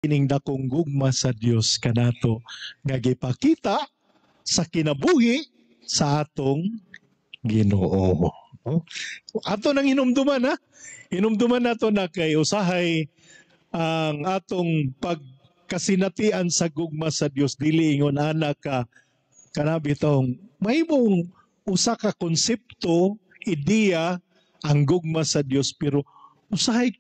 Kining dakong gugma sa Dios kanato nga gipakita sa kinabuhi sa atong Ginoo. No? Ato nang hinumduman, ha. Hinumduman nato na kay usahay ang atong pagkasinatian sa gugma sa Dios dili ingon ana ka kana bitong mahimong usa ka konsepto, ideya ang gugma sa Dios, pero usahay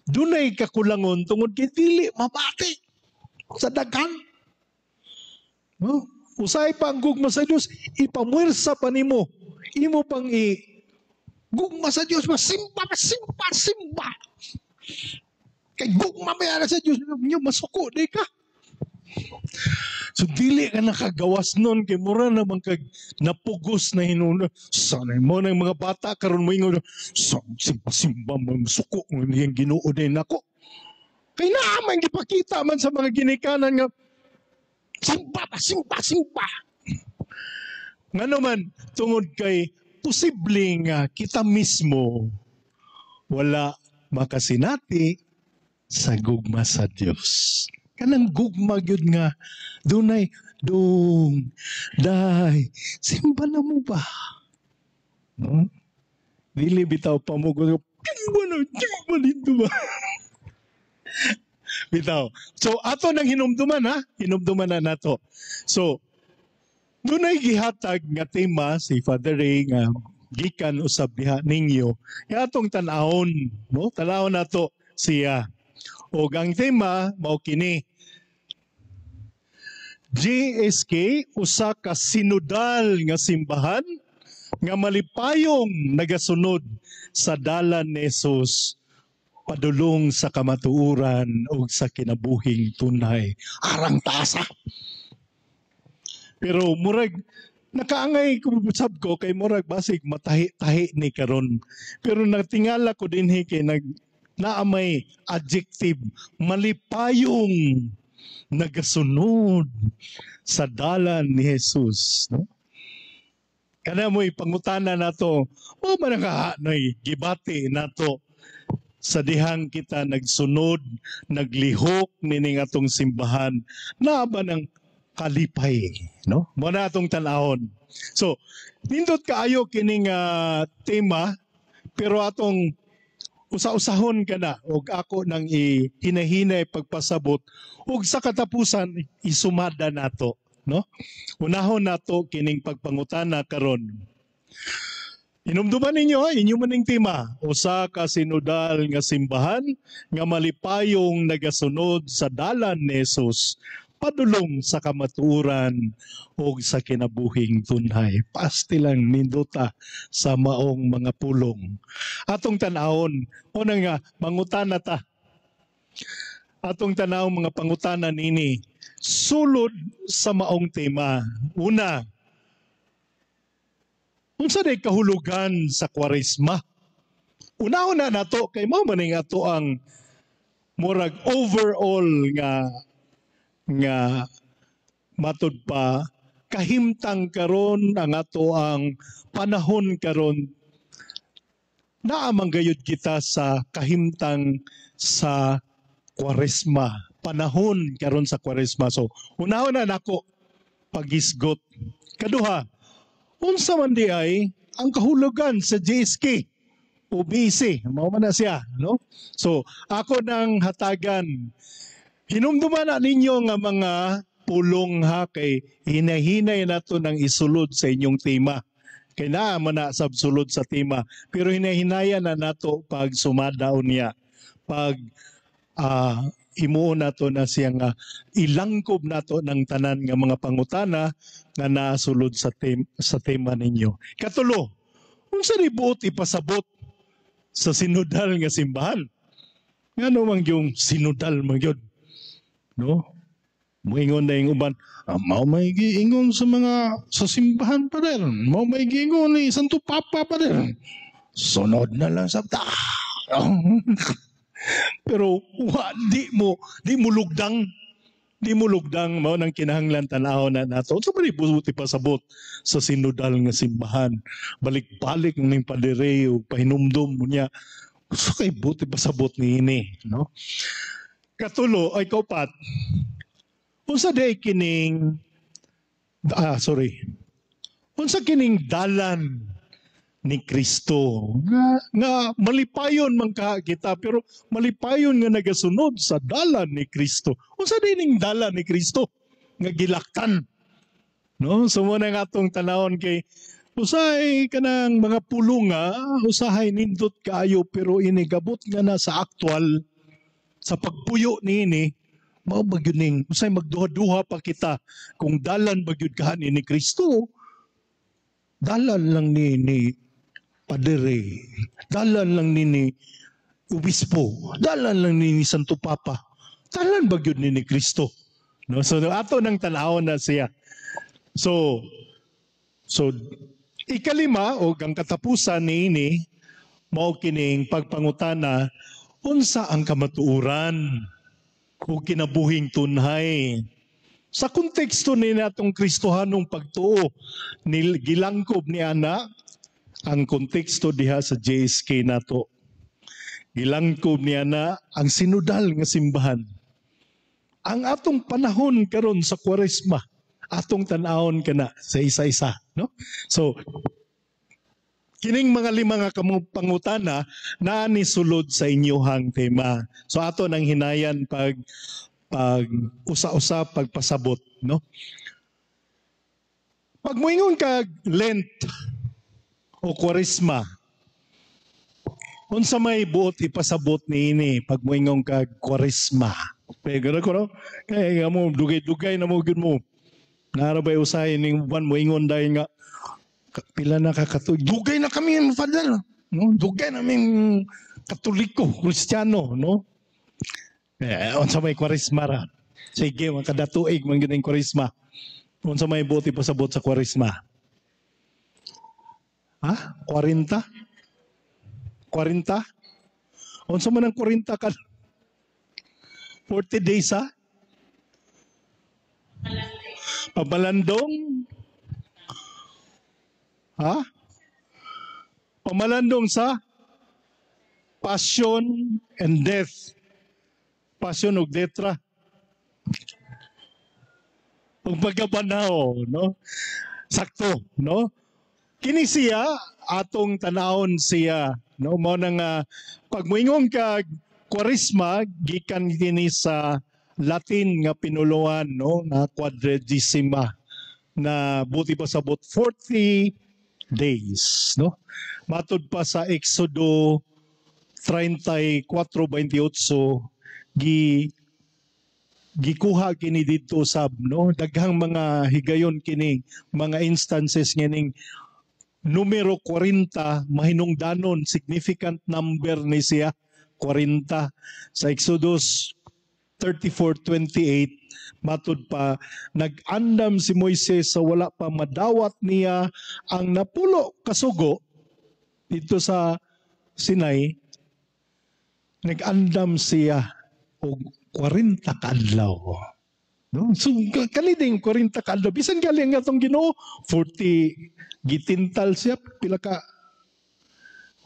dunay kakulangon tungod kay dili mabati sa daghan. No? Usahay pa ang gugma sa Dios, ipamwersa pa nimo. Imo pang i gugma sa Dios, masimba, masimba, simba. Kay gugma ba sa Dios, nyo masuko di ka. So dili ka nakagawas nun kay mura naman kag napugos na hinuon. Sanay mo ng mga bata karon mo ingon simba simba mo, suko niyang Ginoo din nako. Kay naa man gipakita man sa mga ginikanan nga simba pa, simba, simba. Ngano man, tungod kay posible nga kita mismo wala makasinati sa gugma sa Dios. Kanang gugma gyud nga dunay dung day simba na mo ba? No? Dili bitaw pamugo, simba na, simba dito ba? Bitaw. So ato nang hinumduman, ha, hinumduman na nato. So dunay gihatag nga tema si Father Ray nga gikan usab diha ninyo. Nga atong tan-awon, no? Tan-awon nato siya. Og ang tema mao kini: GSK, usa ka sinodal nga simbahan nga malipayong nagasunod sa dalan ni Jesus padulong sa kamatuoran ug sa kinabuhing tunay. Arang tasa. Pero murag nakaangay ko sab ko kay murag basig matahi-tahi ni karon. Pero natingala ko dinhi kay nag naa may adjective, malipayong nagasunod sa dalan ni Jesus, no? Kana mo'y pangutana nato, o man ka nay gibati nato sa dihang kita nagsunod, naglihok nining atong simbahan, naa ba ng kalipay, no? Mo na atong tan-awon. So, nindot kaayo kining tema, pero atong usa-usahon ka na og ako nang ihinahinay pagpasabot ug sa katapusan isumada nato, no? Unahon nato kining pagpangutana karon. Hinumduman ninyo ha, inyo maning tema, usa ka sinodal nga simbahan nga malipayong nagasunod sa dalan ni Jesus padulong sa kamatuoran ug sa kinabuhing tunhay. Pasti lang nindota sa maong mga pulong. Atong tan-awon, una nga mangutana ta. Atong tan-awon mga pangutana nini sulod sa maong tema. Una, unsa day kahulugan sa Kwaresma? Unahon na nato kay mao man ning ato ang murag overall nga nga matud pa kahimtang karon, ang ato ang panahon karon, naa man gayud kita sa kahimtang sa Kwaresma, panahon karon sa Kwaresma. So unahon na nako paghisgot. Kaduha, unsa man di ay ang kahulugan sa GSK o BC? Mao man na siya, no? So ako nang hatagan. Hinumduman na ninyo nga mga pulong ha, kay hinahinay nato nang isulod sa inyong tema. Kay naa man na sab sulod sa tema, pero hinahinayan na nato pag sumada unya. Pag imuon nato na siya nga ilangkob nato ng tanan nga mga pangutana nga nasulod sa tema ninyo. Katulo, unsa ni buot ipasabot sa sinodal nga simbahan? Ngano man yung sinodal man gyud? No? Muingon na yung uban, mao may giingon sa mga sa simbahan pa rin. Mao may giingon ni Santo Papa pa rin. Sunod na lang sa ta. Pero wa, di mo lugdang, di mo lugdang. Mao nang kinahanglan tan-aw na nato. So man buti pasabot sa sinodal nga simbahan. Balik-balik ning padere ug pahinumdum mo niya. So kay buti pasabot niini, no? Katulo ay kaupat. Unsa day kining, ah, sorry. Unsa kining dalan ni Kristo nga malipayon man ka kita, pero malipayon nga nagasunod sa dalan ni Kristo? Unsa day ning dalan ni Kristo nga gilaktan, no? So mo na nga atong tanawon kay usahay kanang mga pulong nga usahay nindot kaayo, pero ini gabot nga na sa aktual sa pagpuyo niini, mao ba gyud ning usahay magduha-duha pa kita kung dalan ba gyud kaha ni Kristo, dalan lang ni Padre, dalan lang ni Obispo, dalan lang ni Santo Papa, dalan ba gyud ni Kristo, no? So ato nang tan-awon na siya. So ikalima o ang katapusan niini mao kining pagpangutana, unsa ang kamatuoran o kinabuhing tunhay sa konteksto ni natong Kristohanong pagtuo? Ni gilangkob ni ana ang konteksto diha sa JSK nato. Gilangkob niya na ang sinodal nga simbahan. Ang atong panahon karon sa Kwaresma, atong tan-awon kana sa isa-isa, no? So kining mga lima nga pangutana naa ni sulod sa inyohang tema. So ato nang hinayan pag usa-usa pagpasabot, no? Pag moingon kag Lent o Kwaresma, unsa may buot ipasabot niini pag moingon kag Kwaresma? Pero ko, no? Kay nga mo dugay-dugay na mo gyud mo. Nara bay usahay ning uban moingon dahil nga pila na ka katuig? Dugay na kami, Father. No? Dugay namin Katoliko, Kristiyano, no? Eh, unsa may Kwaresma ra? Sige, mga kadatuig man gyud ang Kwaresma. Unsa may buot ipasabot sa Kwaresma? Ha? 40? 40? Unsa man ang 40 ka? 40 days, ha? Pamalandong? Ha? Pamalandong sa passion and death. Passion ug death ra. Ug pagkabanaw, no? Sakto, no? Kini siya atong tanawon siya, no? Mao na nga pag moingon kag Kwaresma, gikan kini sa Latin nga pinuluan, no, na quadragesima na buot ipasabot 40 days, no? Matud pa sa Exodo 34:28, gikuha kini didto sab, no? Daghang mga higayon kini, mga instances nganing numero 40 mahinungdanon, significant number ni siya, 40. Sa Exodus 34:28, matud pa nag-andam si Moises sa wala pa madawat niya ang 10 kasugo dito sa Sinai, nag-andam siya og 40 kaadlaw. No? So kani ding 40 kaadlaw, bisan galing nga atong Ginoo 40, gitintal siya pila ka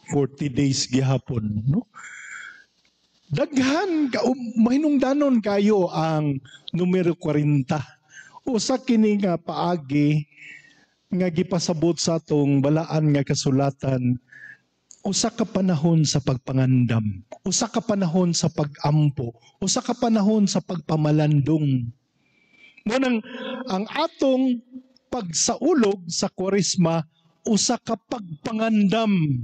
40 days gihapon, no? Daghan ka mahinungdanon kayo ang numero 40. Usa kini nga paagi nga gipasabot sa atong balaan nga kasulatan, usa ka panahon sa pagpangandam, usa ka panahon sa pagampo, usa ka panahon sa pagpamalandong. Mo nang ang atong pagsaulog sa Kwaresma, usa ka pagpangandam,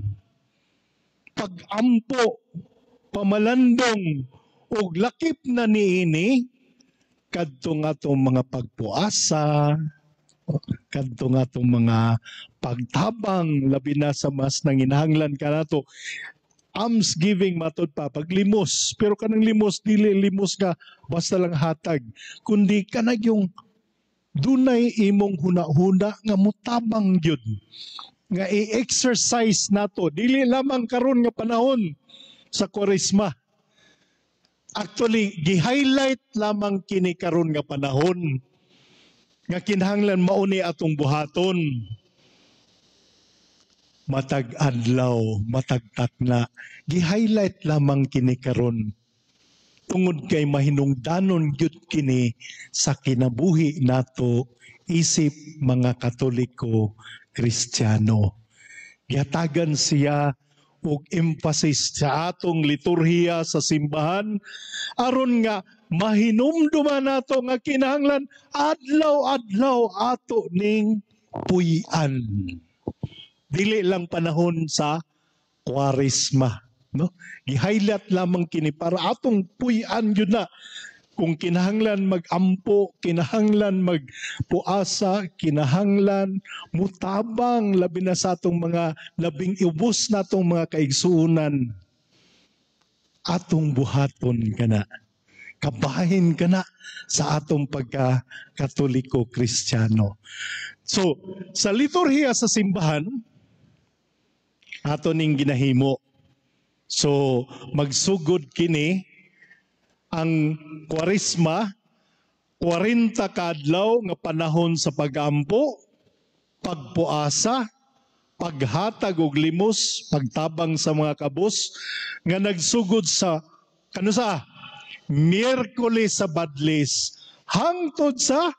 pagampo, pamalandong, ug lakip na niini kadtong atong mga pagpuasa, kadtong atong mga pagtabang, labi na sa mas nanginahanglan kanato. Alms giving, matod pa paglimos, pero kanang limos dili limos nga basta lang hatag, kundi kanag yung dunay imong huna-huna nga mutabang gyud nga i-exercise nato dili lamang karon nga panahon sa Kwaresma. Actually, gi-highlight lamang kini karon nga panahon nga kinahanglan mauni atong buhaton matag adlaw, matag takna. Gi-highlight lamang kini karon. Tungod kay mahinungdanon gyud kini sa kinabuhi nato isip mga Katoliko Kristiyano. Gihatagan siya og emphasis sa atong liturhiya sa simbahan aron nga mahinumduman nato nga kinahanglan adlaw-adlaw ato ning puy-an. Dili lang panahon sa Kwaresma, no? Gi-highlight lamang kini para atong puy-an gyud na kung kinahanglan magampo, kinahanglan magpuasa, kinahanglan mutabang, labi na sa atong mga labing ubos natong mga kaigsuonan, atong buhaton kana. Kabahin kana sa atong pagka Katoliko Kristiyano. So, sa liturhiya sa simbahan, ato ning ginahimo. So, magsugod kini ang Kwaresma, 40 kaadlaw nga panahon sa pagampo, pagpuasa, paghatag og limos, pagtabang sa mga kabus, nga nagsugod sa kanusa Miyerkules sa Badlis hangtod sa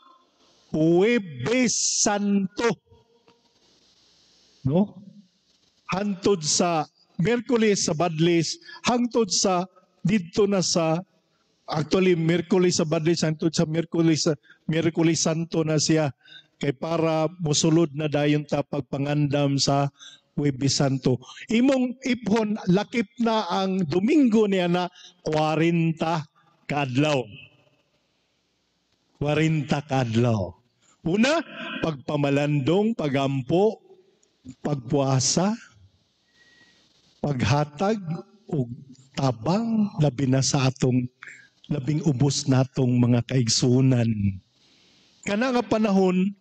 Huwebes Santo. No? Hangtod sa Miyerkules sa Badlis hangtod sa didto na sa, actually, Miyerkules sa Badlis hangtod sa Miyerkules Santo na siya kay para mosulod na dayon ta pagpangandam sa Huwebes Santo. Imong iphon, lakip na ang Domingo niya na 40 kaadlaw. 40 kaadlaw. Una, pagpamalandong, pagampo, pagpuasa, paghatag og tabang, labi na sa atong labing ubos natong mga kaigsuonan. Kana nga panahon,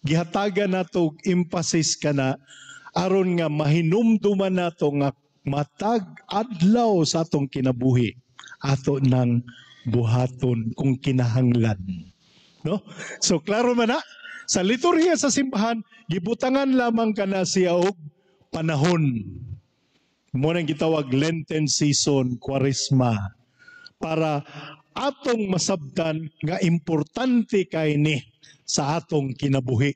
gihatagan nato og emphasis kana aron nga mahinumduman nato nga matag adlaw sa atong kinabuhi ato nang buhaton kung kinahanglan. No? So klaro man na sa liturhiya sa simbahan, gibutangan lamang kana siya og panahon. Mo nang gitawag Lenten season, Kwaresma, para atong masabtan nga importante kay ni sa atong kinabuhi.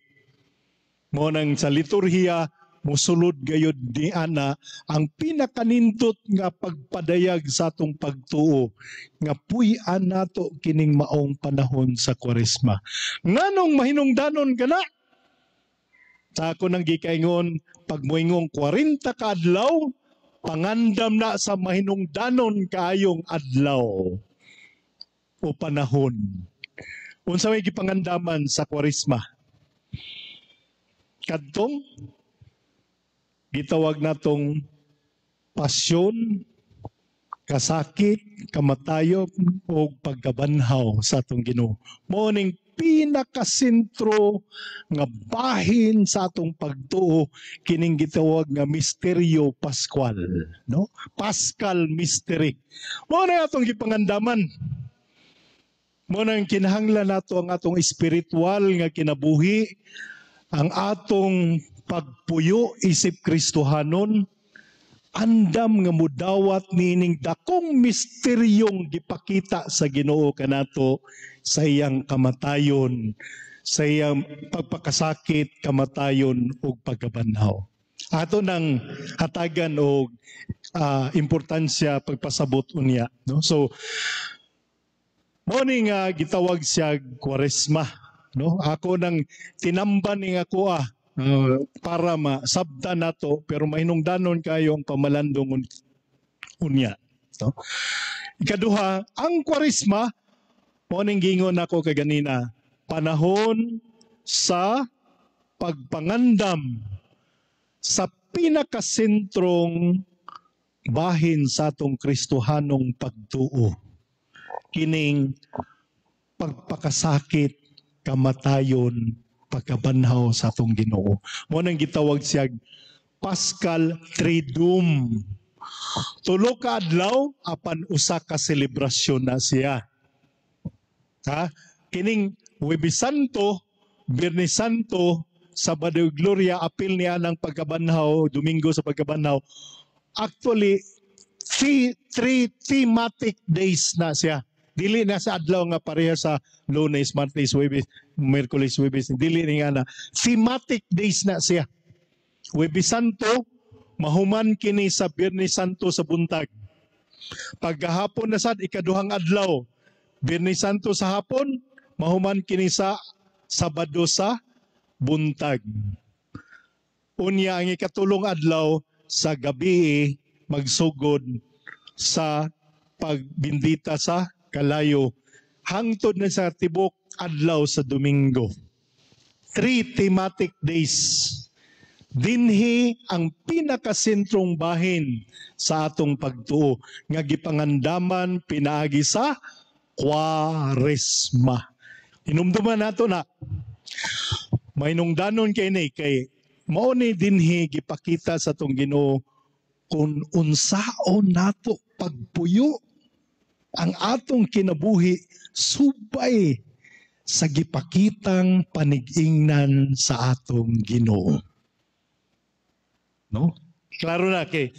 Mo nang sa liturhiya musulod gayud ni ana ang pinakanindot nga pagpadayag sa atong pagtuo nga puy-an nato kining maong panahon sa Kwaresma. Nganong mahinungdanon kana? Sa ako nang gikaingon, pag moingong 40 ka adlaw, pangandam na sa mahinungdanon kaayong adlaw o panahon. Unsa may gipangandaman sa Kwaresma? Kadtong gitawag natong pasyon, kasakit, kamatayon o pagkabanhaw sa atong Ginoo. Mao ning pinakasentro nga bahin sa atong pagtuo, kining gitawag nga misteryo pascual, no? Paschal mystery. Mao na atong gipangandaman. Mao nang kinahanglan nato ang atong espiritual nga kinabuhi, ang atong pagpuyo isip Kristohanon, andam nga mudawat nining dakong misteryong gipakita sa Ginoo kanato sa iyang kamatayon, sa iyang pagpakasakit, kamatayon ug pagkabanhaw. Ato nang hatagan og importansya pagpasabot unya, no? So mo ni nga gitawag siya Kwaresma, no? Ako nang tinamban ning ako para masabta nato, pero mahinungdanon kayo ang pamalandong unya, no? Ikaduha, ang Kwaresma, mo ning gingon nako kaganina, panahon sa pagpangandam sa pinakasentrong bahin sa atong Kristohanong pagtuo, kining pagpakasakit, kamatayon, pagkabanhaw sa atong Ginoo. Mo nang gitawag siya Paschal Triduum. Tulo ka adlaw apan usa ka selebrasyon na siya. Ha? Kining Huwebes Santo, Biyernes Santo, Sabado Gloria, apil niya ng pagkabanhaw, Domingo sa pagkabanhaw. Actually, Three thematic days na siya. Dili na sa adlaw nga pareha sa Lunes, Martes, Huwebes, Miyerkules, Huwebes. Dili ni nga na. Thematic days na siya. Huwebes Santo, mahuman kini sa Biyernes Santo sa buntag. Pagkahapon na sad, ikaduhang adlaw. Biyernes Santo sa hapon, mahuman kini sa Sabado sa buntag. Unya ang ikatulong adlaw sa gabi, magsugod sa pagbindita sa kalayo hangtod na sa tibok adlaw sa Domingo. Three thematic days. Dinhi ang pinakasentrong bahin sa atong pagtuo nga gipangandaman pinaagi sa Kwaresma. Hinumduman nato na mainungdanon kay ni, kay mao ni dinhi gipakita sa atong Ginoo kung unsaon nato pagpuyo ang atong kinabuhi subay sa gipakitang panigingnan sa atong Ginoo. No? Klaro na kay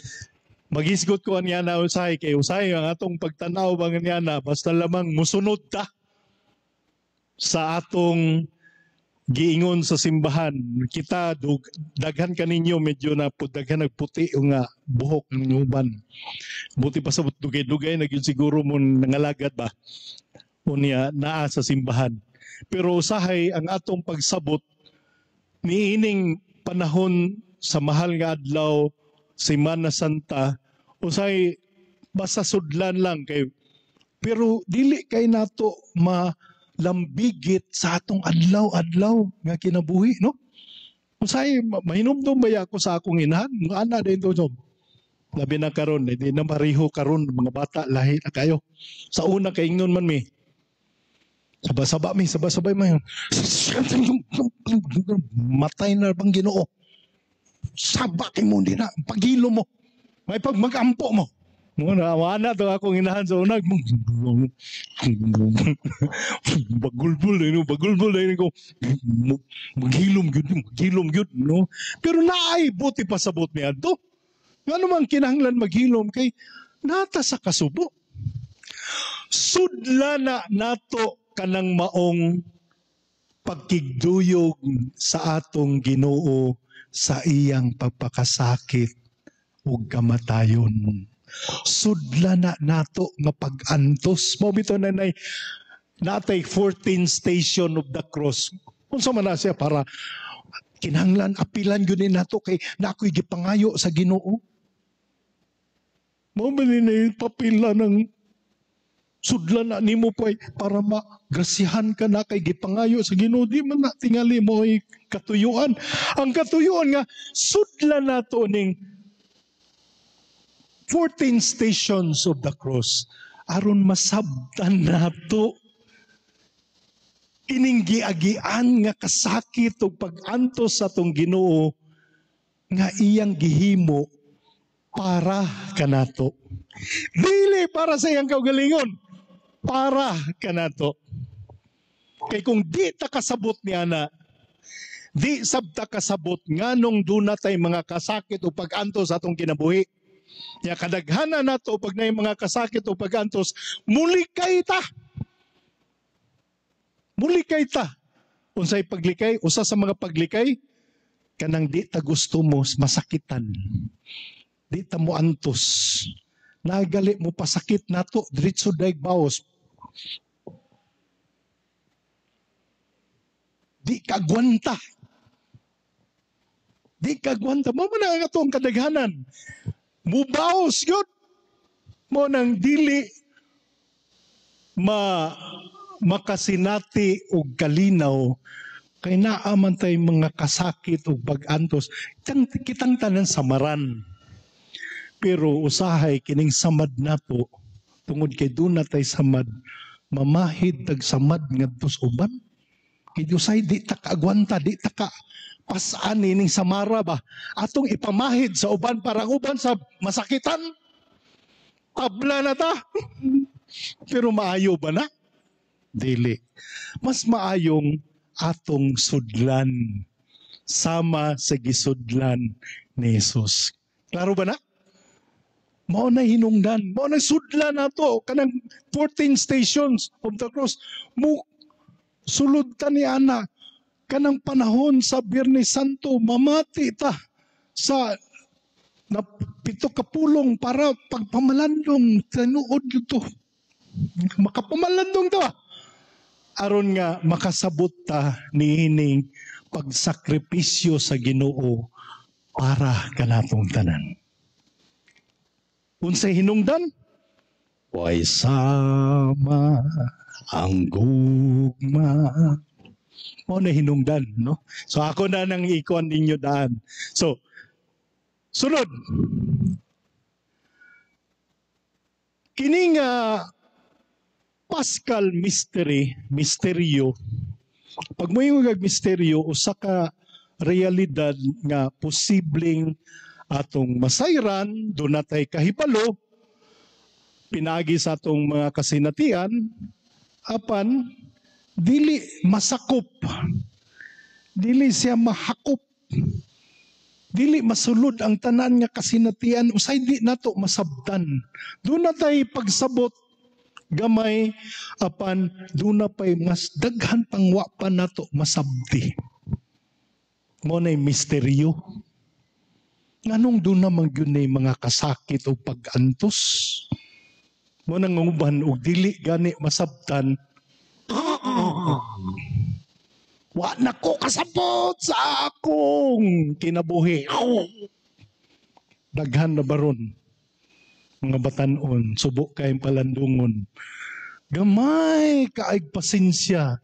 magisgot ko niya na usahay, kay usahay ang atong pagtanaw bang niya na basta lamang musunod ta sa atong giingon sa simbahan. Kita daghan kaninyo medyo na pud daghan nagputi nga buhok ng uban. Buti pa sa dugay-dugay na gyud siguro mo nangalagad ba unya naa sa simbahan. Pero usahay ang atong pagsabot niining panahon sa mahal nga adlaw, Semana Santa, usahay basta sudlan lang kay, pero dili kay nato malambigit sa atong adlaw-adlaw nga kinabuhi, no? Usahay mahinumdum baya ako sa akong inahan, mga ana din to, so. Labi na karon, di na mariho karon mga bata, lahi na kayo. Sa una kay ingnon man mi. Saba-saba mi, saba-sabay mi. Matay na bang Ginoo? Saba kay mo din na, pagilo mo. May pag magampo mo. Muna, wala to akong inahan sa una. Bagulbul no, bagulbul na ko. Maghilom gyud, maghilom gyud, no. Pero naay buti pasabot niya to. Ngano man kinahanglan maghilom kay nata sa kasubo. Sudla na nato kanang maong pagkigduyog sa atong Ginoo sa iyang pagpakasakit ug kamatayon. Sudla na nato nga pag-antos. Mao bitaw na nay natay 14 station of the cross. Unsa man na siya para kinahanglan apilan gyud ni nato kay na ako'y gipangayo sa Ginoo. Mao man ni papila ng sudlan na nimo pa para magrasyahan ka na kay gipangayo sa Ginoo. Di man na tingali mo ay katuyuan. Ang katuyuan nga sudlan nato ning 14 stations of the cross aron masabtan nato ining giagian nga kasakit ug pag-antos sa atong Ginoo nga iyang gihimo para kanato. Dili para sa iyang kaugalingon, para kanato. Kay kung di ta kasabot niya na, di sabta kasabot nganong duna tay mga kasakit o pag-antos sa atong kinabuhi. Ya kadaghanan nato pag naay mga kasakit o pag-antos, mulikay ta. Mulikay ta. Unsay paglikay? Usa sa mga paglikay, kanang di ta gusto mo masakitan. Di ta mo antos. Nagali mo pasakit nato, diretso daig baos. Di ka gwanta. Di ka gwanta. Mao man ang atong kadaghanan. Mubaos yun. Mo nang dili makasinati og kalinaw kay naa man tay mga kasakit ug pag-antos. Kitang tanan samaran. Pero usahay kining samad nato tungod kay duna tay samad, mamahid tag samad ngadto sa uban. Kay usahay di ta kaagwanta, di ta ka pasaan ining samara ba atong ipamahid sa uban para ang uban sa masakitan. Tabla na ta. Pero maayo ba na? Dili. Mas maayong atong sudlan sama sa gisudlan ni Jesus. Klaro ba na? Mao na hinungdan, mao na sudla nato kanang 14 Stations of the Cross. Mo sulod ta ni ana kanang panahon sa Biyernes Santo, mamati ta sa na pito ka pulong para pagpamalandong tinuod to. Makapamalandong ta aron nga makasabot ta niining pagsakripisyo sa Ginoo para kanatong tanan. Unsay hinungdan? Way sama ang gugma. Mao na hinungdan, no? So ako na nang ikuan ninyo daan. So, sunod. Kini nga Paschal mystery, misteryo. Pag moingon kag misteryo, usa ka realidad nga posibleng atong masayran, doon natay kahibalo, pinagi sa atong mga kasinatian, apan dili masakop, dili siya mahakop, dili masulod ang tanan nga kasinatian, usay di nato masabtan. Doon natay pagsabot gamay, apan doon na pa'y mas daghan pang wa pa nato masabti. Mo na'y misteryo. Nganong doon naman yun na mga kasakit o pag-antos? Mo nang uban og dili gani masabtan. Wa na ko kasabot sa akong kinabuhi. Daghan na baron mga batanon, subo kayong palandungon. Gamay kaayg pasensya.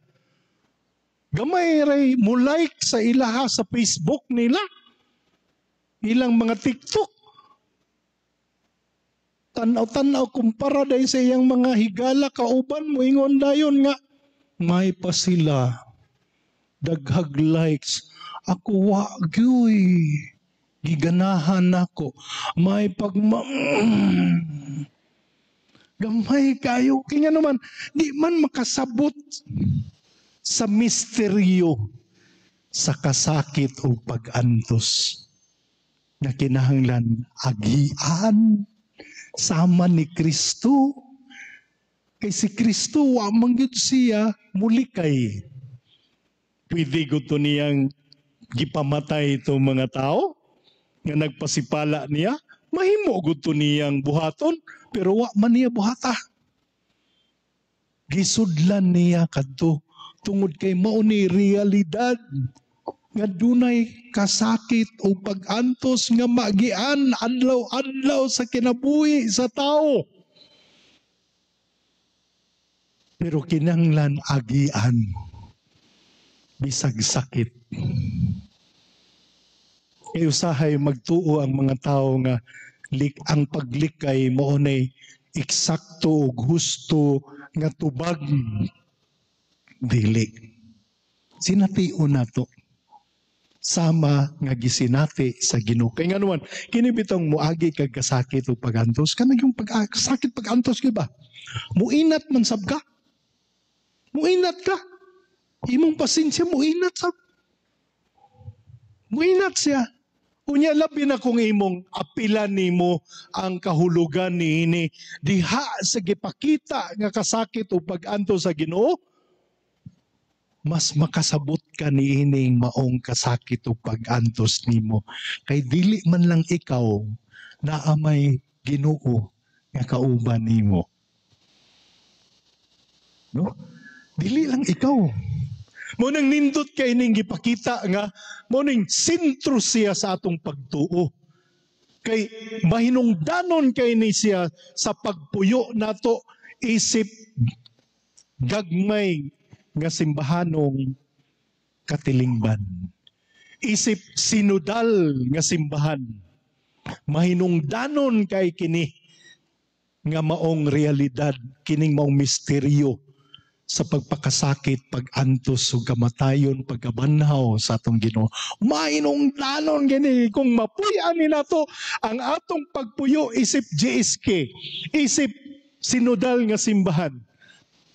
Gamay ray mo like sa ilaha sa Facebook nila. Ilang mga TikTok. Tanaw-tanaw kumpara dahil sa iyang mga higala kauban mo ingon dayon nga may pa sila daghag likes. Ako wa gyuy. Giganahan nako. May pagma gamay kayo. Kaya naman, di man makasabot sa misteryo sa kasakit o pag-antos na kinahanglan agian sama ni Kristo. Kay si Kristo, wa man gyud siya mulikay. Pwede gud to niyang gipamatay itong mga tao nga nagpasipala niya, mahimo gud to niyang buhaton, pero wa man niya buhata. Gisudlan niya kadto tungod kay mao ni realidad nga dunay kasakit o pag-antos nga magian adlaw-adlaw sa kinabuhi sa tao. Pero kinahanglan agian bisag sakit. Kay usahay magtuo ang mga tao nga ang paglikay mao nay eksakto ug husto nga tubag. Dili. Sination nato sama nga gisinati sa Ginoo. Kay nganuman, kini bitong moagi kag kasakit o pagantos, kanang yung pag-sakit pagantos gyud ba? Muinat man sab ka. Muinat ka. Imong pasensya muinat sab. Muinat siya. Unya labi na kung imong apilan nimo ang kahulugan niini diha sa gipakita nga kasakit o pag-antos sa Ginoo, mas makasabot ka niining maong kasakit o pag-antos nimo. Kay dili man lang ikaw naa may Ginoo nga kauban nimo. No? Dili lang ikaw. Mo nang nindot kay ning gipakita nga mo ning sentro siya sa atong pagtuo. Kay mahinungdanon kay ni siya sa pagpuyo nato isip gagmay nga simbahanong katilingban. Isip sinodal nga simbahan. Mahinungdanon kay kini nga maong realidad, kining maong misteryo sa pagpakasakit, pag-antos ug kamatayon, pagkabanhaw sa atong Ginoo. Mahinungdanon gini kung mapuy-an ni nato ang atong pagpuyo isip GSK, isip sinodal nga simbahan.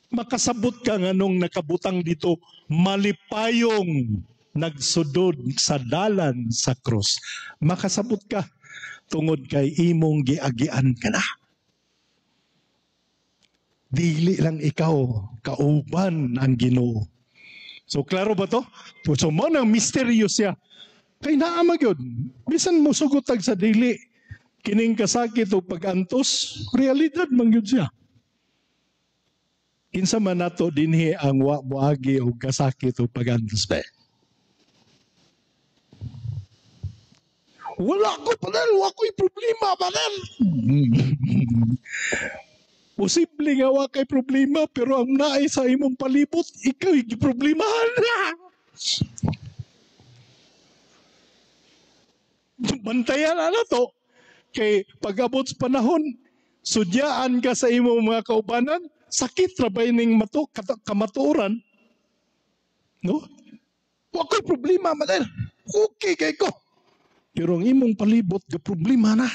Makasabot ka nga nung nakabutang dito, malipayong nagsudod sa dalan sa krus. Makasabot ka. Tungod kay imong giagian ka na. Dili lang ikaw, kauban ang Ginoo. So klaro ba to? So mao nang misteryo siya. Kay naa man gyud. Bisan mo sugot tag sa dili kining kasakit o pag-antos, realidad man gyud siya. Kinsa man nato dinhi ang wa moagi og kasakit o pag-antos ba? Wala ko panel, wa ko'y problema panel. Posible nga wa kay problema, pero ang naay sa imong palibot, ikaw giproblemahan na. Bantayan na to. Kay pag-abot sa panahon, sudyaan ka sa imong mga kaubanan, sakit ra ba ining kamatuoran? No? Wa ko'y problema, mader. Okay kay ko. Pero ang imong palibot, ga problema na.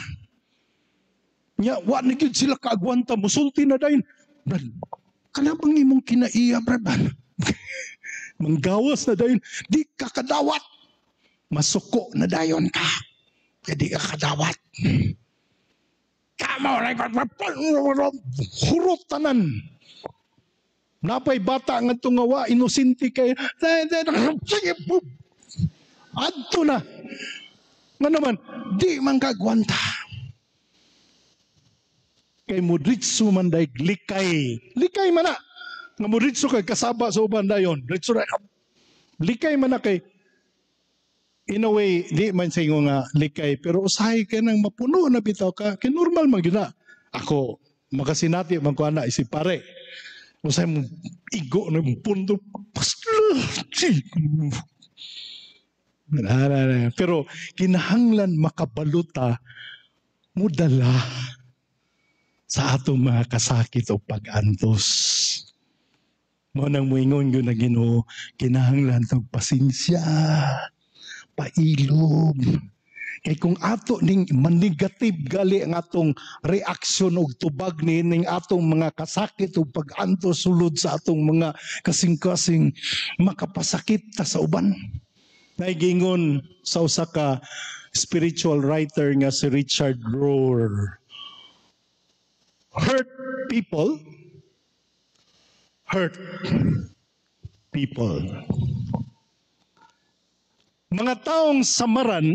Nya, wa na gyud sila kaagwanta, musulti na dayon. Brad, kana bang imong kinaiya, brad? Manggawas na dayon, di ka kadawat. Masuko na dayon ka. Kaya di ka kadawat. Kamo, hurot tanan. Napay bata nga tungawa, inosente kay, adto na. Nga naman, di man kagwanta. Kay mudritso man day likay. Likay man na. Nga mudritso kay kasaba sa uban dayon. Ritso na. Likay man na kay, in a way, di man sa ingo nga likay, pero usahay ka nang mapuno na bitaw ka, kay normal man gyud na. Ako, makasinati man ko ana, isip pare. Usahay mo, igo na yung punto. Pero kinahanglan makabaluta, mudala sa atong mga kasakit o pag-antos. Mao nang moingon gyud na Ginoo, kinahanglan tog pasensya, pailob. Kay kung ato ning manigative gali ang atong reaksyon og tubag ni ning atong mga kasakit o pag-antos sulod sa atong mga kasing-kasing, makapasakit ta sa uban. Naigingon sa usa ka spiritual writer nga si Richard Rohr, hurt people, hurt people. Mga taong samaran,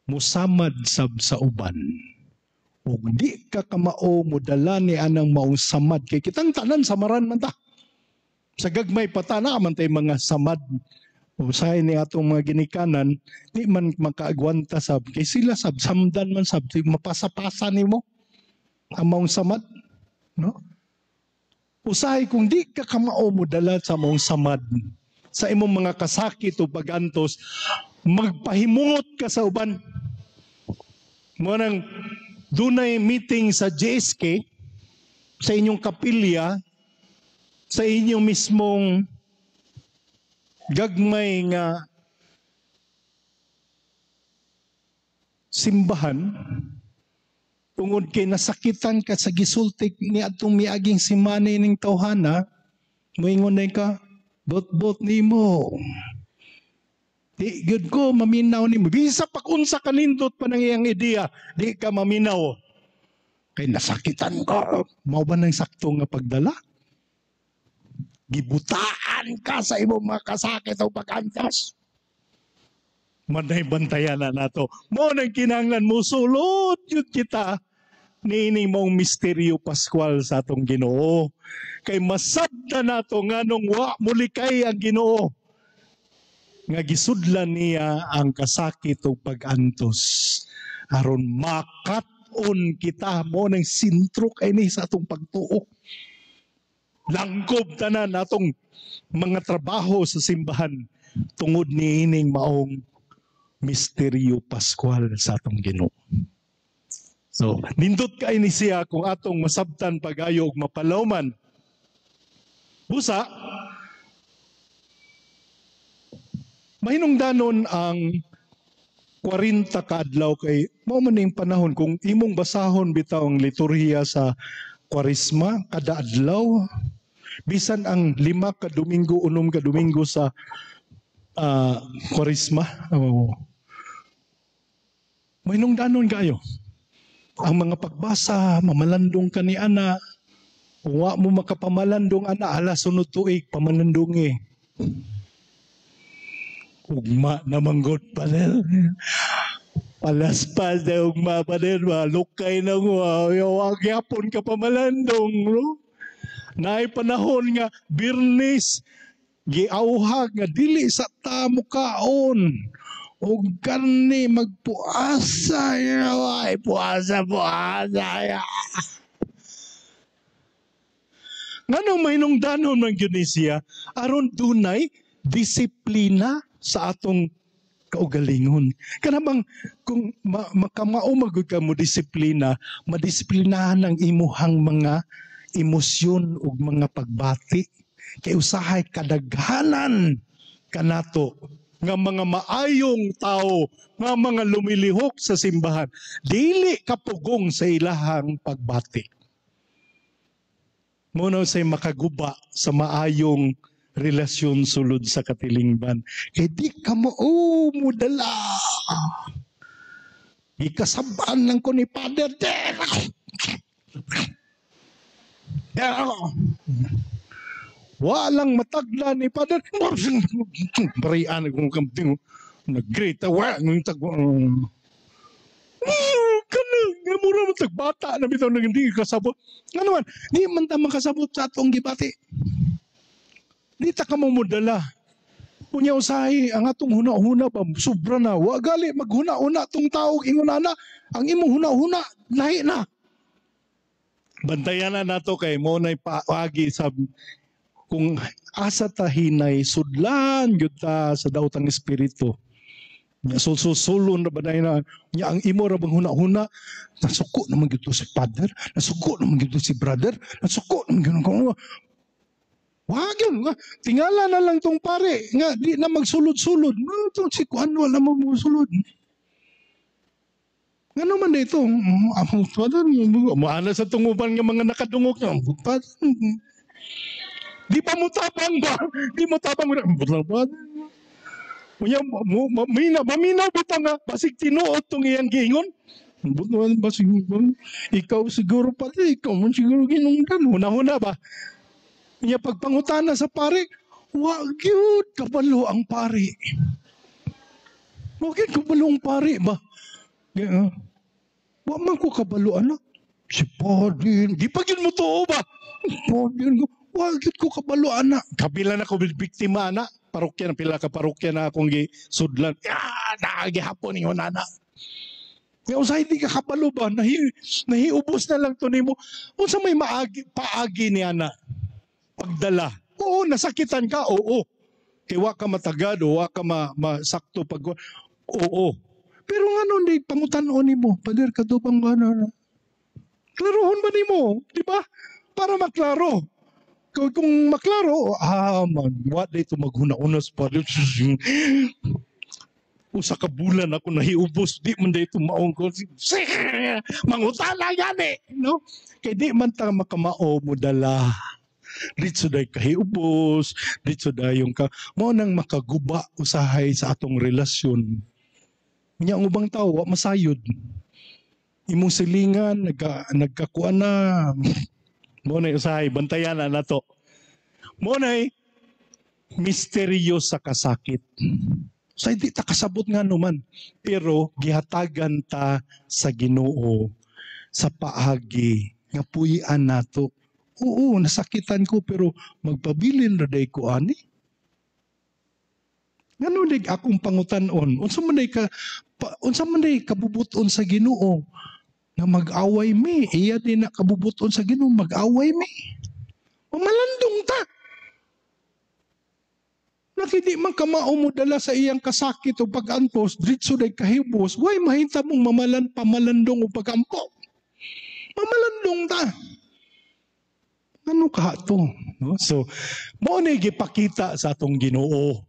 musamad sab sa uban. Ug di ka kamao modala ni anang maong samad. Kay kitang tanan samaran man ta. Sa gagmay pata na man tay mga samad. Usahay ni atong mga ginikanan, di man makaagwanta sab. Kay sila sab, samdan man sab, di mapasapasa nimo ang maong samad. No? Usahay kung di ka kamao mo dala sa maong samad, sa imong mga kasakit o pagantos, magpahimungot ka sa uban. Mo nang dunay meeting sa JSK, sa inyong kapilya, sa inyong mismong gagmay nga simbahan, tungod kay nasakitan ka sa gisultik ni atong miaging simana ning tawhana, moingon na ka, bot-bot nimo. Di gyud ko maminaw nimo. Bisa pag unsa ka nindot pa nang iyang ideya, di ka maminaw. Kay nasakitan ka. Mao ba nang sakto nga pagdala? Gibutaan ka sa imong mga kasakit o pag-antas. Manay bantayan na nato. Mo nang kinahanglan mo sulod yun kita niini mong misteryo Pascual sa atong Ginoo. Kay masabta nato nganong wa mulikay ang Ginoo. Nga gisudlan niya ang kasakit o pag-antos. Aron makat-on kita mo nang sintro kay ni sa atong pagtuo. Langkob tanan atong mga trabaho sa simbahan tungod niining maong misteryo Pascual sa atong Ginoo. So, nindot kay ni siya kung atong masabtan pag-ayo og mapalawman. Busa, mahinungdanon ang 40 ka adlaw kay mao man ning panahon kung imong basahon bitaw ang liturhiya sa Kwaresma kada adlaw, bisan ang 5 ka Domingo, 6 ka Domingo sa Kwaresma. Oh. Mahinungdanon kayo. Ang mga pagbasa, mamalandong ka ni ana. Kung wa mo makapamalandong ana, ala sunod tuig, pamalandong eh. Ugma naman god, pader. Palaspas na ugma, pader. Malukay na ko. Wag yapon ka pamalandong. No? Naay panahon nga Birnis giauhag nga dili sa ta mukaon og karne, magpuasa, ay puasa puasa ya. Nganong mahinungdanon man gyud ni siya? Aron dunay disiplina sa atong kaugalingon. Kana bang kung makamao magud ka mo disiplina, madisiplinahan ang imuhang mga emosyon ug mga pagbati. Kay usahay kadaghanan kanato nga mga maayong tao, nga mga lumilihok sa simbahan, dili kapugong sa ilahang pagbati. Muna say makaguba sa maayong relasyon sulod sa katilingban. Kay di ka mo, oh, mudala. Gikasabaan lang ko ni Father. Walang matagla ni Father. Barian kung kamting nag-great. Wa nung tag kana nga mura man tagbata na bitaw nang hindi kasabot. Ngano man, di man ta makasabot sa atong gibati. Di ta ka mo modala. Unya usahay ang atong huna-huna ba sobra na. Wa gali maghuna-huna tong tao ingon ana, ang imong huna-huna lahi na. Bantayan na nato kay mo nay paagi sa kung asa ta hinay sudlan gyud ta sa daotang espiritu. Nya sulsulon ra ba na nya ang imo ra bang huna-huna, nasuko naman gyud si father, nasuko naman gyud si brother, nasuko naman gyud ko. Wag yun, nga. Tingala na lang tong pare nga di na magsulod-sulod. Itong si kuan wala mo musulod. Ngano man dito? Ang father, moana sa tunguban nga mga nakadungog niya. Father, di pa mo tabang ba? Di mo tabang ba? Father. Unya mamina maminaw bitaw nga basig tinuod tong iyang giingon. Butuan basig ikaw siguro pati ikaw man siguro ginungdan huna-huna ba? Unya pagpangutana sa pare, wa gyud kabalo ang pare. Wa gyud kabalo ang pare ba? Wa man ko kabalo ana. Si Padre, di pa gyud mo tuo ba? Padre, wa gyud ko kabalo ana. Kabila na ko biktima ana. Parokya na pila ka parokya na akong gisudlan. Ah, nagihapon ingon ana. Nga usahay di ka kabalo ba? Nahiubos na lang to nimo. Unsa may maagi, paagi ni ana? Pagdala. Oo, nasakitan ka. Oo. Kay wa ka matagad o wa ka masakto pag oo. Pero ngano di pangutan-on nimo? Pader kadubang ano. Klarohon ba nimo? Di ba? Para maklaro. Kung maklaro, man, wa dito maghuna-una sa padre. Usa ka bulan ako nahiubos, di man dito maong ko. Mangutana gani, no? Kay di man ta makamao mo dala. Ditso day kahiubos, ditso dayong ka mao nang makaguba usahay sa atong relasyon. Nya ang ubang tao wa masayod. Imong silingan nagkakuan na. Mo na usahay bantayan na nato. Mo na misteryo sa kasakit. Sa hindi ta kasabot nga naman, pero gihatagan ta sa Ginoo sa paagi nga puy-an nato. Oo, nasakitan ko pero magpabilin ra day ko ani. Ngano dig akong pangutan-on? Unsa man day ka unsa man day kabubuton sa Ginoo nga mag-away mi? Iya din na kabubuton sa Ginoo mag-away mi. Malandong ta. Nakidi man kamao mo dala sa iyang kasakit o pag-antos, dritso day kahibos, way mahita mong mamalan pamalandong o pagampo. Mamalandong ta. Ano ka to? No? So, mao na gipakita sa atong Ginoo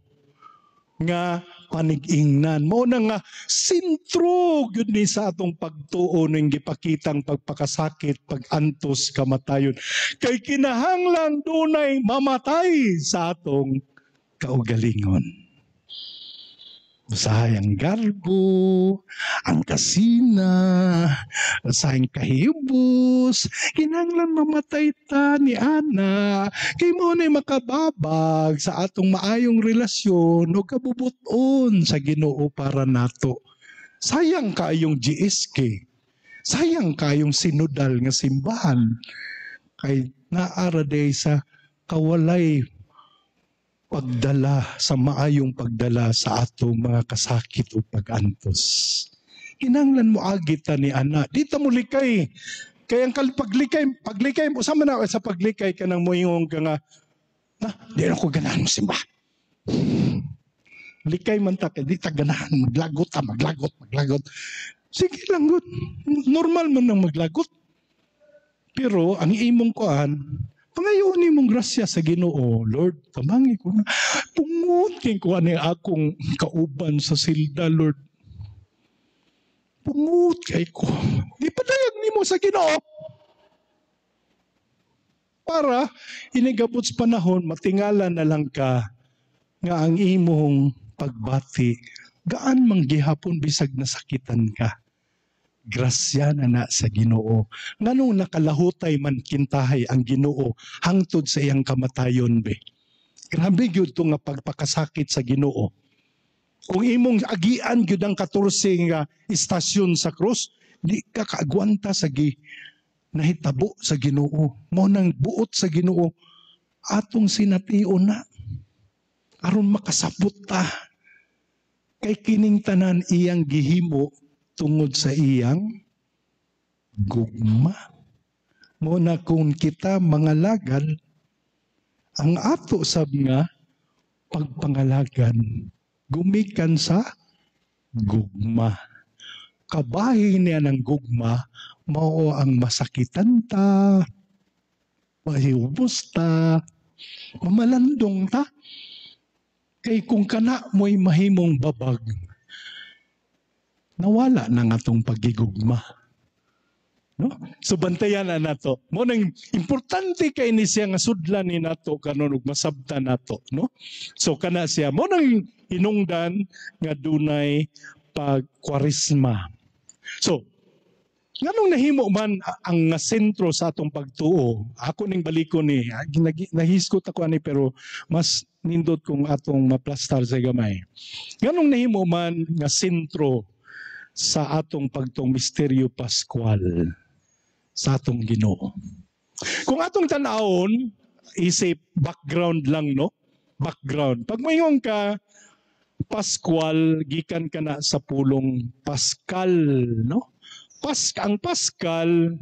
nga panigingnan. Mao na nga sentro gyud ni sa atong pagtuo ning gipakitang pagpakasakit, pagantos, kamatayon. Kay kinahanglan dunay mamatay sa atong kaugalingon. Usahay ang garbo, ang kasina, usahay ang kahibos, kinahanglan mamatay ta ni ana, kay mao na'y makababag sa atong maayong relasyon o kabubuton sa Ginoo para nato. Sayang kayong GSK. Sayang kayong sinodal nga simbahan. Kay naara day sa kawalay pagdala sa maayong pagdala sa atong mga kasakit o pag-antos. Kinahanglan mo agi ta ni ana. Di ta mo likay. Kaya ang paglikay, paglikay mo, sama na sa paglikay ka nang moingon ka nga, na, di na ko ganahan mo simba. Likay man ta, kay di ta ganahan, maglagot ta, maglagot, maglagot. Sige lang, good. Normal man nang maglagot. Pero ang imong kuan, pangayoon nimong grasya sa Ginoo, Lord, tabangi ko na. Pungot kay ko ani akong kauban sa silda, Lord. Pungot kay ko. Di padayag nimo sa Ginoo. Para inigabot sa panahon, matingala na lang ka nga ang imong pagbati gaan mang gihapon bisag nasakitan ka. Grasya na na sa Ginoo. Nganong nakalahutay man kintahay ang Ginoo hangtod sa iyang kamatayon be. Grabe gyud to nga pagpakasakit sa Ginoo. Kung imong agian gyud ang 14 nga istasyon sa krus, di ka kaagwanta sa gi nahitabo sa Ginoo. Mao nang buot sa Ginoo atong sination na aron makasabot ta. Kay kining tanan iyang gihimo tungod sa iyang gugma. Mo na kung kita mangalagad, ang ato sab nga pagpangalagan gumikan sa gugma. Kabahin niya ng gugma, mao ang masakitan ta, mahibos ta, mamalandong ta. Kay kung kana mo'y mahimong babag, nawala na nga atong pagigugma. No? So bantayan na nato. Mo nang importante kay ni siya nga sudlan ni nato kanon ug masabtan nato, no? So kana siya mo nang hinungdan nga dunay pagkwaresma. So nganong nahimo man ang nga sentro sa atong pagtuo? Ako ning balikon ni, nahisgot ako ani pero mas nindot kung atong maplastar sa gamay. Nganong nahimo man nga sentro sa atong pagtuong misteryo Pascual sa atong Ginoo? Kung atong tan-awon, isip background lang, no? Background. Pag moingon ka Pascual, gikan ka na sa pulong Pascal, no? Ang Pascal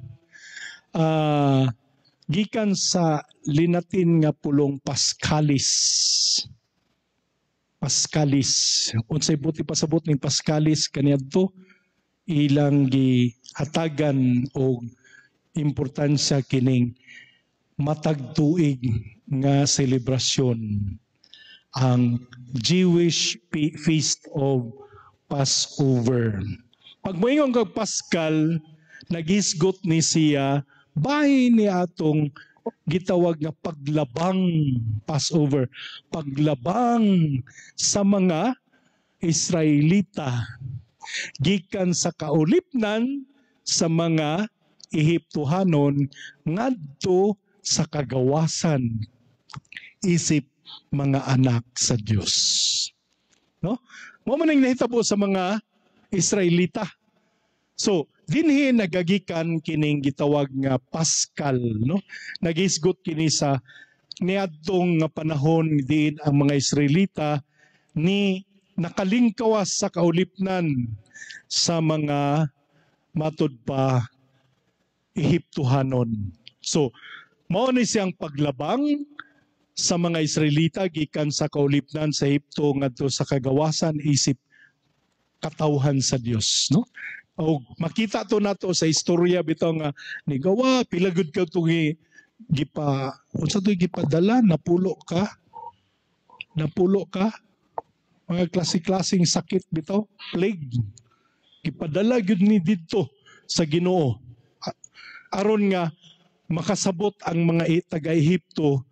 gikan sa Linatin nga pulong Pascalis. Pascalis. Unsay buti pasabot ning Pascalis kaniadto, ilang gihatagan og importansya kining matag tuig nga selebrasyon, ang Jewish Feast of Passover. Pag moingon kag Pascal, nagisgot ni siya bahin ni atong gitawag nga paglabang, Passover, paglabang sa mga Israelita gikan sa kaulipnan sa mga Ehiptohanon ngadto sa kagawasan isip mga anak sa Dios. No? Mao man ang nahitabo sa mga Israelita. So, dinhi nagagikan kining gitawag nga Pascal, no? Nagisgot kini sa niadtong nga panahon diin ang mga Israelita ni nakalingkawas sa kaulipnan sa mga matud pa Ehiptohanon. So, mao ni siyang paglabang sa mga Israelita gikan sa kaulipnan sa Ehipto ngadto sa kagawasan isip katawhan sa Dios, no? O makita to nato sa istorya bitaw nga nigawa pila gud ka tungi gipa unsa to gipadala, napulo ka mga klase-klaseng sakit bitaw, plague, gipadala gyud ni didto sa Ginoo aron nga makasabot ang mga taga-Ehipto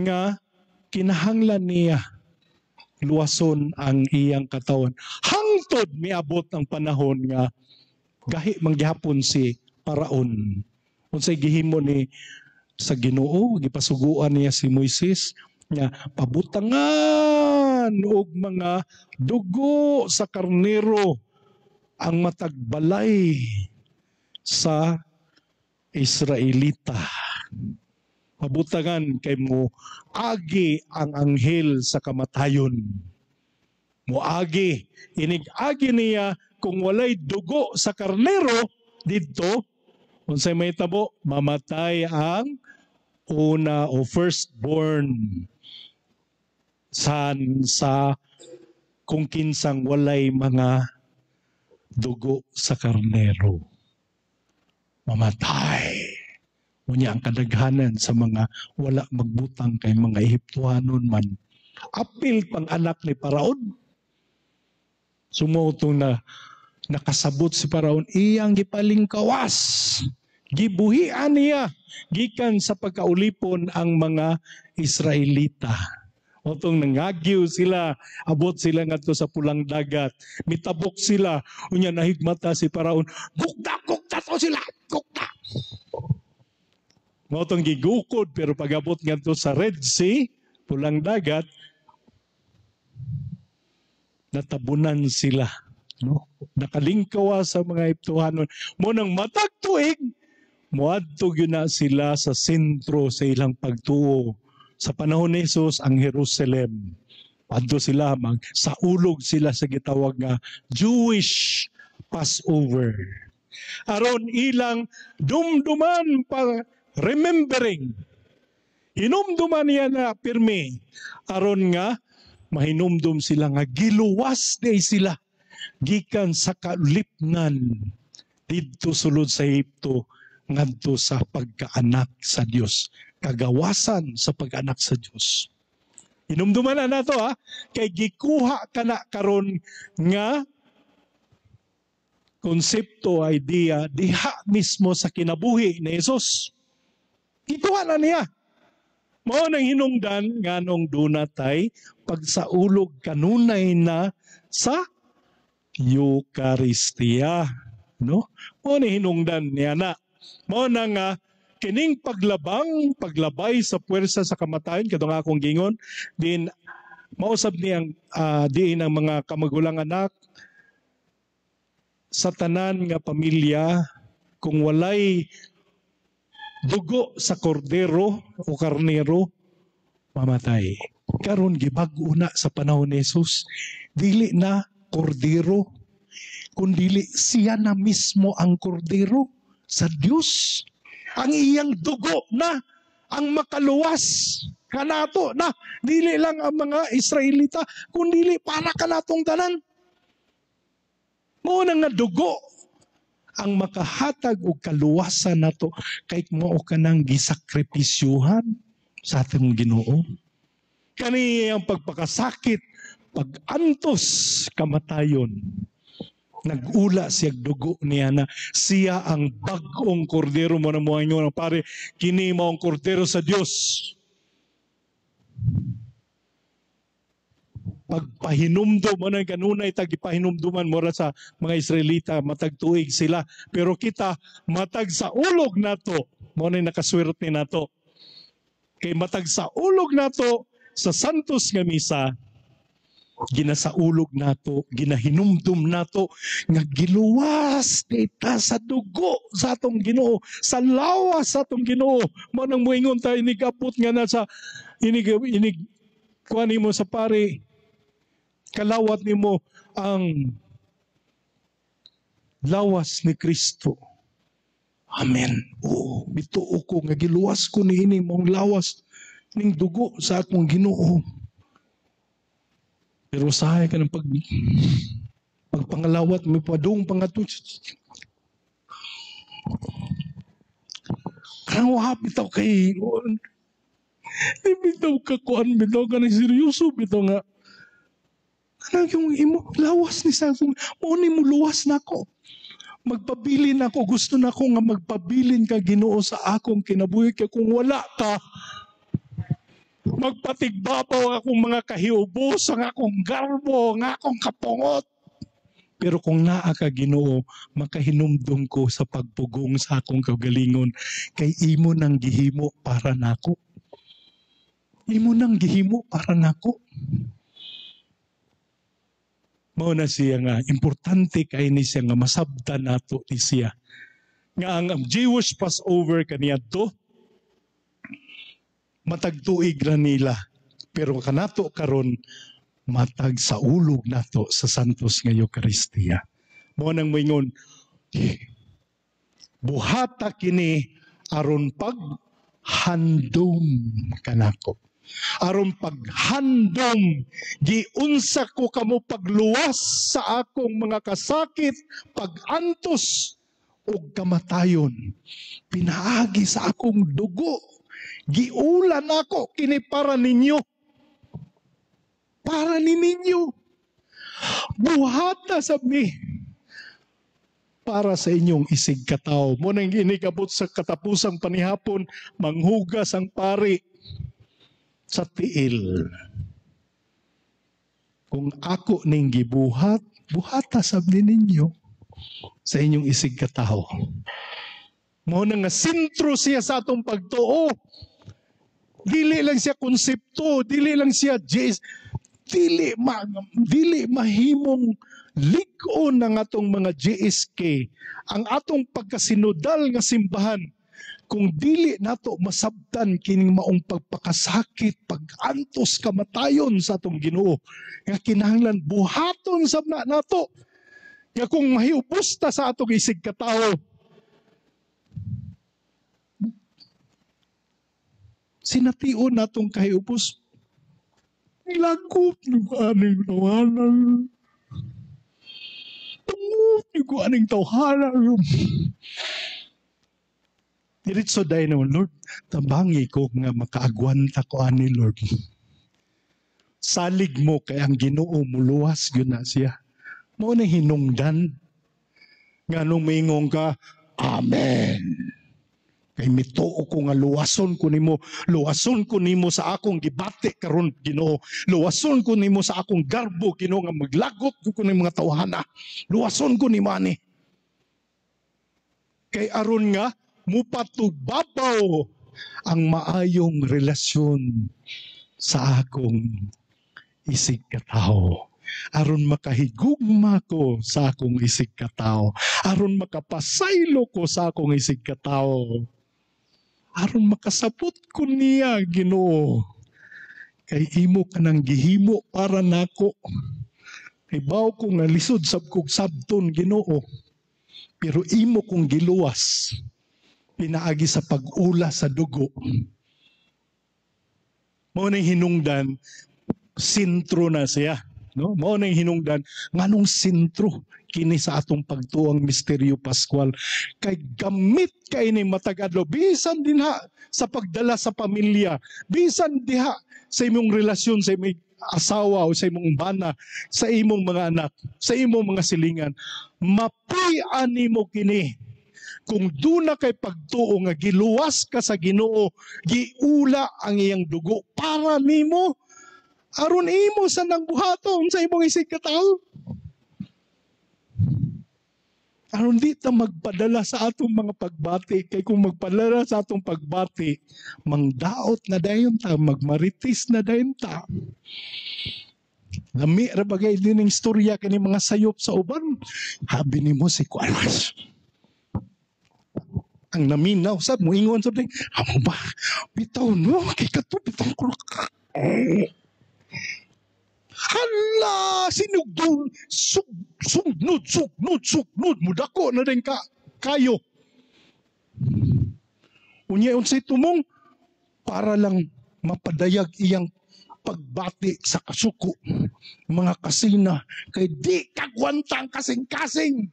nga kinahanglan niya luwason ang iyang katawan. Hangtod miabot ang panahon nga gahi manggihapon si Paraon. Unsay gihimo ni sa Ginoo, gipasuguan niya si Moises nga pabutangan og mga dugo sa karnero ang matag balay sa Israelita. Pabutangan kay mo agi ang anghel sa kamatayon. Moagi, inig-agi niya kung walay dugo sa karnero didto, unsay mahitabo, mamatay ang una o firstborn san sa kung kinsang walay mga dugo sa karnero. Mamatay. Unya ang kadaghanan sa mga wala magbutang kay mga Ehiptohanon man. Apil pang anak ni Paraon. Sumotong na nakasabot si Paraon, iyang gipalingkawas. Gibuhian niya gikan sa pagkaulipon ang mga Israelita. Otong nangagyo sila, abot sila ngadto sa Pulang Dagat. Mitabok sila, unya nahigmata si Paraon. Gukta, gukta to sila, gukta. Mao tong gigukod, pero pag-abot ngadto sa Red Sea, Pulang Dagat, natabunan sila, no? Nakalingkawa sa mga Ehiptohanon. Mo nang matag tuig moadto gyud na sila sa sentro sa ilang pagtuo. Sa panahon ni Jesus, ang Jerusalem. Adto sila, mag saulog sila sa gitawag nga Jewish Passover. Aron ilang dumduman pa, remembering. Hinumduman niya na pirmi aron nga mahinumdum sila nga giluwas di sila gikan sa kalipnan didto sulod sa Ehipto ngadto sa pagkaanak sa Dios, kagawasan sa pag-anak sa Dios. Hinumduman na nato ha, kay gikuha kana karon nga konsepto, idea diha mismo sa kinabuhi ni Jesus. Gikuha na niya. Mao nang hinungdan nganong duna tay pagsaulog kanunay na sa Eucharistia, no? Mao ni hinungdan niya na. Mao na nga kining paglabang, paglabay sa puwersa sa kamatayon, kadto nga akong gingon din, mausab niyang diin ang mga kamagulang, anak sa tanan nga pamilya, kung walay dugo sa kordero o karnero, mamatay. Karon gibag-o na sa panahon ni Jesus, dili na kordero, kundili siya na mismo ang kordero sa Dios. Ang iyang dugo na ang makaluwas kanato na, dili lang ang mga Israelita, kundili para kanatong tanan. Mao na nga dugo ang makahatag og kaluwasan nato kay mao kanang gisakripisyuhan sa atong Ginoo. Kani ang pagpakasakit, pagantos, kamatayon. Nag-ula siya dugo niya na siya ang bag-ong kordero. Mo na mo ang pare, kini mao ang kordero sa Dios. Pagpahinumdum mo na kanunay tagipahinumduman mo ra sa mga Israelita, matag tuig sila, pero kita matag sa ulog nato, mo na nakaswerte nato kay matag sa ulog nato sa Santos nga Misa, ginasaulog nato, ginahinumdum nato nga giluwas kita sa dugo sa atong Ginoo, sa lawas sa atong Ginoo. Mo nang moingon tayo inigapot nga na sa inig inig kuan nimo sa pare, kalawat nimo ang lawas ni Kristo. Amen. Oo, mituo ko nga giluwas ko niini mong lawas ning dugo sa akong Ginoo. Pero usahay ka ng pagpangalawat, may padung pangato. Karang wahap bitaw kay di bitaw ka kuan, bitaw ka ng seryoso, bitaw nga. Kanang yung imo lawas ni sa akong, mao ni mo luwas nako. Magpabilin ako, gusto na ko nga magpabilin ka Ginoo sa akong kinabuhi, kay kung wala ka, Magpatigbabaw ang akong mga kahiubos, ang akong garbo, ang akong kapungot. Pero kung naa ka, Ginoo, makahinumdum ko sa pagpugong sa akong kaugalingon kay imo nang gihimo para nako. Imo nang gihimo para nako. Mao na siya nga importante kay ni siya nga masabtan nato ni siya. Nga ang Jewish Passover kaniadto matag tuig ra nila, pero kanato karon matag saulog nato sa Santos nga Eucharistia. Mao nang moingon, buhata kini aron paghandom kanako. Aron paghandom, giunsa ko kamo pagluwas sa akong mga kasakit, pagantos ug kamatayon. Pinaagi sa akong dugo. Giulan ako kini para ninyo. Para ni ninyo. Buhata sab ni para sa inyong isig katawo. Mao nang inig-abot sa katapusang panihapon, manghugas ang pari sa tiil. Kung ako ning gibuhat, buhata sab ni ninyo sa inyong isig katawo. Mao na nga sentro siya sa atong pagtuo. Dili lang siya konsepto, dili lang siya Jesus, dili mahimong lig-on ng atong mga GSK ang atong pagkasinodal nga simbahan kung dili nato masabtan kining maong pagpakasakit, pagantos, kamatayon sa atong Ginoo nga kinahanglan buhaton sab na nato, nga kung mahiubos ta sa atong isig katawo, sination natong kahiubos. Nilagot ni ko aning tawanan. Tungot ni ko aning tawhanan. Diretso dahil naman, Lord, tabangi ko nga makaagwanta ko ani, Lord. Salig mo kay ang Ginoo muluwas yun na siya. Mao na hinungdan. Nga nung moingon ka, "Amen." Kay mituo ko nga luwason ko nimo sa akong gibati karon, Ginoo. Luwason ko nimo sa akong garbo, Ginoo, nga maglagot ko ni mga tawhana. Luwason ko nimo ani. Kay aron nga mupatubabaw ang maayong relasyon sa akong isig katawo. Aron makahigugma ko sa akong isig katawo. Aron makapasaylo ko sa akong isig katawo. Aron makasabot ko niya, Ginoo. Kay imo ka nang gihimo para nako. Hibaw ko nga lisod sab kog sabton, Ginoo. Pero imo kong giluwas pinaagi sa pag-ula sa dugo. Mao nang hinungdan, sentro na siya. No? Mao nang hinungdan, nganong sentro kini sa atong pagtuo ang misteryo Pascual. Kay gamit kay ni matag adlaw, bisan dinha sa pagdala sa pamilya, bisan diha sa imong relasyon sa imong asawa o sa imong bana, sa imong mga anak, sa imong mga silingan, mapuy-an nimo kini. Kung duna kay pagtuo nga giluwas ka sa Ginoo, giula ang iyang dugo para nimo, aron imo sa nang buhaton sa imong isig katawo. Aron di ta magpadala sa atong mga pagbati, kay kung magpadala sa atong pagbati, mangdaot na dayon ta, magmaritis na dayon ta. Lami ra bagay din ang istorya kani mga sayop sa uban. Habi nimo si Kuan. Ang naminaw sad moingon sad, "Amo ba? Bitaw no, kay kato bitaw ko." Hala, sinugdon, sug, sugnod, sugnod, sugnod, mudako na din ka, kayo. Unya unsay tumong para lang mapadayag iyang pagbati sa kasuko, mga kasina, kay di kagwanta ang kasing-kasing.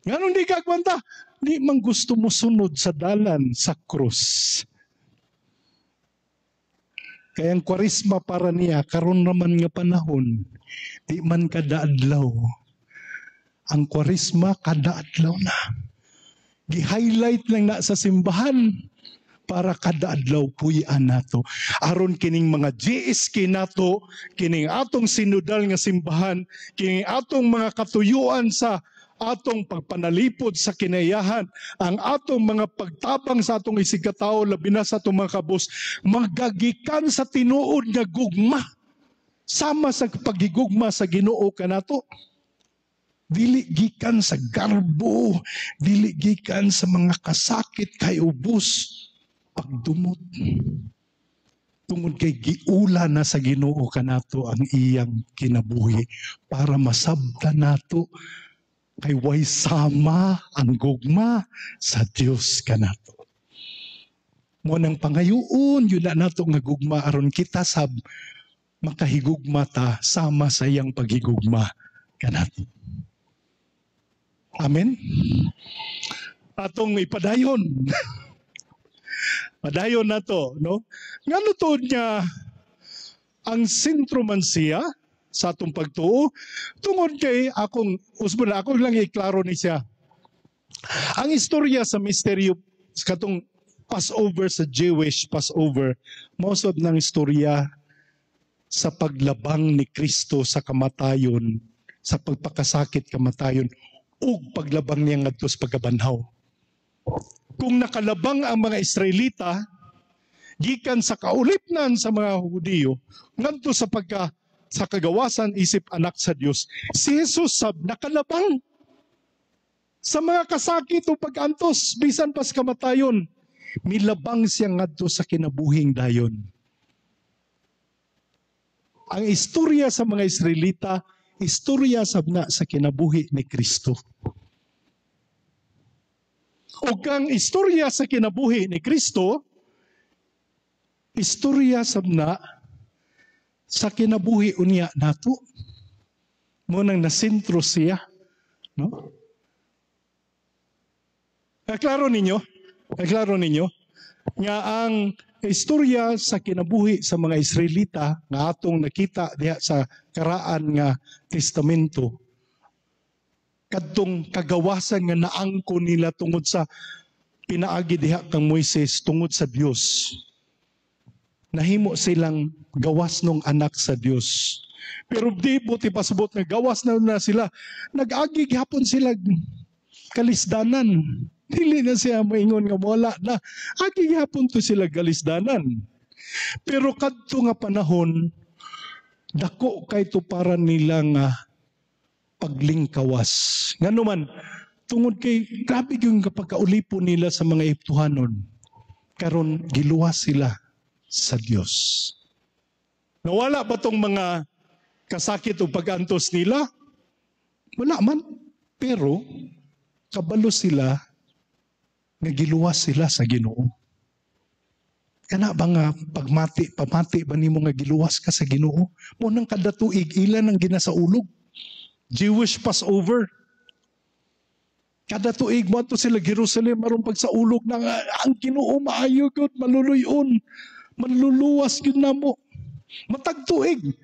Nganong di kagwanta? Di man gusto mo sunod sa dalan sa krus. Kaya ang Kwaresma para niya, karon naman nga panahon, di man kada adlaw. Ang Kwaresma kada adlaw na. Gi-highlight lang na sa simbahan Para kada adlaw puy-an nato. Aron kining mga GSK nato, kining atong sinodal nga simbahan, kining atong mga katuyuan sa atong pagpanalipod sa kinaiyahan, ang atong mga pagtabang sa atong isigkatao, labi na sa atong mga kabus, magagikan sa tinuod nga gugma sama sa pagigugma sa Ginoo kanato. Dili gikan sa garbo, dili gikan sa mga kasakit kay ubos, pagdumot. Tungod kay giula na sa Ginoo kanato ang iyang kinabuhi para masabtan nato kay way sama ang gugma sa Dios kanato. Mao nang pangayoon yun na nato nga gugma aron kita sab makahigugma ta sama sa iyang paghigugma kanato. Amen. Atong ipadayon. Padayon na to, no? Ngano tuod niya ang sentro man siya sa atong pagtuo? Tungod kay akong usbon na ako lang iklaro ni siya. Ang istorya sa misteryo katong Passover, sa Jewish Passover, most of ng istorya sa paglabang ni Kristo sa kamatayon, sa pagpakasakit kamatayon ug paglabang niya ngadto sa pagkabanhaw. Kung nakalabang ang mga Israelita gikan sa kaulipnan sa mga Hudiyo ngadto sa pagka sa kagawasan isip anak sa Dios, si Jesus sab nakalabang sa mga kasakit o pag-antos bisan pas kamatayon. Milabang siya ngadto sa kinabuhing dayon. Ang istorya sa mga Israelita, istorya sab na sa kinabuhi ni Kristo. O kang istorya sa kinabuhi ni Kristo, istorya sab na sa kinabuhi unya nato. Mao nang nasentro siya, no? Klaro ninyo? Klaro ninyo? Nga ang istorya sa kinabuhi sa mga Israelita nga atong nakita diha sa Karaan nga Testamento, kadtong kagawasan nga naangko nila tungod sa pinaagi diha kang Moises, tungod sa Dios nahimo silang gawas nung anak sa Dios. Pero di buti pasabot nga gawas na, na sila, nag-agi gihapon sila kalisdanan. Dili na siya moingon nga wala na. Agi gihapon to sila kalisdanan. Pero kadto nga panahon, dako kay para nila nga paglingkawas. Ngano man, tungod kay grabe yung pagkaulipo nila sa mga Ehiptohanon. Karon giluwas sila sa Dios. Nawala ba tong mga kasakit o pag-antos nila? Wala man. Pero kabalo sila nga giluwas sila sa Ginoo. Kana ba nga pagmati, pamati ba nimo nga giluwas ka sa Ginoo? Mao nang kada tuig ilan ang ginasaulog. Jewish Passover. Kada tuig mo sila Jerusalem aron pagsaulog na nga, ang Ginoo maayo gyud, maluluyon, manluluwas gyud namo. Matag tuig.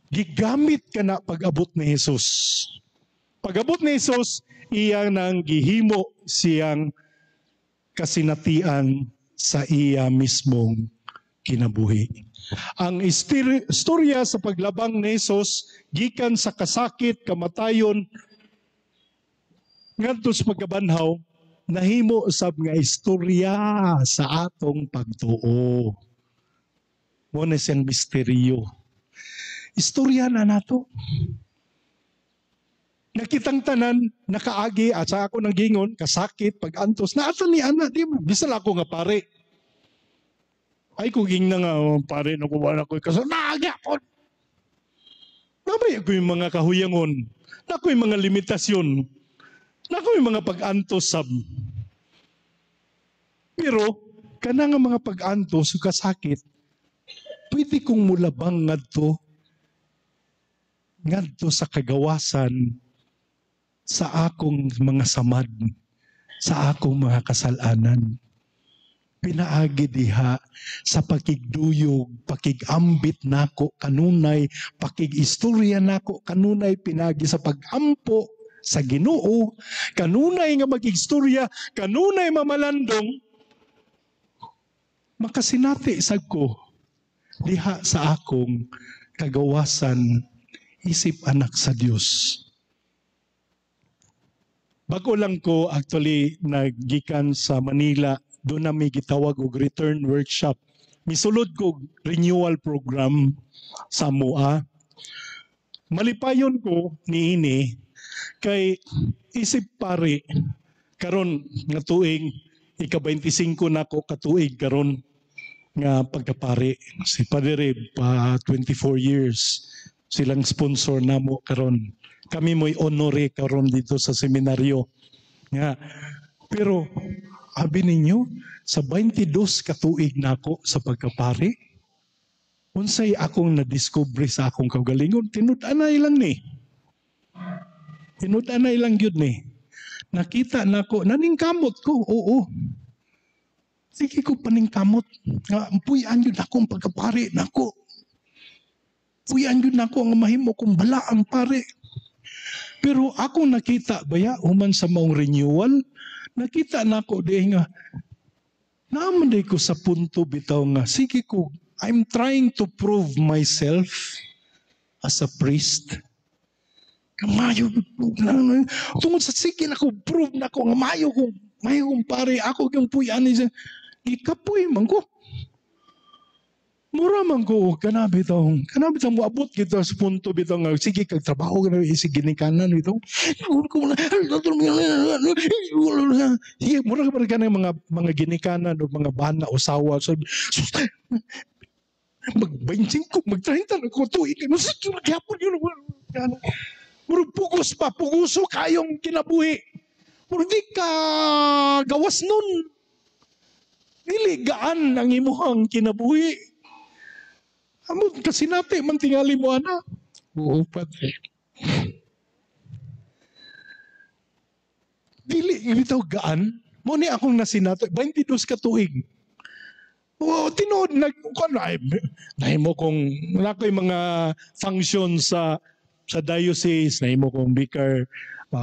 Gigamit ka na pag-abot ni Jesus. Pag-abot ni Jesus, iya nang gihimo siyang kasinatian sa iya mismong kinabuhi. Ang istorya sa paglabang ni Jesus gikan sa kasakit, kamatayon, ngadto sa pagkabanhaw, nahimo sab nga istorya sa atong pagtuo. Mao na siyang misteryo. Istorya na nato. Nakitang tanan, nakaagi, at sa ako nang gingon, kasakit, pag-antos, na ato ni ana, di ba? Bisan ako nga pare. Ay, kung ging na nga, oh, pare, nakuha na ko, kasi naagapon. Nabay ako yung mga kahuyangon, nako yung mga limitasyon, nako yung mga pag-antos sab. Pero, kana nga mga pag-antos o kasakit, pwede kong mulabang ngadto ngadto sa kagawasan sa akong mga samad, sa akong mga kasalanan. Pinaagi diha sa pakigduyog, pakigambit nako kanunay, pakigistorya nako kanunay, pinaagi sa pagampo sa Ginoo, kanunay nga mag-istorya, kanunay mamalandong, makasinati sad ko diha sa akong kagawasan isip anak sa Dios. Bago lang ko actually naggikan sa Manila, doon na may gitawag og return workshop. Misulod ko renewal program sa MUA. Malipayon ko niini kay isip pari karon nga tuig, ika-25 nako katuig karon nga pagkapari. Si Padre pa 24 years silang sponsor namo karon. Kami mo'y honore karon dito sa seminaryo. Nga pero abi ninyo, sa 22 katuig nako sa pagkapari, unsay akong na-discover sa akong kaugalingon, tinud-anay lang ni. Tinud-anay lang gyud ni. Nakita nako, naningkamot ko, oo. Sige ko paningkamot. Nga, puy-an gyud akong pagkapari nako. Puy-an gyud nako ang mahimo kong balaang pare. Pero akong nakita baya human sa maong renewal, nakita nako di nga naaman ko sa punto bitaw nga sige ko, I'm trying to prove myself as a priest. Kamayo tungod sa sige na ko prove na ko nga mayo kong pare, ako yung puy-an ni siya. Gikapoy man ko. Mura man ko kana bitaw moabot kita sa punto bitaw nga sige kag trabaho kana isig ginikanan bitaw. Sige, mura ka pa mga ginikanan o mga bana usawa, so mag 25, mag 30 na ko tuig mo, sige gyapon yun. Mura pugos pa, puguso kayong kinabuhi. Mura di ka gawas nun. Dili gaan ang imuhang kinabuhi. Amot kasi nate man tingali mo ana. Oo, Padre. Dili bitaw gaan. Mo ni akong nasinato 22 ka tuig. Oo, tinuod nag kuan ay nahimo kong wala ko'y mga function sa diocese, nahimo kong vicar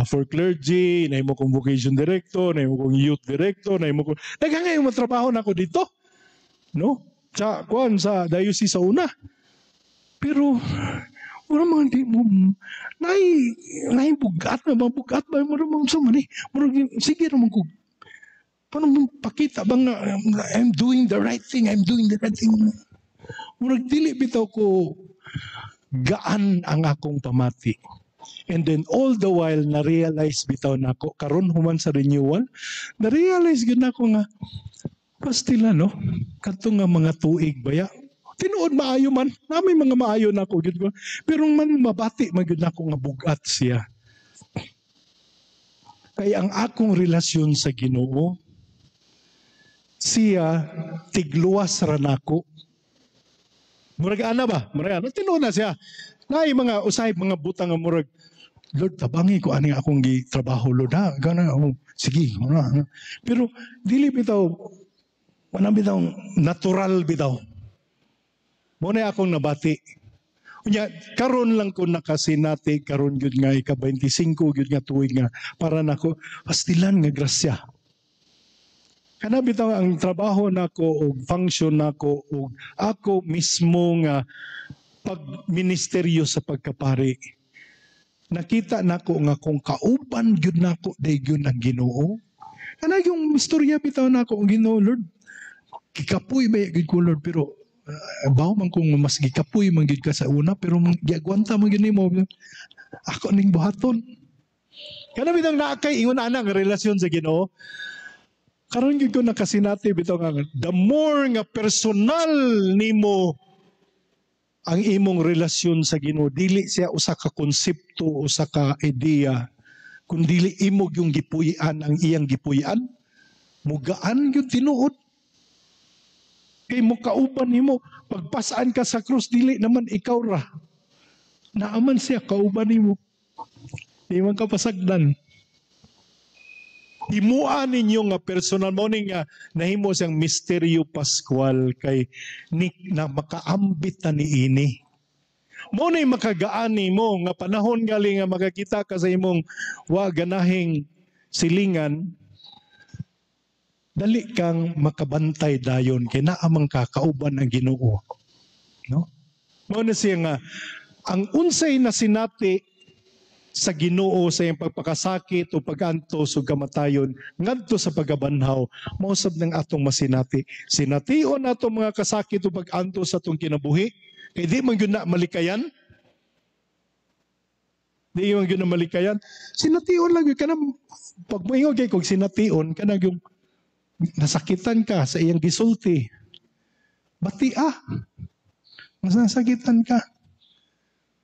for clergy, nahimo kong vocation director, nahimo kong youth director, nahimo kong daghang kayong matrabaho nako dito. No? Sa kuan sa diocese sa una. Pero wala man di mo nay nay bugat na ba, bugat ba mo man sa man eh. Murag sige ra man ko. Paano mo pakita ba nga I'm doing the right thing, I'm doing the right thing. Murag dili bitaw ko gaan ang akong pamati. And then all the while na-realize bitaw nako karon human sa renewal, na-realize gyud nako nga pastila no, kadto nga mga tuig baya tinuod maayo man, nami mga maayo nako gyud ko, pero man mabati man gyud nako nga bugat siya. Kay ang akong relasyon sa Ginoo, siya tigluwas ra nako. Murag ana ba? Murag ana tinuod na siya. Naay mga usahay mga butang nga murag Lord, tabangi ko ani akong gitrabaho, Lord, ha. Gana oh, sige, wala. Pero dili bitaw wala bitaw natural bitaw. Mo na akong nabati. Unya karon lang ko nakasinati karon gyud nga ika-25 gyud nga tuig nga para nako pastilan nga grasya. Kana bitaw ang trabaho nako og function nako og ako mismo nga pagministeryo sa pagkapari. Nakita nako nga kung kauban gyud nako day gyud ang Ginoo. Kana yung istorya bitaw nako ang Ginoo, Lord. Gikapoy ba gyud ko, Lord, pero bawo man kung mas gikapoy man gyud ka sa una, pero giagwanta man gyud nimo. Ako ning buhaton. Kana bitang naa kay ingon ana nga relasyon sa Ginoo. Karon gyud ko nakasinati bitaw nga the more nga personal nimo ang imong relasyon sa Ginoo, dili siya usa ka konsepto, usa ka ideya, kun dili imo yung gipuy-an ang iyang gipuy-an, mugaan gyud tinuod. Kay mo kauban nimo, pagpasaan ka sa krus, dili naman ikaw ra. Naaman siya kauban nimo. Di man ka pasagdan. Himua ninyo nga personal mo ni nga nahimo siyang misteryo Pascual kay ni, na makaambit na niini. Mo na'y makagaani mo nga panahon gali nga makakita ka sa imong wa ganahing silingan, dali kang makabantay dayon kay naa man ka, kauban ang Ginoo. No? Mao na siya nga ang unsay nasinati sa Ginoo sa iyang pagpakasakit o pag-antos o kamatayon ngadto sa pagkabanhaw, mao sab ng atong masinati. Sination nato mga kasakit o pag-antos sa atong kinabuhi kay di man gyud na malikayan. Di man gyud na malikayan. Sination lang gyud kanang pag moingon kay kog sination, kanang yung nasakitan ka sa iyang gisulti. Bati ah. Mas nasakitan ka.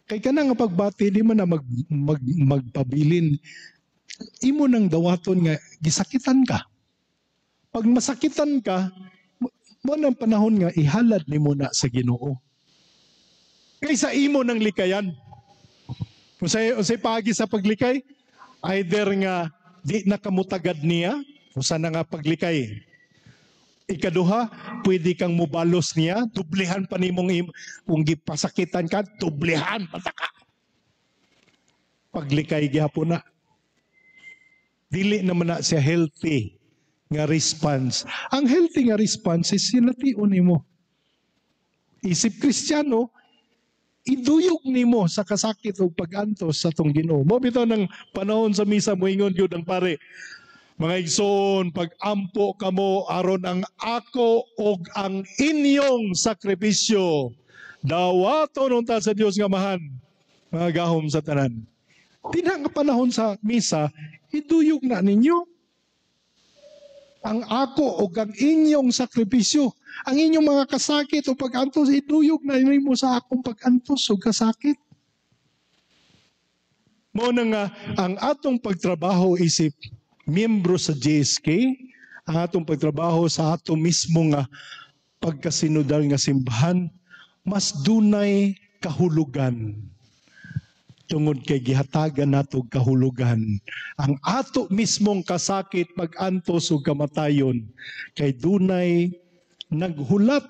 Kay kana nga pagbati, di mo na magpabilin. Imo nang dawaton nga gisakitan ka. Pag masakitan ka, mo nang panahon nga ihalad nimo na sa Ginoo. Kaysa imo nang likayan. Unsay paagi sa paglikay? Either nga di na kamutagad niya, usa na nga paglikay. Ikaduha, pwede kang mubalos niya, dublihan pa nimong kung gipasakitan ka, dublihan pataka. Paglikay gihapon na. Dili naman na siya healthy nga response. Ang healthy nga response is sination nimo. Isip Kristiyano, iduyog nimo sa kasakit o pag-antos sa atong Ginoo. Mo bitaw ng panahon sa misa, moingon gyud ang pare, "Mga igsoon, pag-ampo kamo aron ang ako og ang inyong sakripisyo dawaton unta sa Dios nga Amahan, mga gahom sa tanan." Dinha nga panahon sa misa, iduyog na ninyo ang ako og ang inyong sakripisyo. Ang inyong mga kasakit o pag-antos, iduyog na nimo sa akong pag-antos o kasakit. Mo na nga, ang atong pagtrabaho isip miyembro sa JSK, ang atong pagtrabaho sa ato mismo nga pagkasinodal nga simbahan, mas dunay kahulugan tungod kay gihatagan nato kahulugan ang ato mismong kasakit, pag-antos ug kamatayon, kay dunay naghulat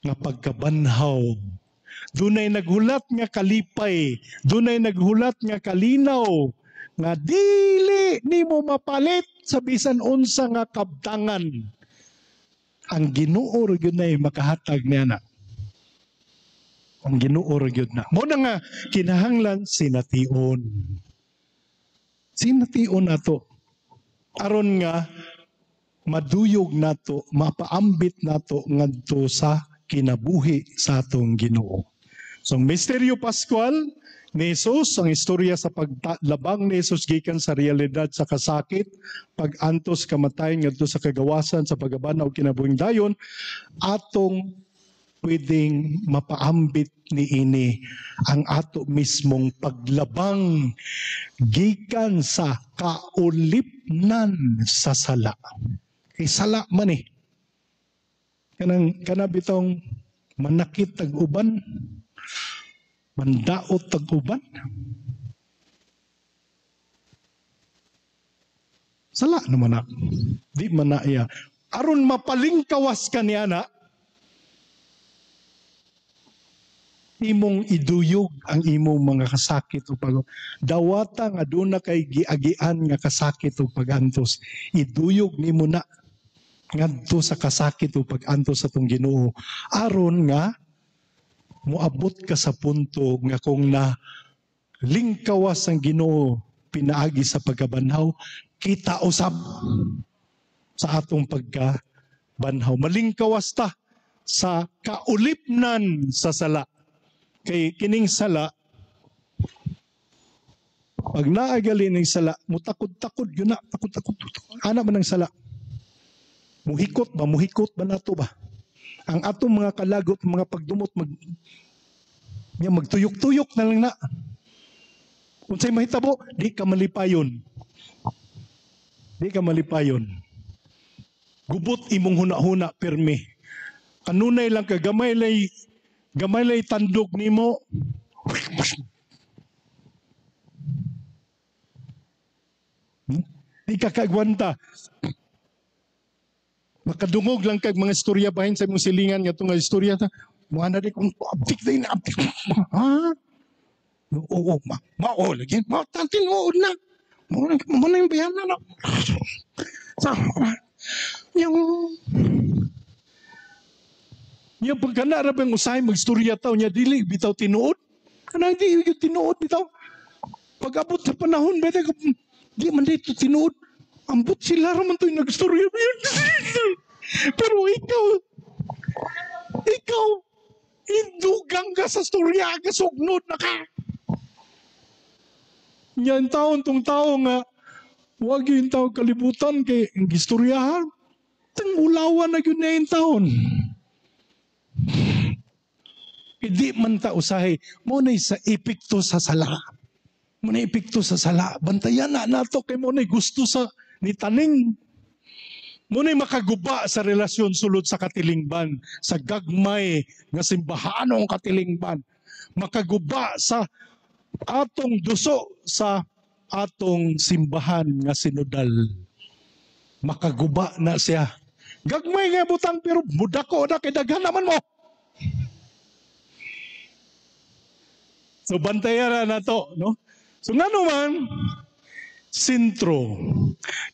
nga pagkabanhaw, dunay naghulat nga kalipay, dunay naghulat nga kalinaw nga dili nimo mapalit sa bisan unsa nga kabtangan. Ang Ginoo ra gyud nay makahatag niya na. Ang Ginoo ra gyud na. Mo na nga kinahanglan sination. Sination nato aron nga maduyog nato, mapaambit nato ngadto sa kinabuhi sa atong Ginoo. So, ang Misteryo Pascual ni Jesus, ang istorya sa paglabang ni Jesus gikan sa realidad sa kasakit, pag-antos, kamatayon ngadto sa kagawasan sa pagkabanhaw, kinabuhing dayon, atong pwedeng mapaambit niini ang ato mismong paglabang gikan sa kaulipnan sa sala. Kay sala man eh. Kanang kana bitong manakit tag uban, mandaot tag uban. Sala naman na. Di man na iya. Aron mapalingkawas ka niya na, imong iduyog ang imong mga kasakit o pag dawata nga doon na kay giagian nga kasakit o pagantos, iduyog nimo na ngadto sa kasakit o pagantos sa tong Ginoo aron nga moabot ka sa punto nga kung na lingkawas ang Ginoo pinaagi sa pagkabanhaw, kita usab sa atong pagkabanhaw, malingkawas ta sa kaulipnan sa sala. Kay kining sala, pag naagali ning sala, mutakod-takod yun na, takod-takod. Ana man ang sala. Muhikot ba nato ba? Ang atong mga kalagot, mga pagdumot, magtuyok-tuyok na lang na. Unsay mahitabo, di ka malipayon. Di ka malipayon. Gubot imong huna-huna, pirmi. Kanunay lang ka, gamay lay tandog nimo. Di ka kaagwanta. Makadungog lang kag mga istorya bahin sa imong silingan nga itong istorya ta. Mga na di kung abtik din, abtik. Ha? Oo, mao lagi. Mao tinuod na. Mao na yung bayan na. Sa yung Nya pagkana ra bang usahay magstorya taw niya, dili bitaw tinuod. Kanang di yung tinuod bitaw. Pag-abot sa panahon bitaw, di man dito tinuod. Ambot sila ra man to'y nagstorya. Pero ikaw, indugang ka sa storya, kasugnod na ka. Yan taon tong tao nga, wag yung tao kalibutan kay ang gistoryahan. Tang ulawan na yun na yung taon. Hindi man ta usahay, mo na sa epekto sa sala. Mo na epekto sa sala. Bantayan na nato kay mo na gusto sa ni taning. Mo na makaguba sa relasyon sulod sa katilingban, sa gagmay nga simbahanong katilingban. Makaguba sa atong duso sa atong simbahan nga sinodal. Makaguba na siya. Gagmay nga butang pero mudako na kay daghan naman mo. So bantayan na nato, no? So ngano man sentro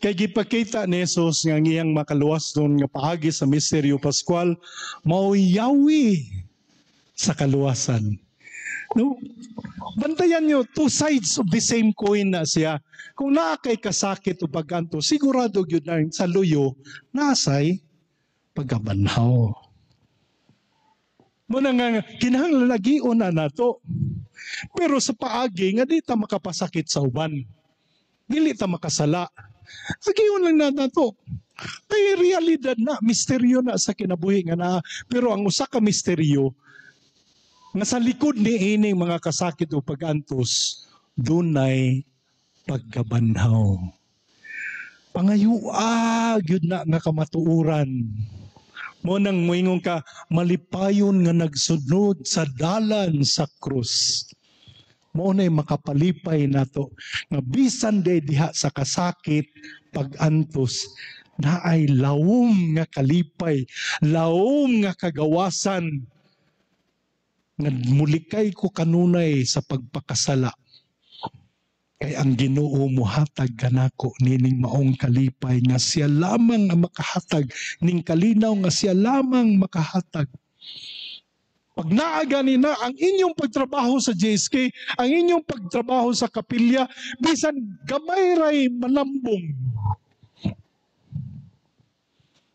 kay gipakita ni Jesus nga ang iyang makaluwas doon nga paagi sa misteryo Pascual mao'y yawi sa kaluwasan. No? Bantayan nyo, two sides of the same coin na siya. Kung naa kay kasakit o pag-anto, sigurado gyud na sa luyo, nasay pagkabanhaw. Muna nga, kinahanglan lagion na nato. Pero sa paagi, nga di ta makapasakit sa uban. Dili ta makasala. Agion lang na nato. Kay realidad na, misteryo na sa kinabuhi nga na. Pero ang usa ka misteryo, nga sa likod ni ining mga kasakit o pag-antos, dunay pagkabanhaw. Pangayua, gyud na nga kamatuoran. Mo nang moingon ka, malipayon nga nagsunod sa dalan sa krus. Mo na'y makapalipay nato nga bisan day diha sa kasakit, pag-antos, naay lawom nga kalipay, lawom nga kagawasan, nga mulikay ko kanunay sa pagpakasala. Kay ang Ginoo muhatag kanako nining maong kalipay nga siya lamang ang makahatag, ning kalinaw nga siya lamang makahatag. Pag naaga ni na ang inyong pagtrabaho sa JSK, ang inyong pagtrabaho sa kapilya, bisan gamay ray malambong,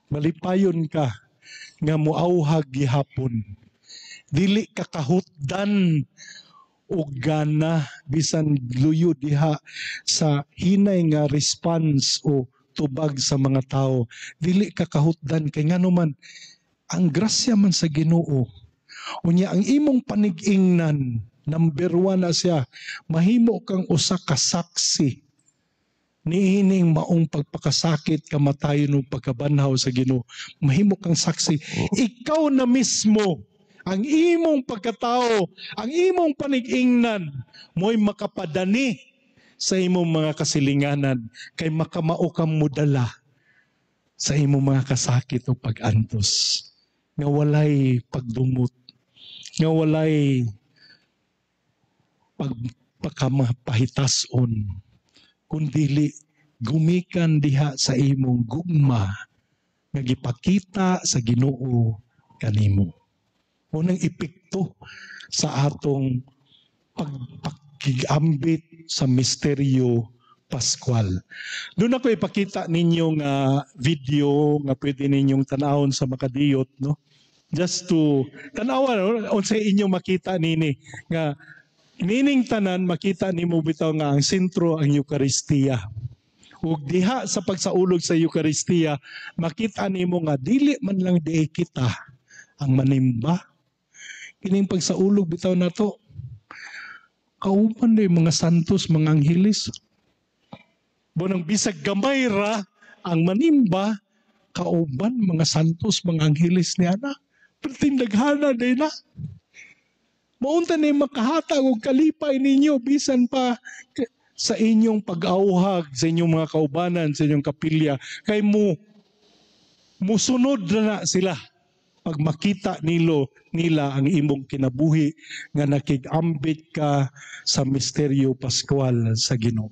malipayon ka nga muauhag gihapon. Dili ka kahutdan og gana bisan luyo diha sa hinay nga response o tubag sa mga tao. Dili ka kahutdan kay ngano man ang grasya man sa Ginoo. Unya ang imong panig-ingnan, number 1 na siya, mahimo kang usa ka saksi niining maong pagpakasakit, kamatayon o pagkabanhaw sa Ginoo. Mahimo kang saksi. Ikaw na mismo, ang imong pagkatao, ang imong panig-ingnan, mo'y makapadani sa imong mga kasilinganan, kay makamao kang mudala sa imong mga kasakit o pag-antos, nga walay pagdumot, nga walay pagpakamapahitason, kundili gumikan diha sa imong gugma nga gipakita sa Ginoo kanimo. Unang epekto sa atong pagpakigambit sa misteryo Pascual. Doon ako ipakita ninyo nga video nga pwede ninyong tanawon sa makadiyot, no? Just to tanawan unsay inyong makita nini nga nining tanan makita nimo bitaw nga ang sentro ang Eukaristiya. Ug diha sa pagsaulog sa Eukaristiya makita nimo nga dili man lang di kita ang manimba. Kining pagsaulog bitaw nato kauban day mga santos, mga angheles. Bunang bisag gamay ra ang manimba, kauban mga santos, mga angheles niya na. Pertindaghana day na. Maunta ni makahatag og kalipay ninyo bisan pa sa inyong pag-auhag, sa inyong mga kaubanan, sa inyong kapilya, kay musunod na sila. Pag makita nila ang imong kinabuhi nga nakig-ambit ka sa misteryo Pascual sa Ginoo.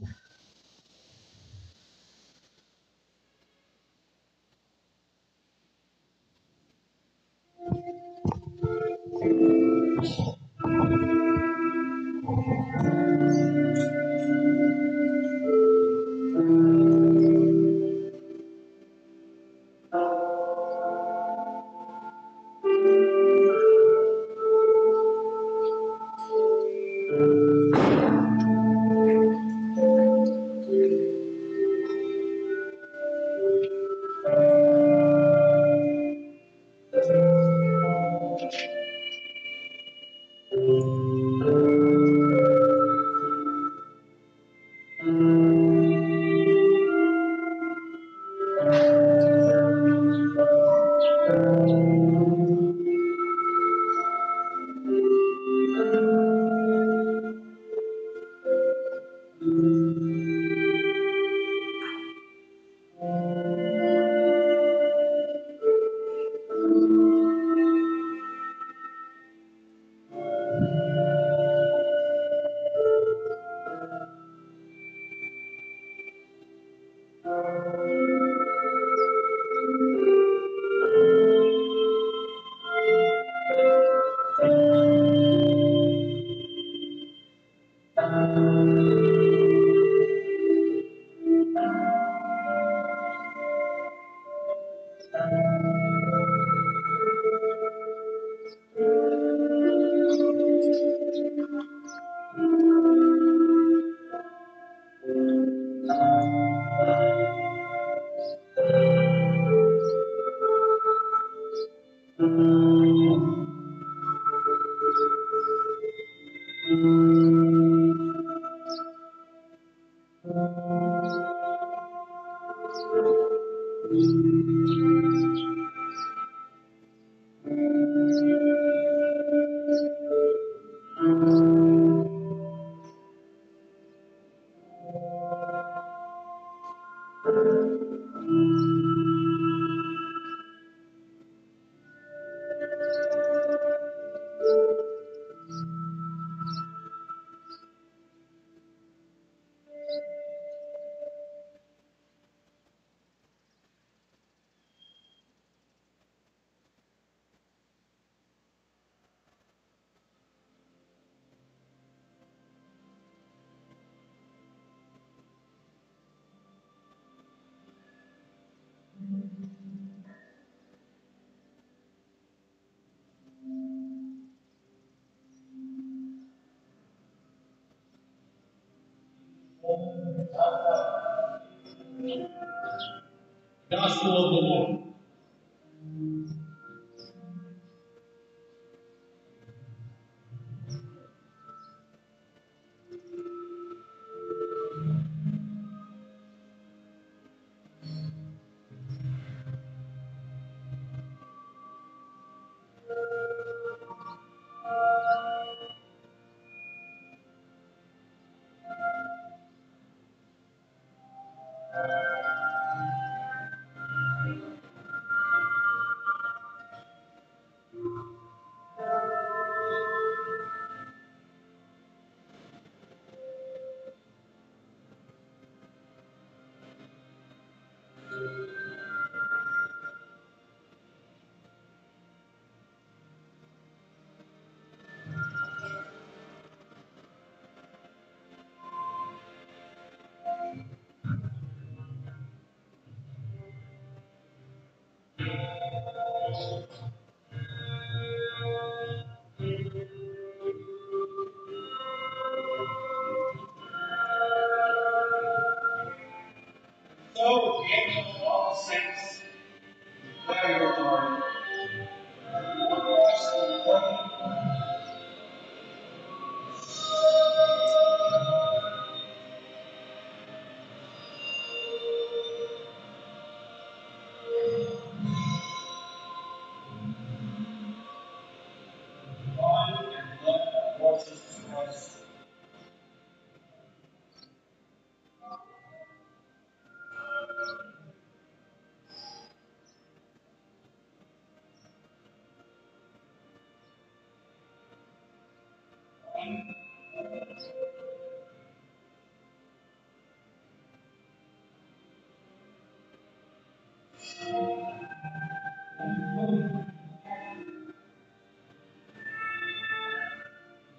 Gospel of the Lord.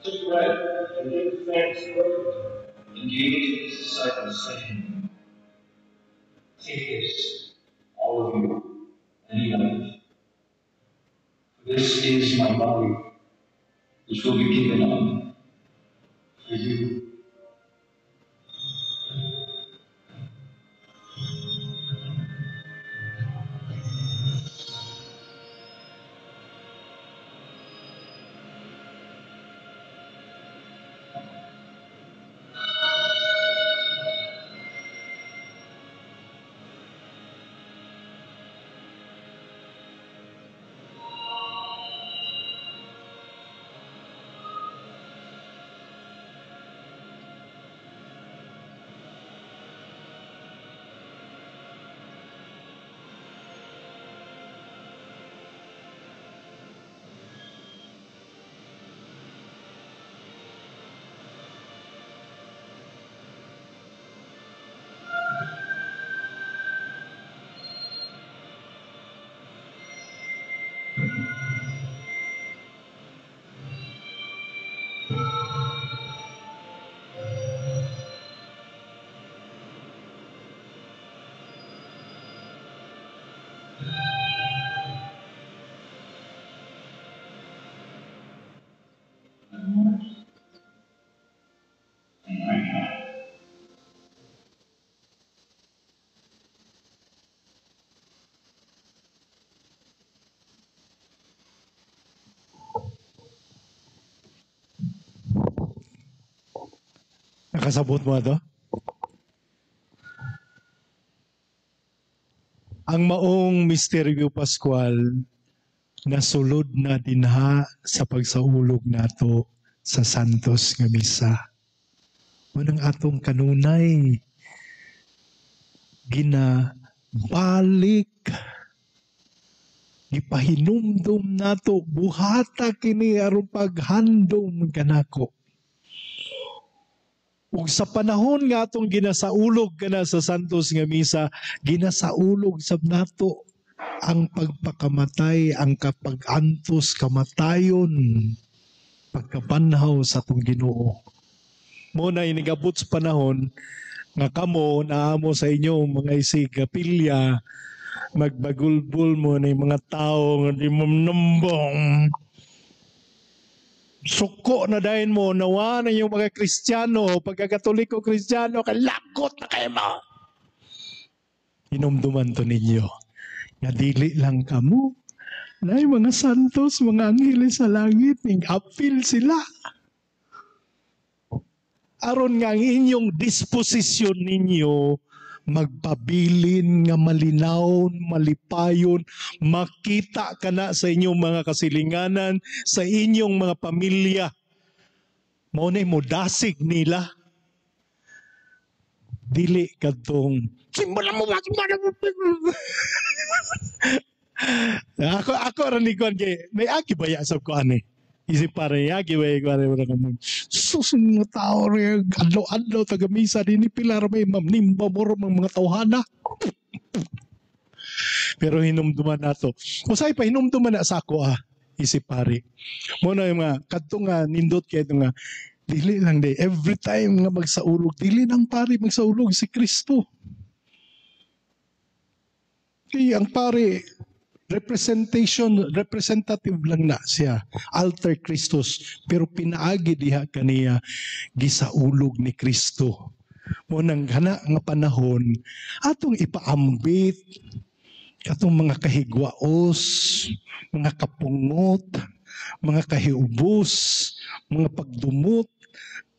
Took bread, and gave thanks, broke it, and gave it to his disciples, saying, "Take this, all of you, and eat of it. For this is my body, which will be given up for you." And my God. Nakasabot mo ito? Ang maong misteryo Pascual nasulod na dinha sa pagsaulog nato sa Santos nga Misa. Manang atong kanunay ginabalik, gipahinumdum nato, buhata kini aron paghandom kanako. Ug sa panahon nga atong ginasaulog kana sa Santos nga Misa, ginasaulog sab nato ang pagpakamatay, ang kapag-antos kamatayon, pagkabanhaw sa atong Ginoo. Mo na inigabot sa panahon nga kamo naamo sa inyong mga isig kapilya, magbagulbul mo ni mga tao nga di mo nambong. Suko na dahin mo, nawa na yung mga Kristiyano, pagkakatoliko Kristiyano, kalagot na kayo mo. Hinumduman to ninyo. Nga dili lang kamo. Nay, mga santos, mga angheles sa langit, ning apil sila. Aron nga ang inyong disposisyon ninyo, magpabilin nga malinawon, malipayon, makita ka na sa inyong mga kasilinganan, sa inyong mga pamilya. Mao na mo dasig nila. Dili kadtong simula mo ba, simula mo. Ako ra ni kuan kay may agi baya sab ko ani. Isip pare agi baya ko ani wala ka. Sus mga tao re adlaw-adlaw taga misa dinhi pila ra may mamnimba mo mga tawhana. Pero hinumduman nato. Usay pa hinumduman na sa ako isip pare. Mo na yung mga kadto nga nindot kay nga dili lang day every time nga magsaulog dili nang pare magsaulog si Kristo. Kay ang pare representative lang na siya, alter Christus, pero pinaagi diha kaniya gisaulog ni Kristo. Mo nang gana nga panahon atong ipaambit katong mga kahigwaos, mga kapungot, mga kahiubos, mga pagdumot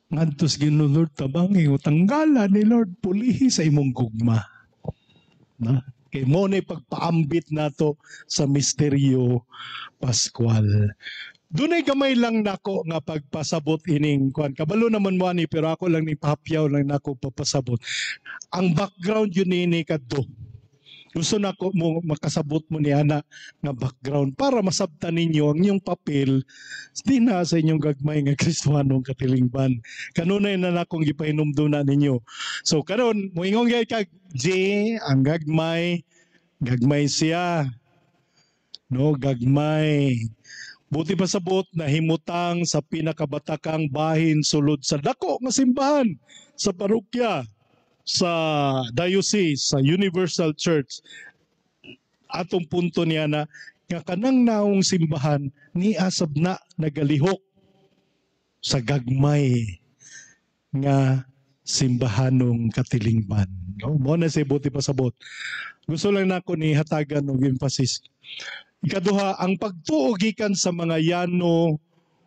ngadto sa Ginoo. Lord, tabangi tanggala ni Lord, pulihi sa imong gugma. Na? Kay mo na pagpaambit nato sa misteryo Pascual. Dunay gamay lang nako nga pagpasabot ining kuan. Kabalo naman mo ani pero ako lang ni pahapyaw lang nako papasabot. Ang background yun ini kadto. Gusto nako mo makasabot mo ni ana nga background para masabtan ninyo ang inyong papel di na sa inyong gagmay nga Kristohanong katilingban. Kanunay na nakong gipahinumdum na ninyo. So karon moingon gyud kag J ang gagmay, gagmay siya. No, gagmay. Buti pasabot, nahimutang sa pinakabatakang bahin sulod sa dako nga simbahan, sa parokya, sa diocese, sa Universal Church. Atong punto niya na nga kanang naong simbahan ni asab na nagalihok sa gagmay nga simbahanong katilingban. No? Mo na si buti pasabot. Gusto lang nako ni hatagan og emphasis. Ikaduha, ang pagtuo gikan sa mga yano,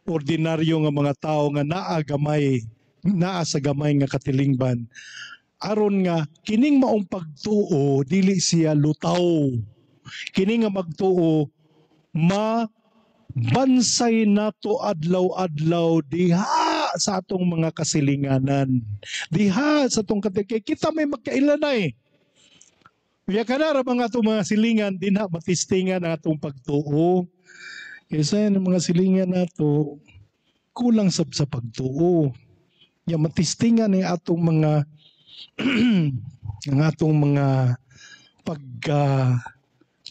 ordinaryo nga mga tao nga naa gamay, naa sa gamay nga katilingban, aron nga kining maong pagtuo dili siya lutaw. Kini nga magtuo ma bansay nato adlaw-adlaw diha sa atong mga kasilinganan. Diha sa atong katikay, kita may magkailanay. Uya ka na ra mga atong mga silingan, dinha matistingan ang atong pagtuo. Kaysa ang mga silingan nato, kulang sab sa pagtuo. Ya matistingan ang atong mga ang atong mga pagka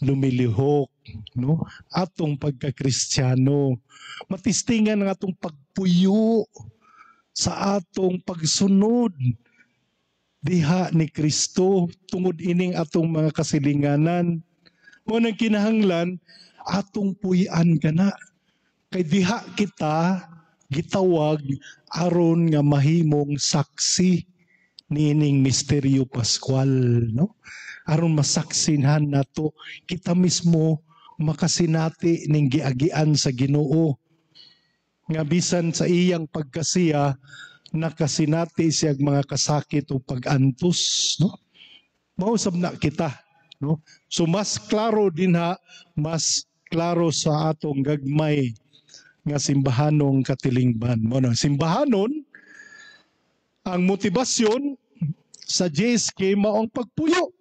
lumilihok, no? Atong pagka-Kristiyano. Matistingan ang atong pagpuyo sa atong pagsunod diha ni Kristo tungod ining atong mga kasilinganan. Mo nang kinahanglan atong puy-an kana kay diha kita gitawag aron nga mahimong saksi niining misteryo Pascual, no? Aron masaksinhan nato, kita mismo makasinati ning giagian sa Ginoo nga bisan sa iyang pagkasiya nakasinati siya mga kasakit o pag-antos, no? Mausab na kita, no? So mas klaro dinha, mas klaro sa atong gagmay nga simbahanong katilingban. Mo na simbahanon ang motibasyon sa JSK mao ang pagpuyo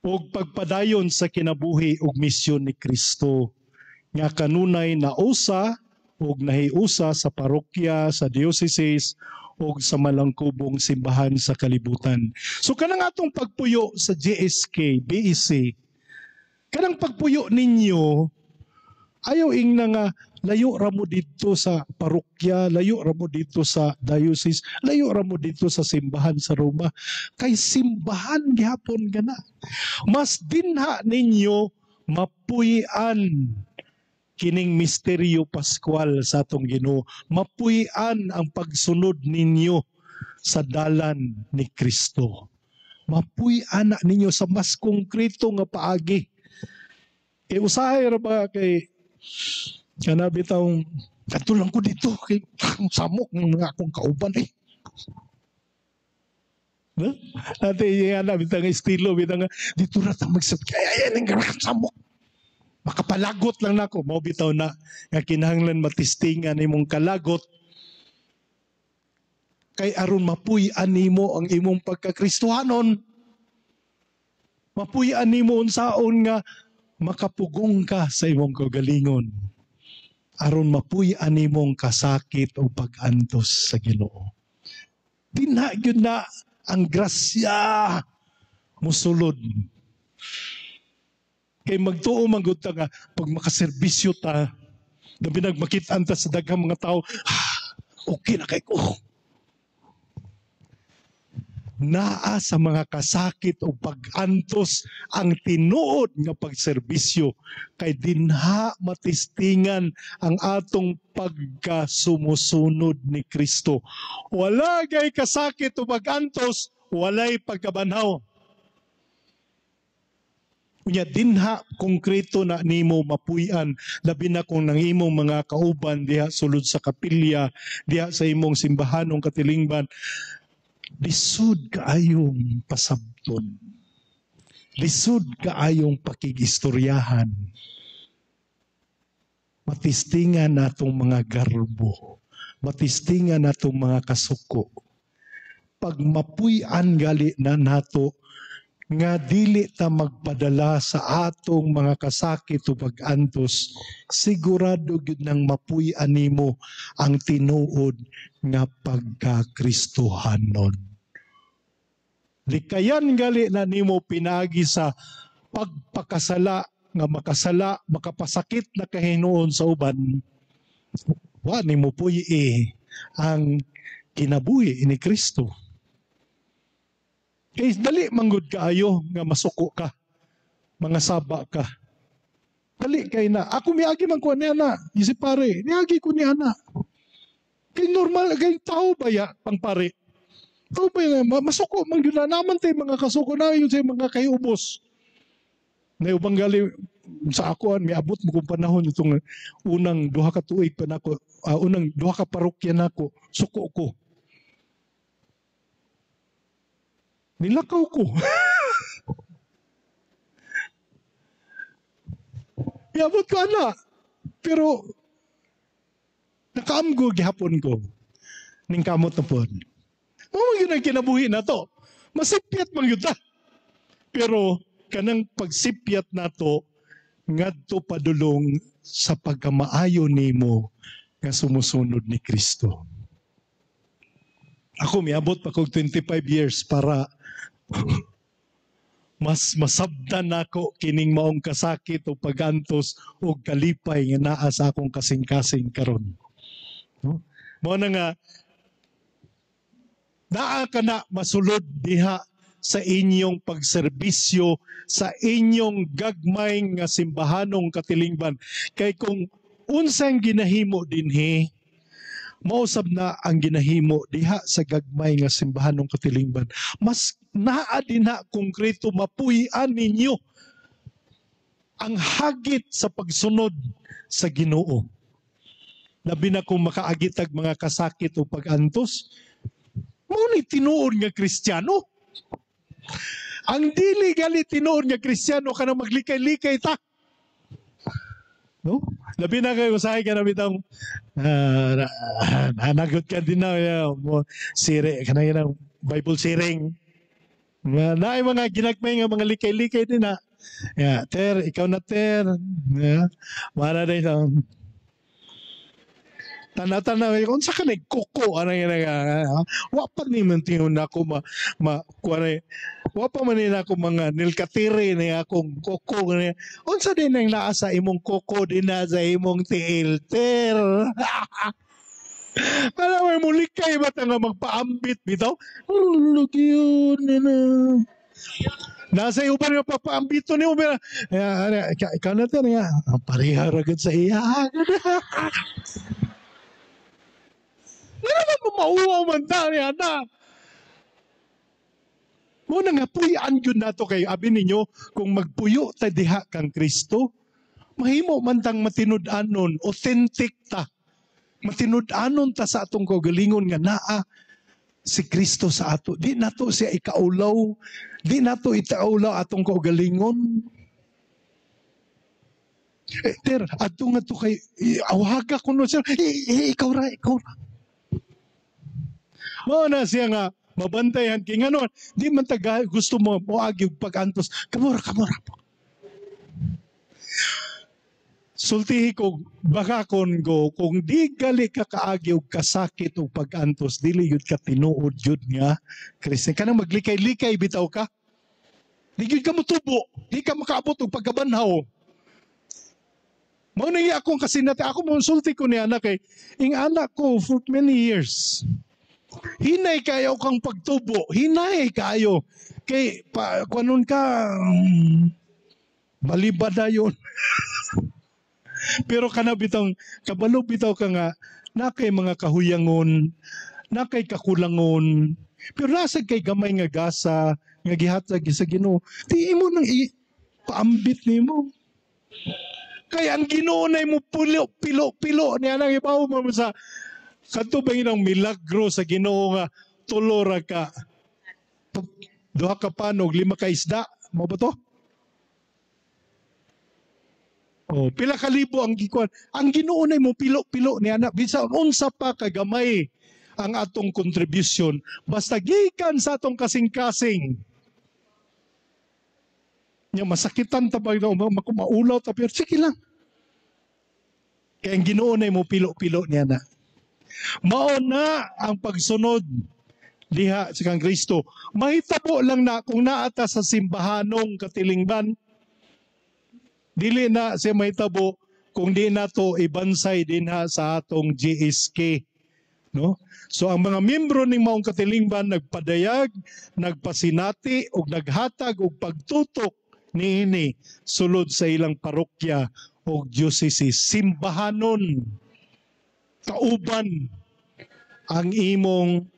ug pagpadayon sa kinabuhi ug misyon ni Kristo nga kanunay nausa ug nahiusa sa parokya, sa diocese ug sa malangkubong simbahan sa kalibutan. So kanang atong pagpuyo sa JSK, BEC, kanang pagpuyo ninyo, ayaw ingna nga layo ra mo didto sa parokya, layo ra mo didto sa diocese, layo ra mo didto sa simbahan sa Roma. Kay simbahan gihapon gana. Mas dinha ninyo mapuy-an kining misteryo Pascual sa atong Ginoo. Mapuy-an ang pagsunod ninyo sa dalan ni Kristo. Mapuy-an na ninyo sa mas konkreto nga paagi. E usahay ra ba kay kana bitawng kadto lang ko dito kay samok ng mga akong kauban eh. No? Ate iya na bitang estilo bitang dito ra ta magsat kay ay ning samok. Makapalagot lang nako, mao bitaw na nga kinahanglan matistingan imong kalagot kay aron mapuy-an nimo ang imong pagkakristohanon. Mapuy-an nimo unsaon nga makapugong ka sa imong kaugalingon aron mapuy-an nimong kasakit o pag-antos sa Ginoo. Dinha gyud na ang grasya musulod. Kay magtuo man gud ta nga pag makaserbisyo ta, labi nag makit-an ta sa daghang mga tao, okay na kay ko. Naa sa mga kasakit o pag-antos ang tinuod nga pagserbisyo kay dinha matistingan ang atong pagkasumusunod ni Kristo. Wala gay kasakit o pag-antos, walay pagkabanhaw. Unya dinha konkreto na nimo mapuy-an, labi na kung nang imong mga kauban diha sulod sa kapilya, diha sa imong simbahanong katilingban, lisod kaayong pasabton. Lisod kaayong pakigistoryahan. Matistingan natong mga garbo. Matistingan natong mga kasuko. Pag mapuy-an gali na nato, nga dili ta magpadala sa atong mga kasakit o pag-antos, sigurado gyud nang mapuy-an nimo ang tinuod nga pagka-Kristohanon. Likayan gali na nimo pinaagi sa pagpakasala nga makasala, makapasakit na kahinuon sa uban, wa nimo puy-i ang kinabuhi ni Kristo. Kay dali manggod kaayo nga masuko ka, mga saba ka. Dali kay na. Ako miagi man ko niya na. Isip pare, niagi ko niya na. Kay normal, kay tao ba ya, pang pare? Tao ba ya, masuko man gyud na naman tay mga kasuko na yun sa mga kayubos. Na ubang gali sa ako miabot mo kung panahon itong unang 2 ka tuig pa nako, unang 2 ka parokya nako, suko ko. Nilakaw ko. Miabot ko ana. Pero nakaamgo gihapon ko. Ning kamot na pod. Mao man gyud ang kinabuhi na to. Masipyat man gyud ta. Pero kanang pagsipyat nato ngadto padulong sa pagkamaayo nimo nga sumusunod ni Kristo. Ako miabot pa kog 25 years para mas masabdan nako kining maong kasakit o pagantos o kalipay nga naa sa akong kasing-kasing karon. No? Mao na nga naa ka na masulod diha sa inyong pagserbisyo sa inyong gagmay nga simbahanong katilingban. Kay kung unsang ginahimo dinhi, mausab na ang ginahimo diha sa gagmay nga simbahanong katilingban. Mas naa dinha konkreto mapuy-an ninyo ang hagit sa pagsunod sa Ginoo. Labi na kung makaagitag mga kasakit o pag-antos, mao ni tinuod nga Kristiyano. Ang dili gali tinuod nga Kristiyano kanang maglikay-likay ta. No? Labi na kayo usahay ka na bitong nagot ka din na sire ka na yun ang Bible sharing. Na mga ginagmay nga mga likay-likay din na. Yeah, ter, ikaw na ter. Yeah. Mara din ito. Tana-tana, unsa ka nagkuko, ano yun, wa pa ni man tingon ako wa pa man ni ako mga nilkatiri ni akong kuko. Unsa din ang naa sa imong kuko, din na sa imong tiil, ter. Para may mulikay ba ta nga magpaambit bitaw? Look yun, nina. Nasa iyo pa rin papaambito niyo. Ikaw na ter, nga. Pareha ra gud sa iya. Nga naman mauwaw man ta niya na. Muna nga, puyan yun na to kayo. Abi ninyo, kung magpuyo ta diha kang Kristo, mahimo man tang matinud-anon, authentic ta. Matinud-anon ta sa atong kaugalingon nga naa si Kristo sa ato. Di nato siya ikaulaw. Di nato itaulaw atong kaugalingon. Eh, ter, adto nga to kay, awhaga ko no, sir. Ikaw ra, ikaw ra. Mao na siya nga mabantayan kay ngano di man taga gusto mo moagi og pag-antos kamura kamura. Sultihi ko baka kon go kung di gali ka kaagi og kasakit og pag-antos dili gyud ka tinuod gyud nga Kristo. Kanang maglikay-likay bitaw ka. Di gyud ka motubo, di ka makaabot og pagkabanhaw. Mao na akong kasinati ako mo sulti ko ni anak kay ing anak ko for many years. Hinay kayo kang pagtubo, hinay kayo. Kay pa kunon ka balibad na yun. Pero kana bitong kabalo bitaw ka nga na kay mga kahuyangon, na kay kakulangon, pero nasa kay gamay nga gasa nga gihatag sa Ginoo. Di imo nang paambit nimo. Kay ang Ginoo na imo pilo pilo pilo niya nang ibaw mo sa kadto ba inang milagro sa Ginoo nga tulo ra ka 2 ka panog 5 ka isda, mao ba to? Oh, pila ka libo ang gikuan. Ang Ginoo nay mo pilo-pilo ni anak bisan unsa pa kagamay ang atong contribution basta gikan sa atong kasing-kasing. Nya masakitan ta ba maulaw ta pero sige lang. Kay ang Ginoo nay mo pilo-pilo niya na. Mao na ang pagsunod diha sa kang Kristo. Mahitabo lang na kung naata sa simbahanong katilingban. Dili na siya mahitabo kung di nato ibansay dinha sa atong GSK. No? So ang mga miyembro ning maong katilingban nagpadayag, nagpasinati ug naghatag og pagtutok niini sulod sa ilang parokya o diocese. Simbahanon, kauban ang imong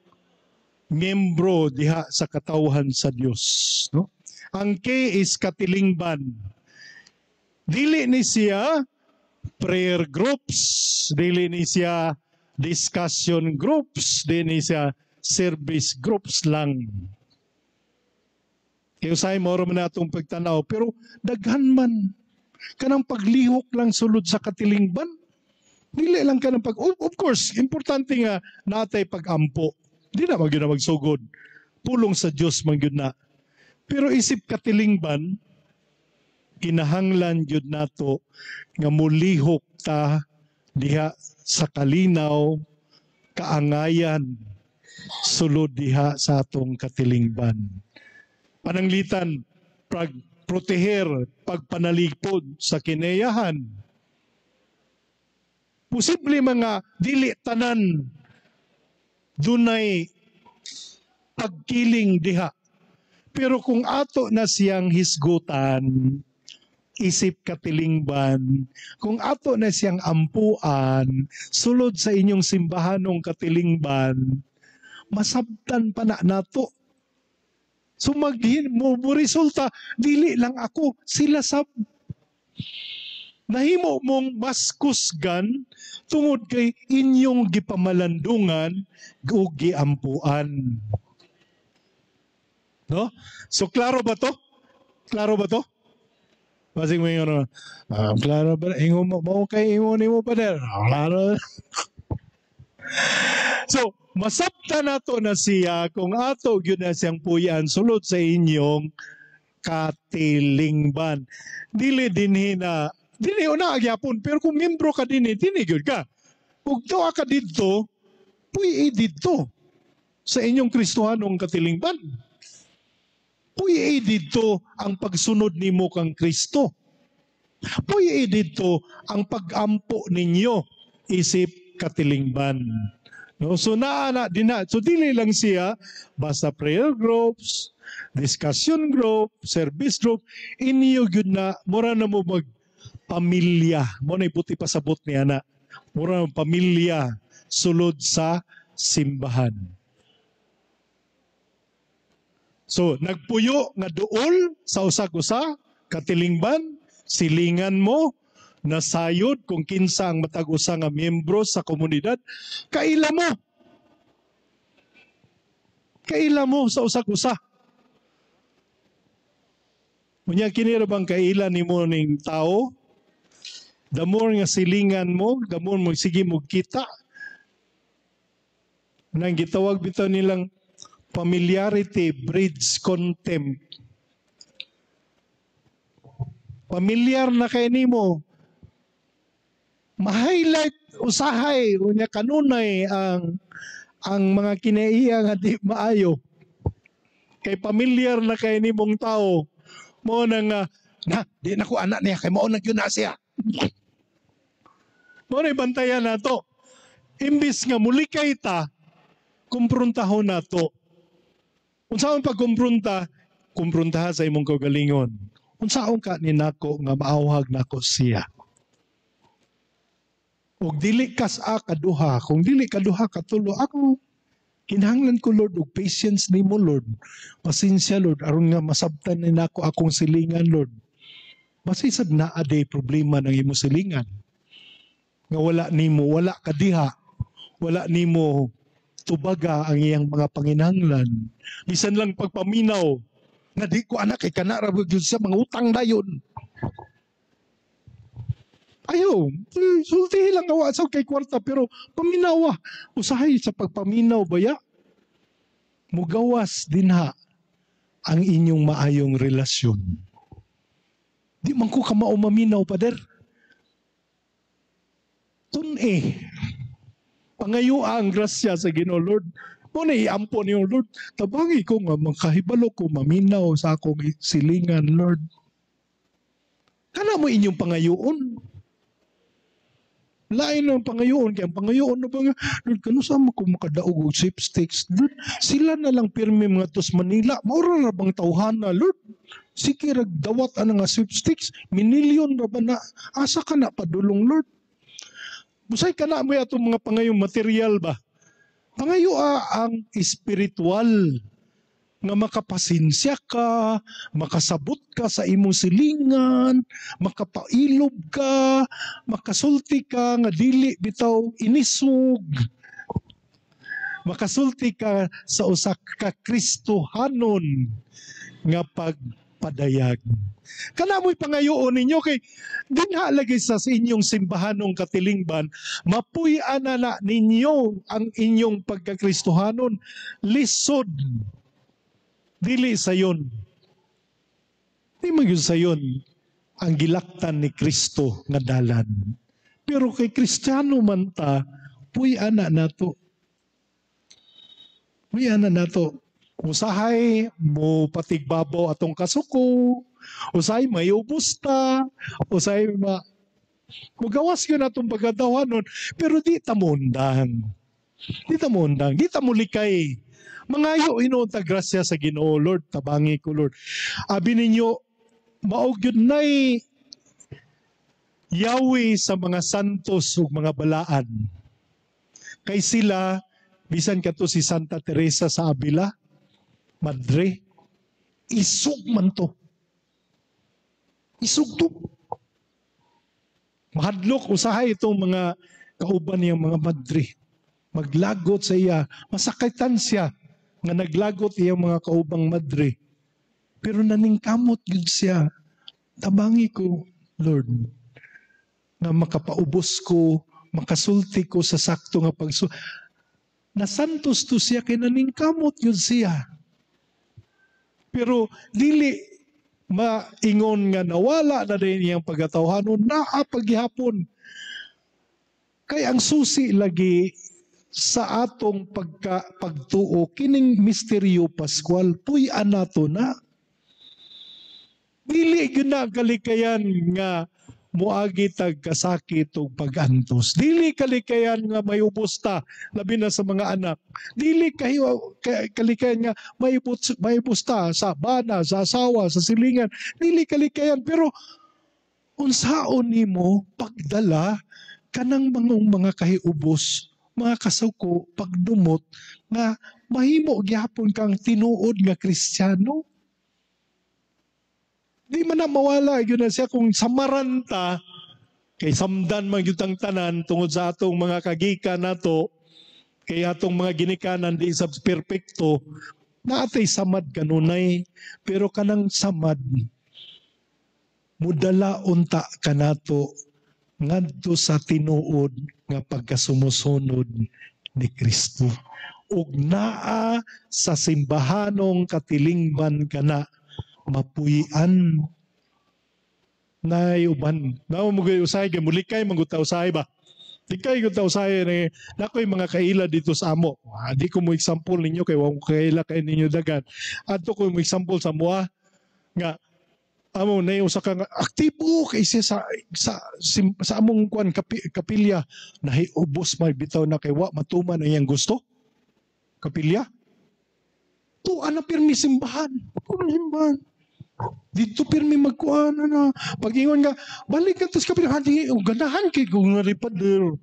miyembro diha sa katawhan sa Dios, no? Ang K is katilingban. Dili ni siya prayer groups, dili ni siya discussion groups, dili ni siya service groups lang. Kaya usahay mao man atong pagtanaw, pero daghan man kanang paglihok lang sulod sa katilingban. Dili lang kanang pag of course, importante nga natay pagampo. Di na man gyud na magsugod. Pulong sa Dios man gyud na. Pero isip katilingban, kinahanglan gyud nato nga mulihok ta diha sa kalinaw, kaangayan sulod diha sa atong katilingban. Pananglitan pag proteher, pagpanalipod sa kineyahan. Posible mga dili tanan dunay pagkiling diha. Pero kung ato na siyang hisgutan, isip katilingban, kung ato na siyang ampuan, sulod sa inyong simbahanong katilingban, masabtan pa na nato. So maghin mo mo resulta, dili lang ako, sila sab. Nahimo mong mas kusgan tungod kay inyong gipamalandungan ug giampuan. No? So klaro ba to? Klaro ba to? Basig mo yung ano, klaro ba? Ingo mo, mo kay ingo nimo pa der. Klaro. So, masabta nato na siya kung ato gyud na siyang puyan sulod sa inyong katilingban. Dili dinhi na dili una agyapon, pero kung miyembro ka dinhi, dinhi gyud ka. Ug tuwa ka didto, puy didto sa inyong Kristohanong katilingban. Puy didto ang pagsunod nimo kang Kristo. Puy didto ang pagampo ninyo isip katilingban. No, so naa na din na. So dili lang siya basta prayer groups, discussion group, service group, inyo gyud na mura na mo mag pamilya. Mo na ibuti pasabot niya na. Mura na pamilya sulod sa simbahan. So nagpuyo nga duol sa usag-usa katilingban, silingan mo nasayod kung kinsa ang matag usa nga miyembro sa komunidad, kaila mo. Kaila mo sa usag-usa. Unya kini ra bang kaila nimo ning tao? The more nga silingan mo, the more mo sige mo kita. Nang gitawag bitaw nilang familiarity breeds contempt. Familiar na kay nimo. Ma-highlight usahay unya kanunay ang mga kinaiya nga di maayo. Kay familiar na kay nimong tao. Mo na nga na di na ko anak niya kay mao na gyud na siya. Mo na bantayan nato. Imbis nga mulikay ta, kumpruntahon nato. Unsaon pagkumpronta? Kumprontaha sa imong kaugalingon. Unsaon ka ni nako nga maawhag nako siya? Og dili kas a kaduha, kung dili kaduha katulo, ako kinahanglan ko, Lord, og patience nimo, Lord. Pasensya, Lord, aron nga masabtan ni nako akong silingan, Lord. Masisad na aday problema ng imo silingan. Nga wala nimo, wala kadiha, wala nimo tubaga ang iyang mga panginahanglan. Bisan lang pagpaminaw, na di ko anak kay kana ra gyud sa mga utang dayon. Ayaw, sultihi lang awa sa kay kwarta pero paminawa. Usahay sa pagpaminaw baya. Mugawas dinha ang inyong maayong relasyon. Di man ko kamao maminaw, pader. Tun-e. Pangayo ang grasya sa Ginoo, Lord. Mo na iampo niyo, Lord. Tabangi ko nga makahibalo ko maminaw sa akong silingan, Lord. Kana mo inyong pangayoon. Lain ang pangayoon kay ang pangayoon na ba, "Lord, kano sa mo ko makadaog og sweepstakes, Lord? Sila na lang pirmi mga tos Manila, maura ra bang tawhana, Lord? Sige rag dawat ana nga sweepstakes, minilyon ra ba na? Asa ka na padulong, Lord?" Busay kana mo atong mga pangayong material ba. Pangayo ang espiritual nga makapasensya ka, makasabot ka sa imong silingan, makapailob ka, makasulti ka nga dili bitaw inisog. Makasulti ka sa usa ka Kristohanon nga pagpadayag. Kana mo'y pangayoon ninyo kay dinha lagi sa inyong simbahanong katilingban, mapuy-an na ninyo ang inyong pagkakristohanon. Lisod dili sayon. Di man gyud sayon ang gilaktan ni Kristo nga dalan. Pero kay Kristiyano man ta, puy-an na nato. Puy-an na nato. Usahay mo patigbabaw atong kasuko, usahay may ubos ta, usahay ma mugawas yun atong pagkatawanon, pero di ta mondang. Di ta mondang, di ta mulikay. Mangayo hinuon ta grasya sa Ginoo, "Lord, tabangi ko, Lord." Abi ninyo, mao gyud nay yawi sa mga santos ug mga balaan. Kay sila, bisan kato si Santa Teresa sa Avila, madre, isog man to. Isog to. Mahadlok usahay itong mga kauban niyang mga madre. Maglagot sa iya, masakitan siya nga naglagot iyang mga kaubang madre. Pero naningkamot gyud siya. "Tabangi ko, Lord, nga makapaubos ko, makasulti ko sa sakto nga pagsu." Nasantos to siya kay naningkamot gyud siya. Pero dili maingon nga nawala na din iyang pagkatawhanon, naa paghihapon. Kay ang susi lagi sa atong pagtuo kining misteryo Pascual, puy-an nato na. Dili gyud na kalikayan nga muagi tag kasakit ug pag-antos. Dili kalikayan nga may ubos ta, labi na sa mga anak. Dili kayo kalikayan nga may ubos ta sa bana, sa asawa, sa silingan. Dili kalikayan, pero unsaon nimo pagdala kanang mga kahiubos, mga kasuko, pagdumot nga mahimo gyapon kang tinuod nga Kristiyano. Di man na mawala yun na siya kung samaranta kay samdan man gyud ang tanan tungod sa atong mga kagikan nato, kay atong mga ginikanan di sa perpekto, naatay samad kanunay, pero kanang samad mudala unta kanato ngadto sa tinuod nga pagkasumusunod ni Kristo. Ug naa sa simbahanong katilingban kana mapuy-an. Nay uban nao mo gyud usahay kay mulikay man gud ta usahay ba. Likay gud ta usahay ni nakoy mga kaila dito sa amo. Di ko mo example ninyo kay wa ko kaila kay ninyo dagan. Adto ko mo example sa moa nga amo na usa ka nga aktibo kay siya sa among kwan kapilya, nahiubos may bitaw na kay wa matuman ang iyang gusto. Kapilya. Tuan na pirmi simbahan. Simbahan. Dito pirmi magkuan na. Pag-ingon nga, "Balik ka sa kapilya." "Hadi, oh, ganahan kay kung nga pader."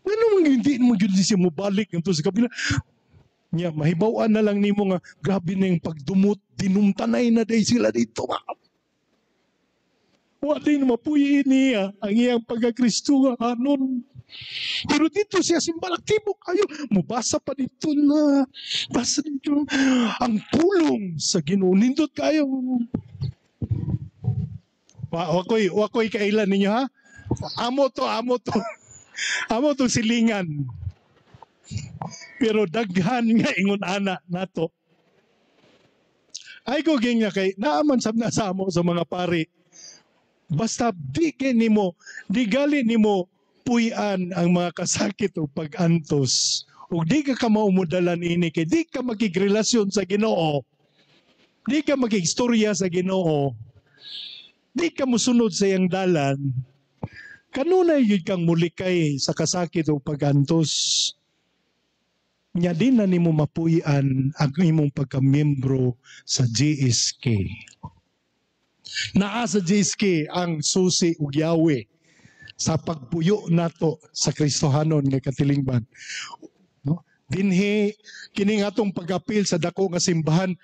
Ano man hindi mo gyud siya mo balik ngadto sa kapilya. Nya mahibaw-an na lang nimo nga grabe na yung pagdumot, dinumtanay na day sila dito. Wa din mapuyi niya ang iyang pagkakristo nga anon. Pero dito siya simbalak tibok kayo. Mubasa pa dito na. Basa dito. Ang pulong sa Ginoo. Nindot kayo. Wakoy kailan ninyo ha? Amo to, amo to. Amo to silingan. Pero daghan nga ingon ana nato. Ay ko nga kay naaman sab na sa amo sa mga pari. Basta di kay nimo, di gali nimo puy-an ang mga kasakit o pag-antos. Ug di ka kamaumudalan ini kay di ka makigrelasyon sa Ginoo. Di ka makigstorya sa Ginoo. Di ka musunod sa iyang dalan, kanunay gyud kang mulikay sa kasakit o pagantos. Nya di na nimo mapuy-an ang imong pagkamiyembro sa GSK. Naa sa GSK ang susi ug yawe sa pagpuyo nato sa Kristohanon nga katilingban. No? Dinhi kining atong pag-apil sa dako nga simbahan,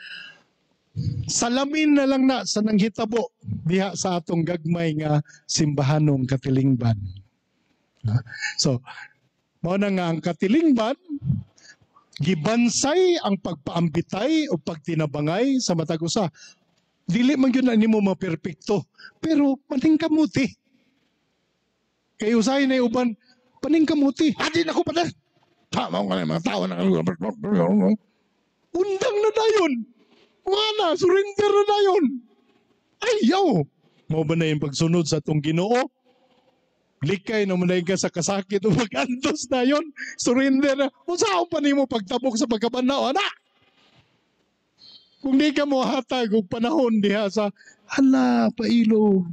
salamin na lang na sa nanghitabo diha sa atong gagmay nga simbahanong katilingban. So, mao na nga ang katilingban gibansay ang pagpaambitay o pagtinabangay sa matag usa. Dili man gyud na nimo maperpekto, pero paningkamuti. Kay usahay na uban, paningkamuti. Adi na ko pa. Tama ko na mga tao na undang na dayon. Wala, surrender na dayon. Ayaw. Mao ba na yung pagsunod sa atong Ginoo? Likay na mo ka sa kasakit o pag-antos na yun. Surrender na. Unsaon pa nimo pagtabok sa pagkabanaw, ana? Kung di ka mo hatag og panahon diha sa hala pailo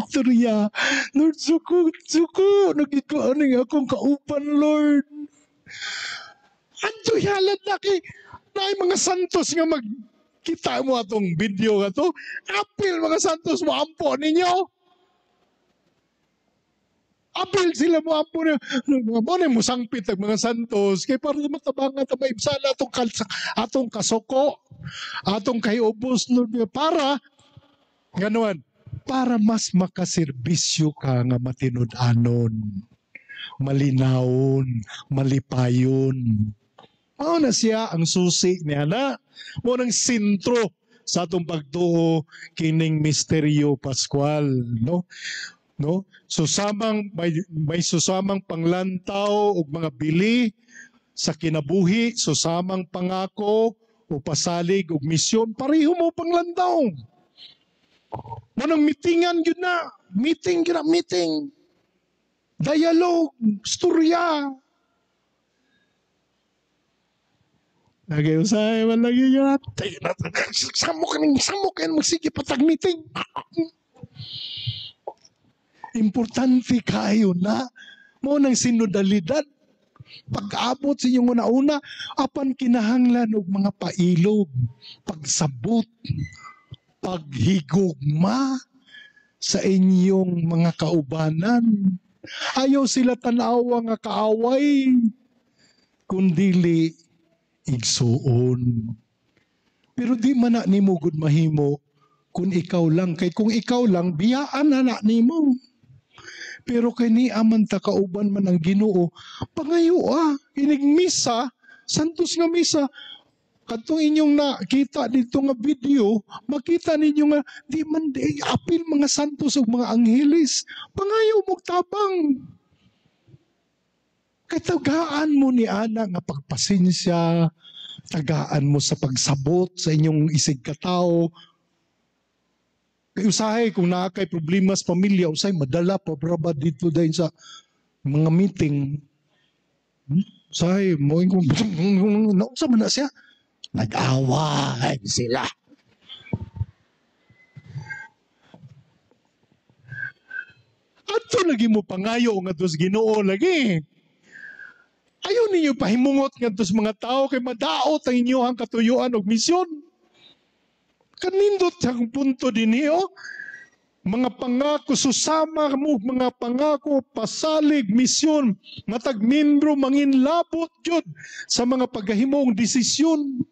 turya, Lord, suko suko nagit ko aning akong kauban, Lord. Adto halad na kay naay mga santos nga mag kita mo atong video nga to, apil mga santos mo ampo ninyo. Apil sila mo ampo niyo. Mo na mo sangpit ang mga santos kay para matabangan ta, maibsan atong kasoko, atong kahiubos, Lord, para ganuan, para mas makaserbisyo ka nga matinud-anon, malinawon, malipayon. Mao na siya ang susi niya na. Mao nang sentro sa atong pagtuo kining misteryo Pascual, no? No? Susamang may susamang panglantaw og mga bili sa kinabuhi, susamang pangako o pasalig og misyon, pareho mo panglantaw. Mo nang meetingan gyud na, meeting gyud na, meeting. Dialogue, storya. Nagayusay man lagi yun. Samo kaning samo kayo magsige patag meeting. Importante kayo na. Mo nang sinodalidad. Pag-abot sa inyong una-una, apan kinahanglan og mga pailog, pagsabot, paghigugma sa inyong mga kaubanan. Ayaw sila tanawa nga kaaway, kundili igsuon. Pero di man na nimo gud mahimo kung ikaw lang. Kay kung ikaw lang, biyaan na na nimo. Pero kay ni aman ta kauban man ang Ginoo, pangayo inig misa, santos nga misa, kadtong inyong nakita dito nga video, makita ninyo nga di man di apil mga santos ug mga angheles, pangayo mo tabang. Kay tagaan mo ni ana nga pagpasensya, tagaan mo sa pagsabot sa inyong isig katao. Kay usahay kung naa kay problema sa pamilya, usahay madala pa braba dito dahil sa mga meeting. Usahay mo kung naunsa man na siya, nag-away sila. Adto lagi mo pangayo ngadto sa Ginoo lagi. Ayaw ninyo pahimungot ngadto sa mga tao kay madaot ang inyong katuyuan og misyon. Kanindot sa punto dinhi, oh. Mga pangako, susama mo, mga pangako, pasalig, misyon, matag membro, manginlabot yun sa mga paghahimong desisyon.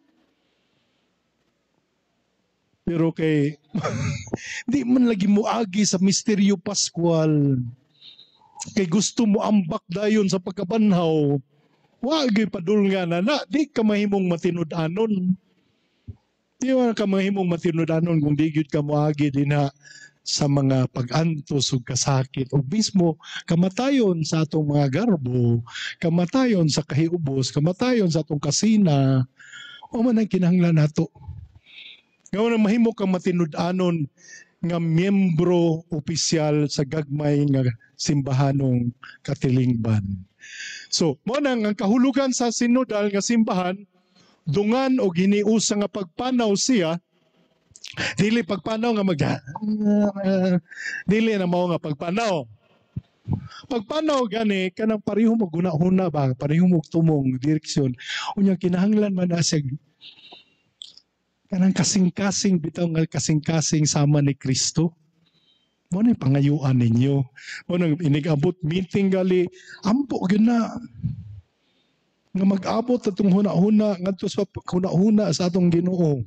Pero kay, di man lagi muagi sa misteryo Pascual. Kay gusto mo ambak dayon sa pagkabanhaw, wag padulngan na na, di ka mahimong matinud-anon. Di man ka mahimong matinud-anon kung di gyud ka moagi dinha sa mga pag-antos ug kasakit o mismo kamatayon sa atong mga garbo, kamatayon sa kahiubos, kamatayon sa atong kasina. O man ang kinahanglan nato. Ngayon mahimo kang matinud-anon nga miyembro opisyal sa gagmay nga simbahanong katilingban. So, mo nang ang kahulugan sa sinodal nga simbahan, dungan o giniusa nga pagpanaw siya Dili pagpanaw nga mag dili na mao nga pagpanaw. Pagpanaw gani kanang pareho mo guna-huna ba, pareho mo tumong direksyon. Unya kinahanglan man na siya kanang kasing-kasing bitaw nga kasing-kasing sama ni Kristo. Mo na pangayuan ninyo. Mo nang inig-abot meeting gali, ampo gyud na nga mag-abot atong huna-huna ngadto sa huna-huna sa atong Ginoo.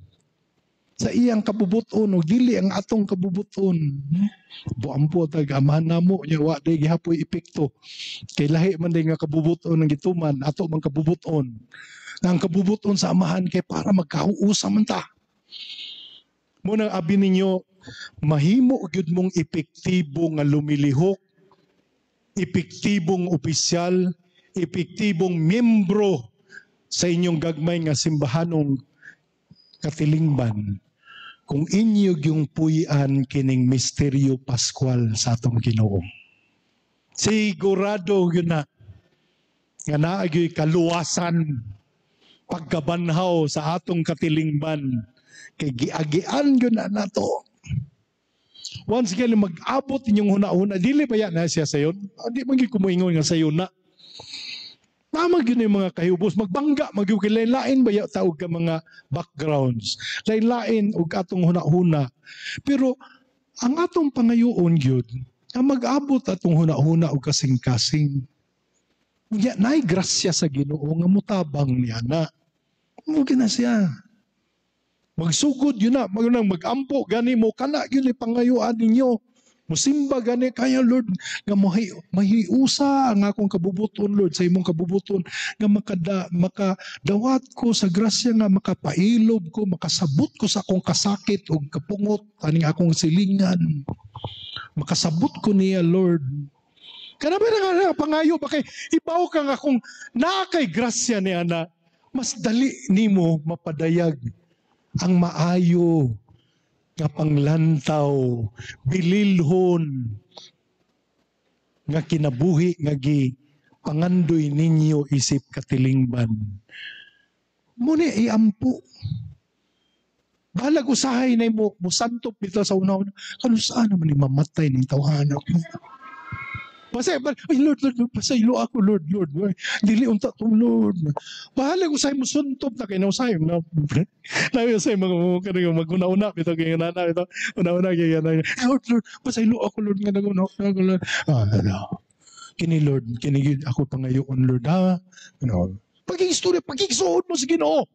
Sa iyang kabubuton ug dili ang atong kabubuton. Buampo tag amahan namo nya wa day gihapoy epekto. Kay lahi man day nga kabubuton ang gituman, ato man kabubuton. Na ang kabubuton sa amahan kay para magkahuusa man ta. Mo nang abi ninyo mahimo gyud mong epektibo nga lumilihok, epektibong opisyal, epektibong miyembro sa inyong gagmay nga simbahanong katilingban kung inyo yung puy-an kining misteryo Pascual sa atong Ginoo. Sigurado yun na nga naa gyuy kaluwasan, pagkabanhaw sa atong katilingban kay giagian yun na nato. Once again, mag-abot inyong huna-huna, dili ba yan na siya sayon? Di man gyud kumuingon nga sayon na. Tama gyud yung mga kahibos, magbangga, magyud kay lain ba ya taog ka mga backgrounds, lain-lain og atong huna-huna. Pero ang atong pangayoon gyud, nga mag-abot atong huna-huna og kasing-kasing. Unya naay grasya sa Ginoo nga mutabang niya na. Mo na siya. Magsugod yun na, magunang magampo gani mo kana gyud ni pangayuan ninyo. Musimba gani kaya, Lord, nga mahiusa ang akong kabubuton, Lord, sa imong kabubuton nga makadawat ko sa grasya nga makapailob ko, makasabot ko sa akong kasakit ug kapungot aning akong silingan. Makasabot ko niya, Lord. Kana ba nga pangayo ba kay ibaw ka nga kung naa kay grasya niya na mas dali nimo mapadayag ang maayo nga panglantaw, bililhon nga kinabuhi nga gi pangandoy ninyo isip katilingban. Muni iampo. Balag usahay na mo musantop bitaw sa una-una. Kano saan naman ni mamatay ning tawhana? Pasay, ay Lord, Lord, Lord, pasaylo ako, Lord, Lord. Dili unta to, Lord. Bahala ko sa'yo mo suntop na kay na usahay na. Labi sa mga kanang maguna-una bitaw kay nana bitaw. Una-una kay nana. Lord, Lord, pasaylo ako, Lord, nga naguna ako, Lord. Ah, ano. Kini Lord, kini ako pangayoon, Lord, ha. Ano. Pagiging pagigsuod mo sa Ginoo.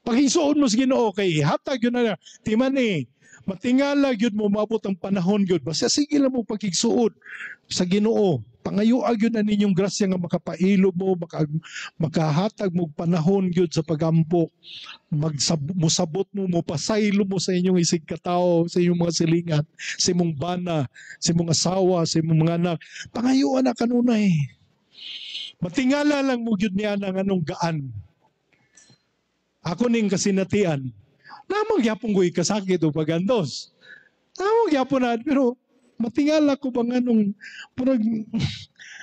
Pagigsuod mo sa Ginoo kay hatag yun na. Timan eh. Matingala gyud mo maabot ang panahon gyud. Basta sige lang mo pagigsuod sa Ginoo. Pangayoa gyud na ninyong grasya nga makapailo mo, makahatag mo panahon gyud sa pagampo. Musabot mo, mupasaylo mo sa inyong isig katao, sa inyong mga silingan, sa imong bana, sa imong asawa, sa imong mga anak. Pangayoa na kanunay. Matingala lang mo gyud niya ng anong gaan. Ako ning kasinatian. Namang gyapon ko'y kasakit o pagandos. Namang gyapon na, pero matingala ko bang anong purag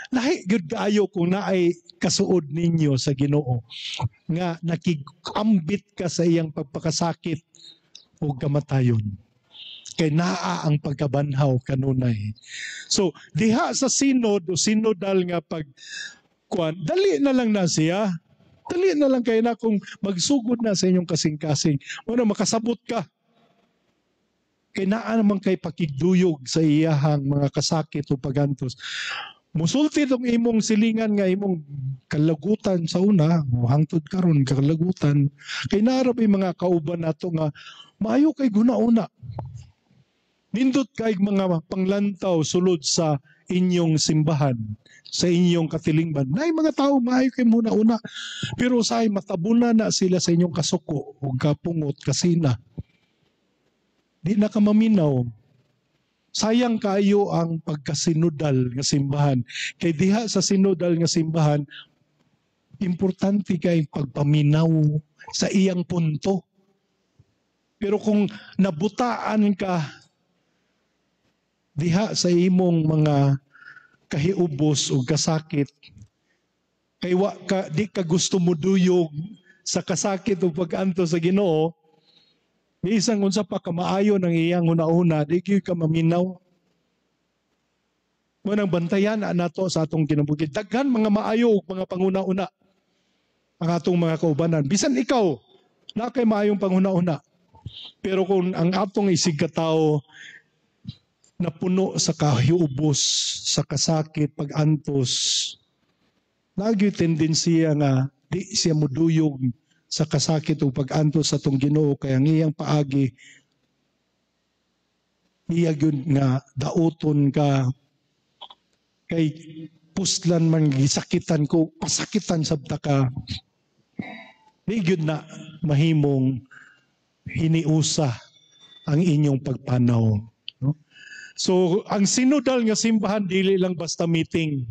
lahi gyud kaayo kung naay kasuod ninyo sa Ginoo nga nakigambit ka sa iyang pagpakasakit o kamatayon. Kay naa ang pagkabanhaw kanunay. So diha sa synod o synodal nga pag kuan, dali na lang na siya. Dali na lang kayo na kung magsugod na sa inyong kasing-kasing. Muna makasabot ka. Kay naa naman kay pakigduyog sa iyahang mga kasakit o pagantos. Musulti tong imong silingan nga imong kalagutan sa una, o hangtod karon kalagutan. Kay naa ra mga kauban nato nga maayo kay guna-una. Nindot kay mga panglantaw sulod sa inyong simbahan, sa inyong katilingban. Nay mga tao maayo kay muna-una. Pero usahay matabuna na sila sa inyong kasuko o kapungot, kasina. Di na ka maminaw. Sayang kaayo ang pagkasinodal nga simbahan. Kay diha sa sinodal nga simbahan, importante kay pagpaminaw sa iyang punto. Pero kung nabutaan ka diha sa imong mga kahiubos o kasakit, kay wa ka, di ka gusto mo duyog sa kasakit o pag-anto sa Ginoo, Bisan unsa pa kamaayo ng iyang huna-huna, di gyud ka maminaw. Mo nang bantayan nato sa atong kinabuhi. Daghan mga maayo ug mga panguna-una ang atong mga kaubanan. Bisan ikaw, na kay maayong panghuna-una. Pero kung ang atong isig katao napuno sa kahiubos, sa kasakit, pag-antos, nagyoy tendensiya nga di siya muduyog sa kasakit o pag-antos sa atong Ginoo, kay ang iyang paagi iya gyud nga dauton ka, kay puslan man gisakitan ko, pasakitan sabta ka. Di gyud na mahimong hiniusa ang inyong pagpanaw, no? So ang sinodal nga simbahan dili lang basta meeting,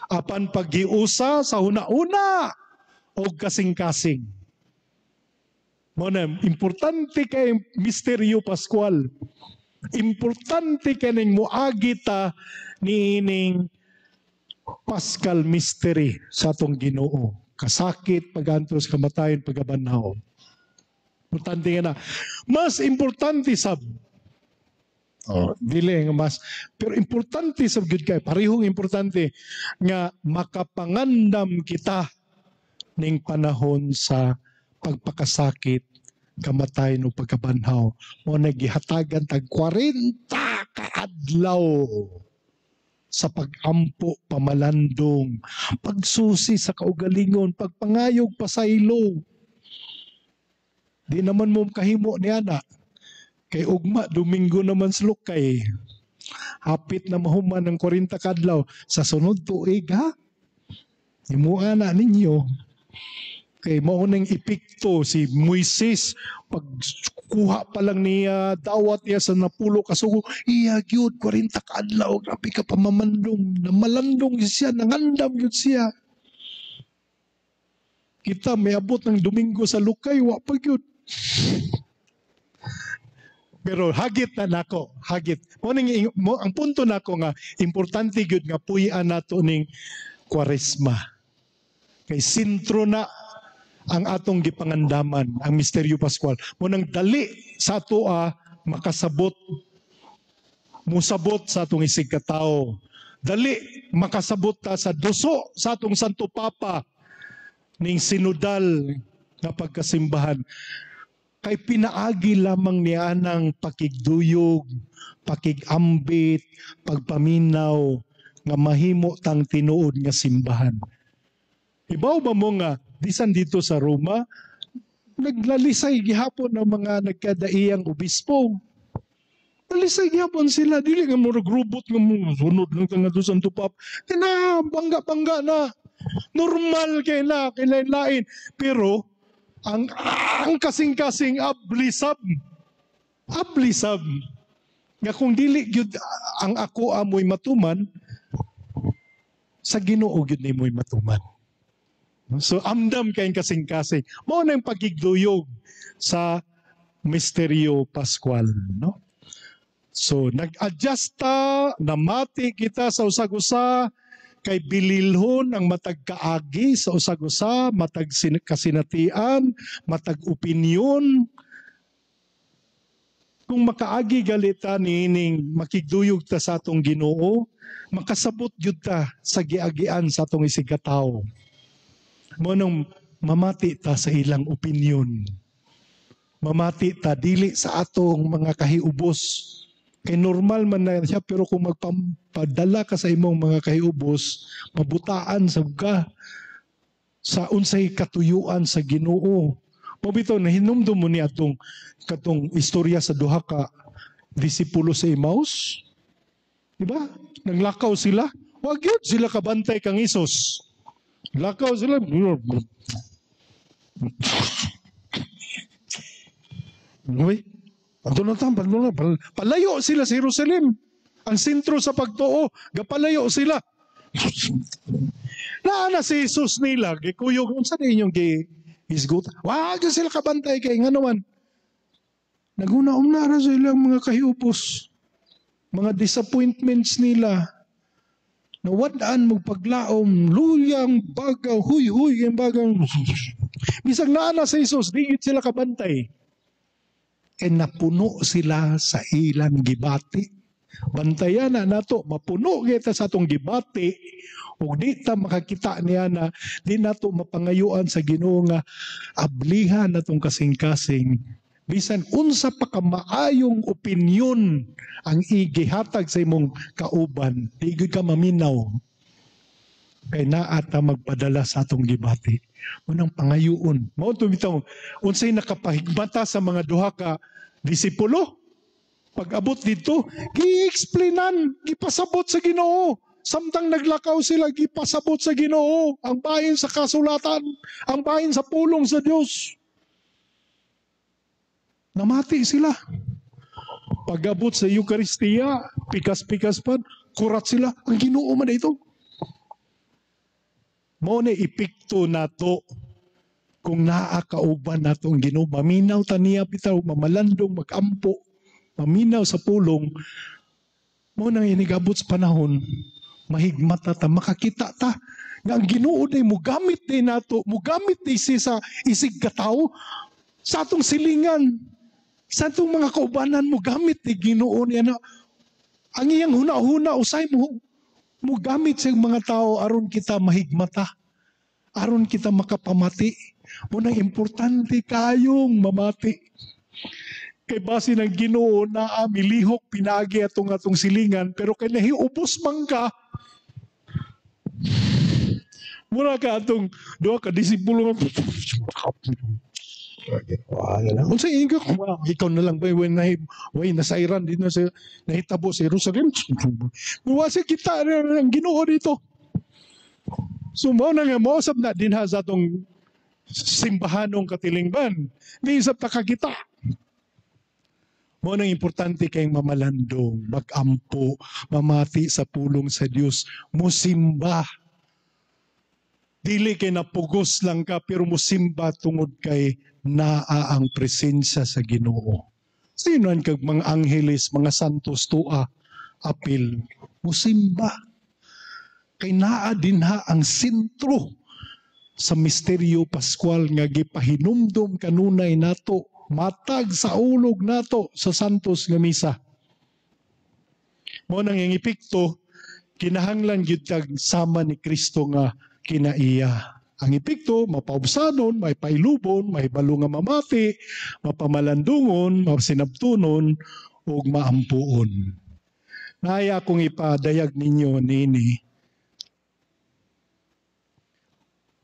apan paggiusa sa huna-una o kasing-kasing. Mo na importante kay misteryo Pascual. Importante kay ning moagi ta niining Pascal mystery sa atong Ginoo. Kasakit, pagantos, kamatayon, pagabanhaw. Importante nga na. Mas importante sab. Oh, dili nga mas, pero importante sab gyud kay parehong importante nga makapangandam kita ning panahon sa pagpakasakit, kamatayon o pagkabanhaw. Mo na gihatagan tag 40 kaadlaw sa pag-ampo, pamalandong, pagsusi sa kaugalingon, pagpangayog pasaylo. Di naman mo kahimo niya na. Kay ugma, Domingo naman sa lukay. Hapit na mahuman ng 40 kadlaw. Sa sunod tuig, ha? Himuan na ninyo. Kay mao nang epekto si Moises pagkuha pa lang niya, dawat niya sa napulo kasugo, iya gyud 40 kaadlaw, grabe ka pamamandong, namalandong siya, nangandam gyud siya. Kita may abot ng Domingo sa lukay, wa pa gyud. Pero hagit na nako, hagit. Mo ning mo, ang punto nako nga importante gyud nga puy-an nato ning Kwaresma. Kay sentro na ang atong gipangandaman, ang misteryo Pascual. Mo nang dali sa ato makasabot, musabot sa atong isig katao. Dali makasabot ta sa duso sa atong Santo Papa ning sinodal nga pagkasimbahan. Kay pinaagi lamang niya ng pakigduyog, pakigambit, pagpaminaw nga mahimo tang tinuod nga simbahan. Ibaw ba mo nga bisan dito sa Roma, naglalisay gihapon ang mga nagkadaiyang obispo. Lalisay gihapon sila, dili nga murag robot nga mo sunod lang ka nga do Santo Papa. Kina bangga-bangga na. Normal kay na, kailain-lain. Pero ang kasing-kasing ablisab. Ablisab. Nga kung dili gyud ang ako amoy matuman, sa Ginoo gyud nimoy matuman. So amdam kayong kasing-kasing. Mao na yung pagigduyog sa misteryo Pascual, no? So nag-adjust ta, namati kita sa usag-usa, kay bililhon ang matag kaagi sa usag-usa, matag kasinatian, matag opinyon. Kung makaagi galita niining makigduyog ta sa atong Ginoo, makasabot gyud ta sa giagian sa atong isigkatawo. Mo nang mamati ta sa ilang opinyon. Mamati ta dili sa atong mga kahiubos. Kay normal man na siya, pero kung magpadala ka sa imong mga kahiubos, mabutaan sab ka sa unsay katuyuan sa Ginoo. Mo bitaw nahinumdum mo ni atong katong istorya sa duha ka disipulo sa Emmaus. Diba? Naglakaw sila. Wa gyud sila kabantay kang Hesus. Lakaw sila. Uy, palayo sila sa Jerusalem. Ang sentro sa pagtuo, gapalayo sila. Naa na si Jesus nila, gikuyog, unsa na inyong gihisgot? Wag sila kabantay kay ngano man. Naguna-una ra sa ilang mga kahiupos, mga disappointments nila. Nawadaan mo paglaom, luyang bagaw, huy-huy ang bagaw. Bisag naa na si Jesus, di sila kabantay. Kay napuno sila sa ilang gibati. Bantayan na nato, mapuno kita sa atong gibati ug di ta makakita niya na di nato mapangayuan sa Ginoo nga ablihan natong kasing-kasing. Bisan unsa pa ka maayong opinyon ang igihatag sa imong kauban, di gyud ka maminaw. Kay naa ta magpadala sa atong gibati. Unang pangayuon. Mao to bitaw unsay nakapahigmata sa mga duha ka disipulo. Pag-abot dito, gi-explainan, gipasabot sa Ginoo. Samtang naglakaw sila, gipasabot sa Ginoo ang bahin sa kasulatan, ang bahin sa pulong sa Dios. Namati sila. Pag-abot sa Eucharistia, pikas-pikas pa, kurat sila. Ang Ginoo man ito. Mao na epekto nato kung naa kauban nato ang Ginoo. Maminaw ta niya bitaw, mamalandong, magampo, maminaw sa pulong. Mao nang inigabot sa panahon, mahigmata ta, makakita ta nga ang Ginoo day mugamit day nato, mugamit day siya sa isig katawo sa atong silingan, sa atong mga kaubanan, mugamit day Ginoo niya na ang iyang huna-huna usay mo mugamit sa mga tao aron kita mahigmata, aron kita makapamati. Munang importante kayong mamati. Kay base ng Ginoo na milihok pinagi atong atong silingan, pero kay nahiubos man ka, mura ka atong duha ka disipulo nga unsa ingon ka, ikaw na lang ba when way nasairan dito sa nahitabo sa Jerusalem, muwa sa kita ang Ginoo dito. So mao na nga mousab na dinha sa atong simbahanong katilingban, di sab ta kakita. Mao nang importante kay mamalandong, magampo, mamati sa pulong sa Dios, musimba. Dili kay napugos lang ka, pero musimba tungod kay naa ang presensya sa Ginoo. Sino ang kag mga angheles, mga santos tua, apil, musimba. Kay naa dinha ang sentro sa misteryo Pascual nga gipahinumdom kanunay nato, matag sa ulog nato sa santos nga misa. Mao nang ang epekto, kinahanglan gyud kag sama ni Kristo nga kinaiya. Ang epekto, mapaubsanon, may pailubon, may balo nga mamati, mapamalandungon, masinabtunon, ug maampuon. Naya akong ipadayag ninyo nini.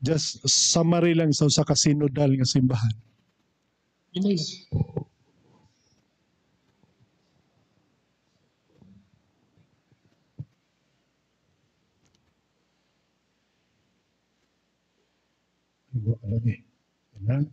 Just summary lang sa usa ka sinodal nga simbahan. Yes. Lagi. Ayan.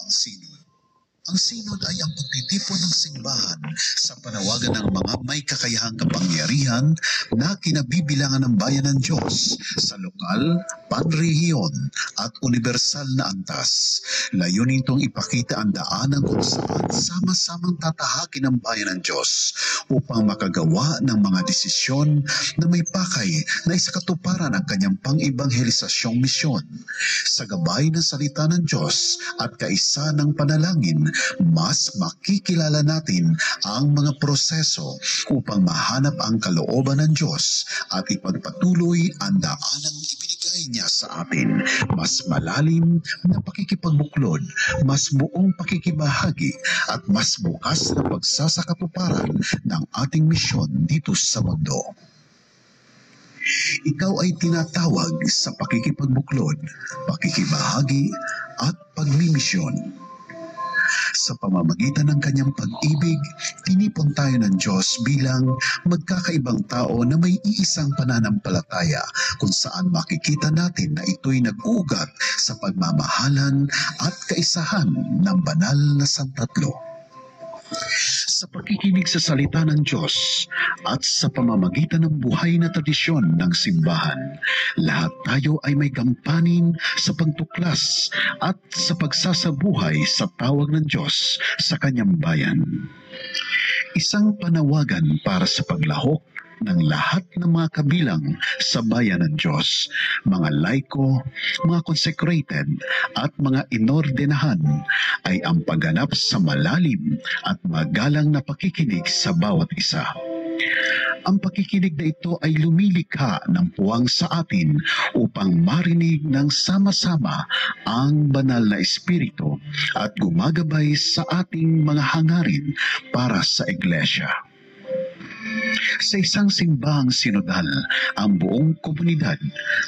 Synod. Ang synod ay ang pagtitipon ng simbahan sa panawagan ng mga may kakayahang kapangyarihan na kinabibilangan ng bayan ng Diyos sa lokal, panrehiyon at universal na antas. Layunin itong ipakita ang daanan kung saan sama-samang tatahakin ang bayan ng Diyos upang makagawa ng mga desisyon na may pakay na isakatuparan ang kanyang pang-ebanghelisasyong misyon. Sa gabay ng salita ng Diyos at kaisa ng panalangin Mas makikilala natin ang mga proseso upang mahanap ang kalooban ng Diyos at ipagpatuloy ang daanang ibinigay niya sa atin. Mas malalim na pakikipagbuklod, mas buong pakikibahagi at mas bukas na pagsasakatuparan ng ating misyon dito sa mundo. Ikaw ay tinatawag sa pakikipagbuklod, pakikibahagi at pagmimisyon. Sa pamamagitan ng kanyang pag-ibig, tinipon tayo ng Diyos bilang magkakaibang tao na may iisang pananampalataya kung saan makikita natin na ito'y nag-uugat sa pagmamahalan at kaisahan ng banal na santatlo. Sa pakikinig sa salita ng Diyos at sa pamamagitan ng buhay na tradisyon ng simbahan, lahat tayo ay may gampanin sa pagtuklas at sa pagsasabuhay sa tawag ng Diyos sa kanyang bayan. Isang panawagan para sa paglahok ng lahat ng mga kabilang sa bayan ng Diyos, mga laiko, mga consecrated at mga inordenahan ay ang pagganap sa malalim at magalang na pakikinig sa bawat isa. Ang pakikinig na ito ay lumilikha ng puwang sa atin upang marinig ng sama-sama ang banal na espiritu at gumagabay sa ating mga hangarin para sa iglesia. Sa isang simbahang sinodal, ang buong komunidad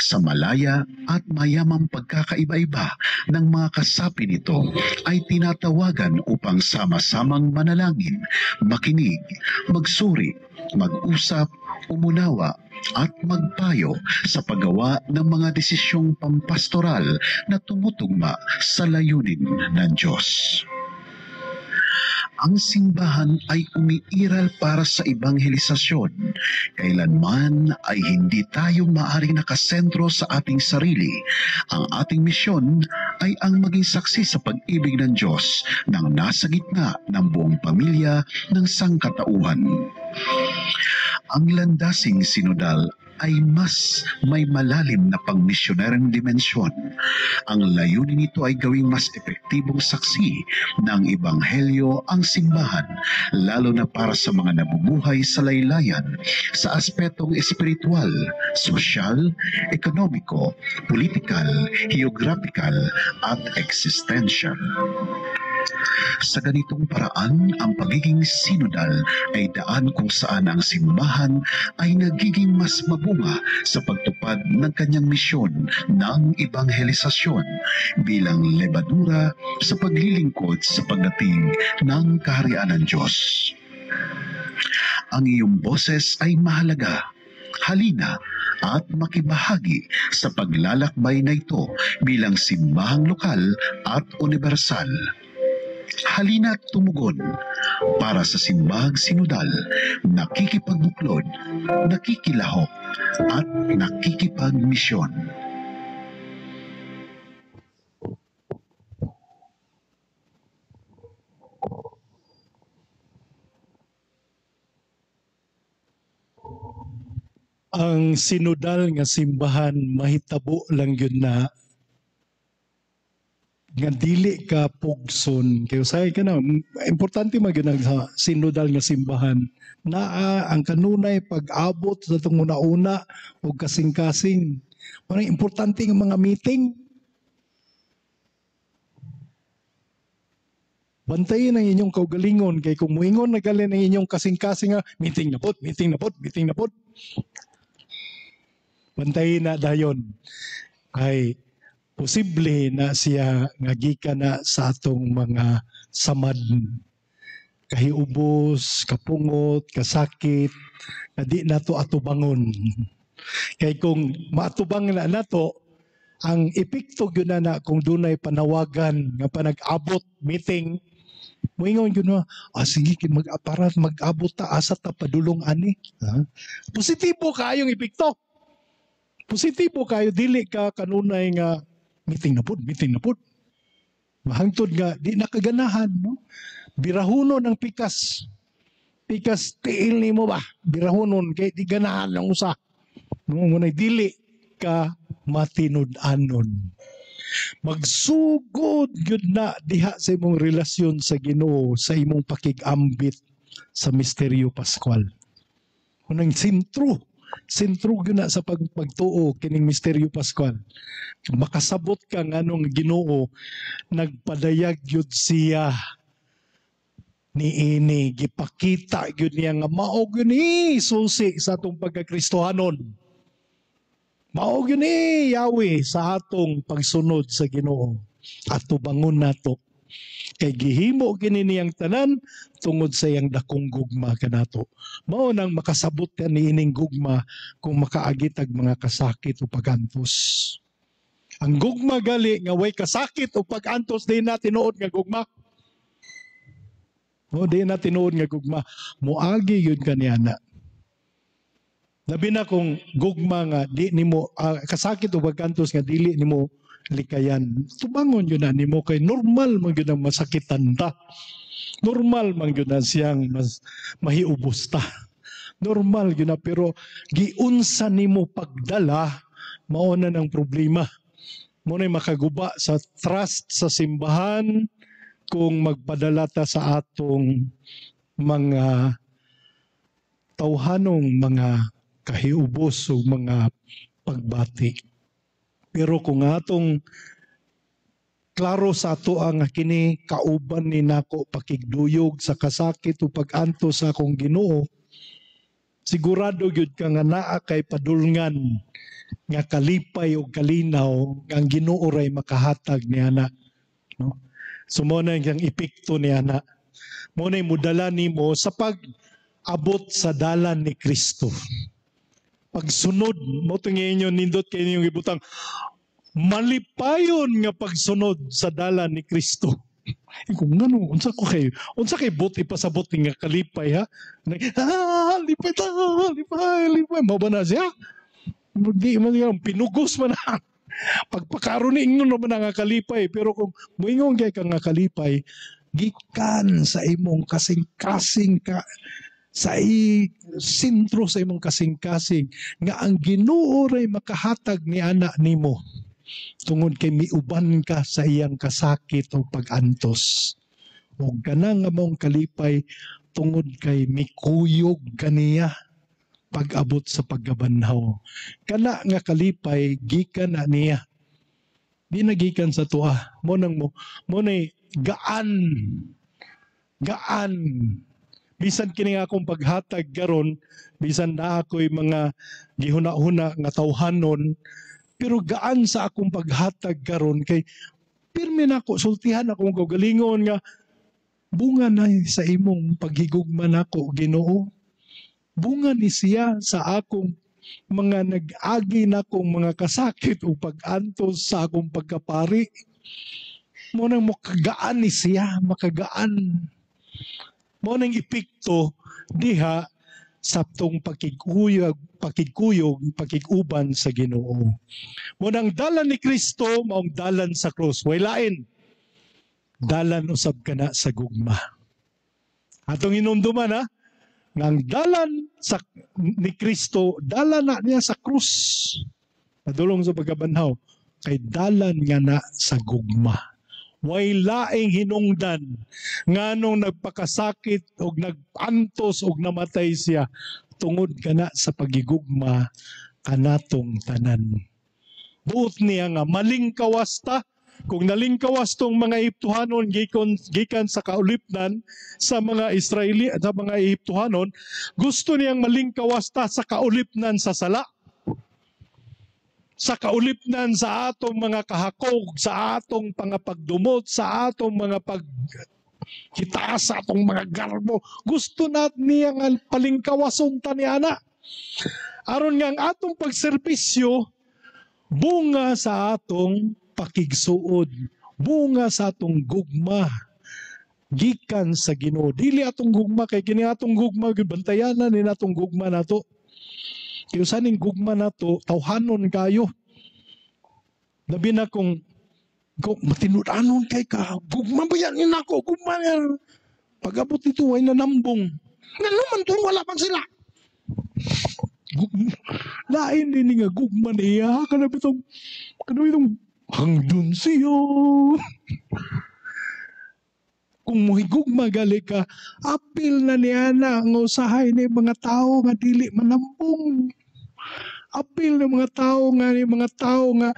sa malaya at mayamang pagkakaiba-iba ng mga kasapi nito ay tinatawagan upang sama-samang manalangin, makinig, magsuri, mag-usap, umunawa at magpayo sa paggawa ng mga desisyong pampastoral na tumutugma sa layunin ng Diyos. Ang simbahan ay umiiral para sa ebanghelisasyon. Kailanman ay hindi tayo maaring nakasentro sa ating sarili. Ang ating misyon ay ang maging saksi sa pag-ibig ng Diyos nang nasa gitna ng buong pamilya ng sangkatauhan. Ang landasing sinodal ay mas may malalim na pangmisyonerong dimensyon. Ang layunin nito ay gawing mas epektibong saksi ng ebanghelyo ang simbahan, lalo na para sa mga nabubuhay sa laylayan sa aspetong espiritual, sosyal, ekonomiko, politikal, geographical at existential. Sa ganitong paraan, ang pagiging sinodal ay daan kung saan ang simbahan ay nagiging mas mabunga sa pagtupad ng kanyang misyon ng ebanghelisasyon bilang lebadura sa paglilingkod sa pagdating ng kaharian ng Diyos. Ang iyong boses ay mahalaga. Halina at makibahagi sa paglalakbay na ito bilang simbahang lokal at universal. Halina at tumugon para sa simbahang sinodal, nakikipagbuklod, nakikilahok at nakikipagmisyon. Ang sinodal nga simbahan mahitabo lang yun na nga dili ka pugson. Kay usahay ka na, importante man gyud sa sinodal nga simbahan. Naa ang kanunay pag-abot sa itong una-una o kasing-kasing. Parang importante nga mga meeting. Bantayin ang inyong kaugalingon kay kung muingon na galin ang inyong kasing-kasing nga meeting na pod, meeting na pod, meeting na pod. Bantayin na dayon. Kay posible na siya nga gikan na sa atong mga samad. Kahiubos, kapungot, kasakit, na di nato atubangon. Kay kung maatubang na nato, ang epekto gyud na kung dunay panawagan nga panag-abot meeting, muingon gyud na, sige mag-aparat, mag-abot ta, asa ta padulong ani. Ha? Positibo kaayong epekto. Positibo kayo, dili ka kanunay nga meeting na pud, meeting na pud. Mahangtod nga, di nakaganahan, no? Birahunon ang pikas. Pikas, tiil nimo ba? Birahunon, kay di ganahan ang usa. No, ngunay dili ka matinud-anon. Magsugod gyud na diha sa imong relasyon sa Ginoo, sa imong pakig-ambit sa misteryo Pascual. Unang sentro, sentro gyud na sa pagtuo kining misteryo Pascual. Makasabot ka nganong Ginoo nagpadayag gyud siya niini, gipakita gyud niya nga mao gyud ni susi sa atong pagkakristohanon. Mao gyud ni Yahweh sa atong pagsunod sa Ginoo. Atubangon nato. Kay gihimo kini niyang tanan tungod sa iyang dakong gugma kanato. Mao nang makasabot ka niining gugma kung makaagi tag mga kasakit o pagantos. Ang gugma gali nga way kasakit o pagantos, di na tinuod nga gugma. O di na tinuod nga gugma. Moagi yun kaniya na. Labi na kung gugma nga di nimo kasakit o pagkantos nga dili nimo likayan. Tubangon yun na nimo kay normal man gyud ang masakitan ta. Normal man gyud na siyang mas mahiubos ta. Normal gyud na, pero giunsa nimo pagdala, mao na ng problema. Mo na makaguba sa trust sa simbahan kung magpadala ta sa atong mga tawhanong mga kahiubos o mga pagbati. Pero kung atong klaro sa ato ang kini kauban ni nako pakigduyog sa kasakit o pag-antos sa akong Ginoo, sigurado gyud ka nga naa kay padulngan nga kalipay o kalinaw nga ang Ginoo ray makahatag niana, no? So mo na ang epekto niana. Mo na mudala nimo sa pag-abot sa dalan ni Kristo. Pagsunod mo tingin inyo, nindot kay inyong ibutang malipayon nga pagsunod sa dalan ni Kristo. Kung ngano, unsa ko kay, unsa kay but ipasabot nga kalipay, ha? Ah, lipay ta, lipay, lipay. Mao ba na siya? Di man siya, pinugos man na. Pagpakaroon ni ingon man na nga kalipay. Pero kung muingon kay ka nga kalipay, gikan sa imong kasing-kasing ka, sa sentro sa imong kasing-kasing, nga ang Ginoo ray makahatag ni ana nimo tungod kay miuban ka sa iyang kasakit o pag-antos. O kanang nga mong kalipay tungod kay mikuyog kaniya pag-abot sa pagkabanhaw. Kana nga kalipay gikan na niya. Di na gikan sa tuwa. Mo nang mo, mo nay gaan. Gaan. Bisan kini nga akong paghatag karon, bisan na ako'y mga gihuna-huna nga tawhanon, pero gaan sa akong paghatag karon kay pirmi na ako sultihan akong kaugalingon nga bunga na sa imong paghigugma nako, Ginoo. Bunga ni siya sa akong mga nag-agi nakong mga kasakit o pag-antos sa akong pagkapari. Mo nang makagaan ni siya, makagaan. Mo nang epekto diha sa tong pakigkuyog, pakigkuyog, pakiguban sa Ginoo. Mo nang dalan ni Kristo maong dalan sa krus. Way lain. Dalan usab kana sa gugma. Atong inumduman, ha, nga ang dalan sa ni Kristo, dalan na niya sa krus. Padulong sa pagkabanhaw, kay dalan nga na sa gugma. Way laing hinungdan nganong nagpakasakit og nag-antos og namatay siya tungod kana sa pagigugma kanatong tanan. Buot niya nga malingkawas ta. Kung nalingkawas tong mga Ehiptohanon gikan sa kaulipnan sa mga Israeli, sa mga Ehiptohanon, gusto niyang malingkawas ta sa kaulipnan sa sala, sa kaulipnan sa atong mga kahakog, sa atong pangapagdumot, sa atong mga pagkitaas, sa atong mga garbo. Gusto na niya nga palingkawason ta ni ana. Aron nga ang atong pagserbisyo, bunga sa atong pakigsuod, bunga sa atong gugma, gikan sa Ginoo. Dili atong gugma, kay kini atong gugma, bantayanan ni natong gugma nato. Kaya saning gugma nato, tawhanon kayo. Labi na kung matinud-anon kay ka, gugma ba yan nako, gugma yan. Pag-abot nito, ay nanambong. Nga naman to, wala pang sila. Lain din nga gugma niya. Kanabitong Hangdon siya. Kung muhigugma gali ka, apil na niya na ang usahay ni mga tao nga dili manambong. Apil ng mga tao nga ni mga tao nga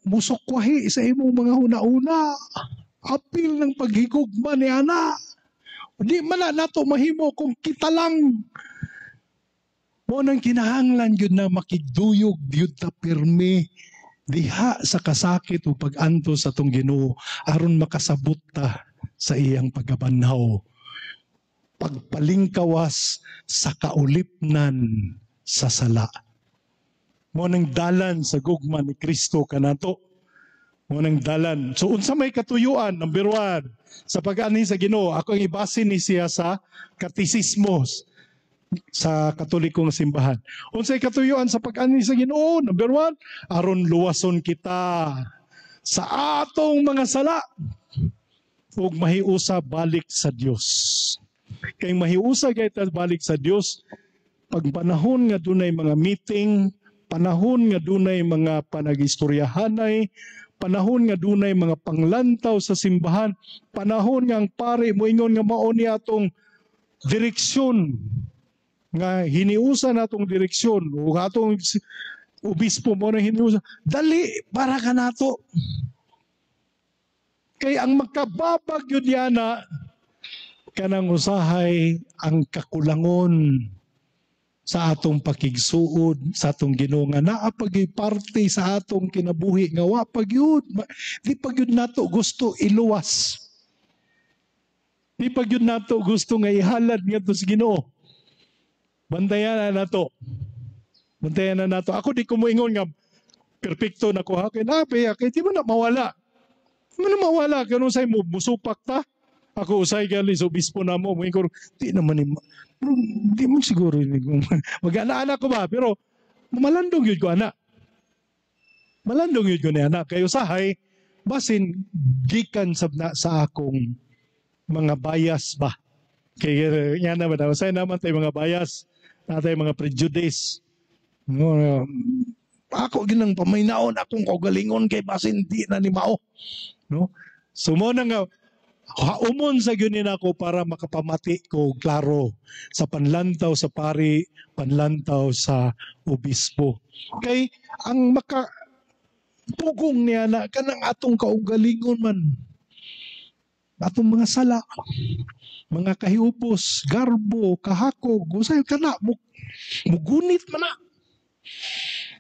musukwahi sa imong mga huna-huna. Apil ng paghigugma ni ana. Di man na nato mahimo kung kita lang. Mo nang kinahanglan gyud na makigduyog gyud ta pirmi diha sa kasakit o pag-antos sa atong Ginoo aron makasabot ta sa iyang pagkabanhaw. Pagpalingkawas sa kaulipnan sa sala. Mo nang dalan sa gugma ni Kristo kanato. Mo nang dalan. So unsa may katuyuan, number 1, sa pag-anhi sa Ginoo, ako ang ibase ni siya sa katisismos sa Katolikong simbahan. Unsay katuyuan sa pag-anhi sa Ginoo? Number 1, aron luwason kita sa atong mga sala ug mahiusa balik sa Dios. Kay mahiusa kita balik sa Dios pag panahon nga dunay mga meeting, panahon nga dunay mga panagistoryahanay, panahon nga dunay mga panglantaw sa simbahan, panahon nga ang pare moingon nga mao ni atong direksyon, nga hiniusa natong direksyon ug atong obispo mo na hiniusa, dali para kanato. Kay ang makababag yun yana kanang usahay ang kakulangon sa atong pakigsuod sa atong Ginoo nga naa pag parte sa atong kinabuhi nga wa pa gyud, di pa gyud nato gusto iluwas, di pa gyud nato gusto nga ihalad ngadto sa Ginoo. Bantayan na nato. Bantayan na nato. Ako di ko moingon nga perpekto na ko ha kay nape kay di mo na mawala. Di mo na mawala kanung say mo musupak ta. Ako usay gali sa obispo na mo moingon di naman ni di mo siguro mag-ana-ana ko ba pero malandong yun ko ana. Malandong yun ko ni ana kay usahay basin gikan sab na sa akong mga bias ba. Kay yan naman usay naman tay mga bias, natay mga prejudice. No, ako ginang pamaynaon akong kaugalingon kay basin di na ni mao. No? So mo na nga haumon sa gyud ni nako para makapamati ko klaro sa panlantaw sa pari, panlantaw sa obispo. Kay ang maka pugong niya na kanang atong kaugalingon man, atong mga sala, mga kahiubos, garbo, kahakog, usay kana mugunit man na.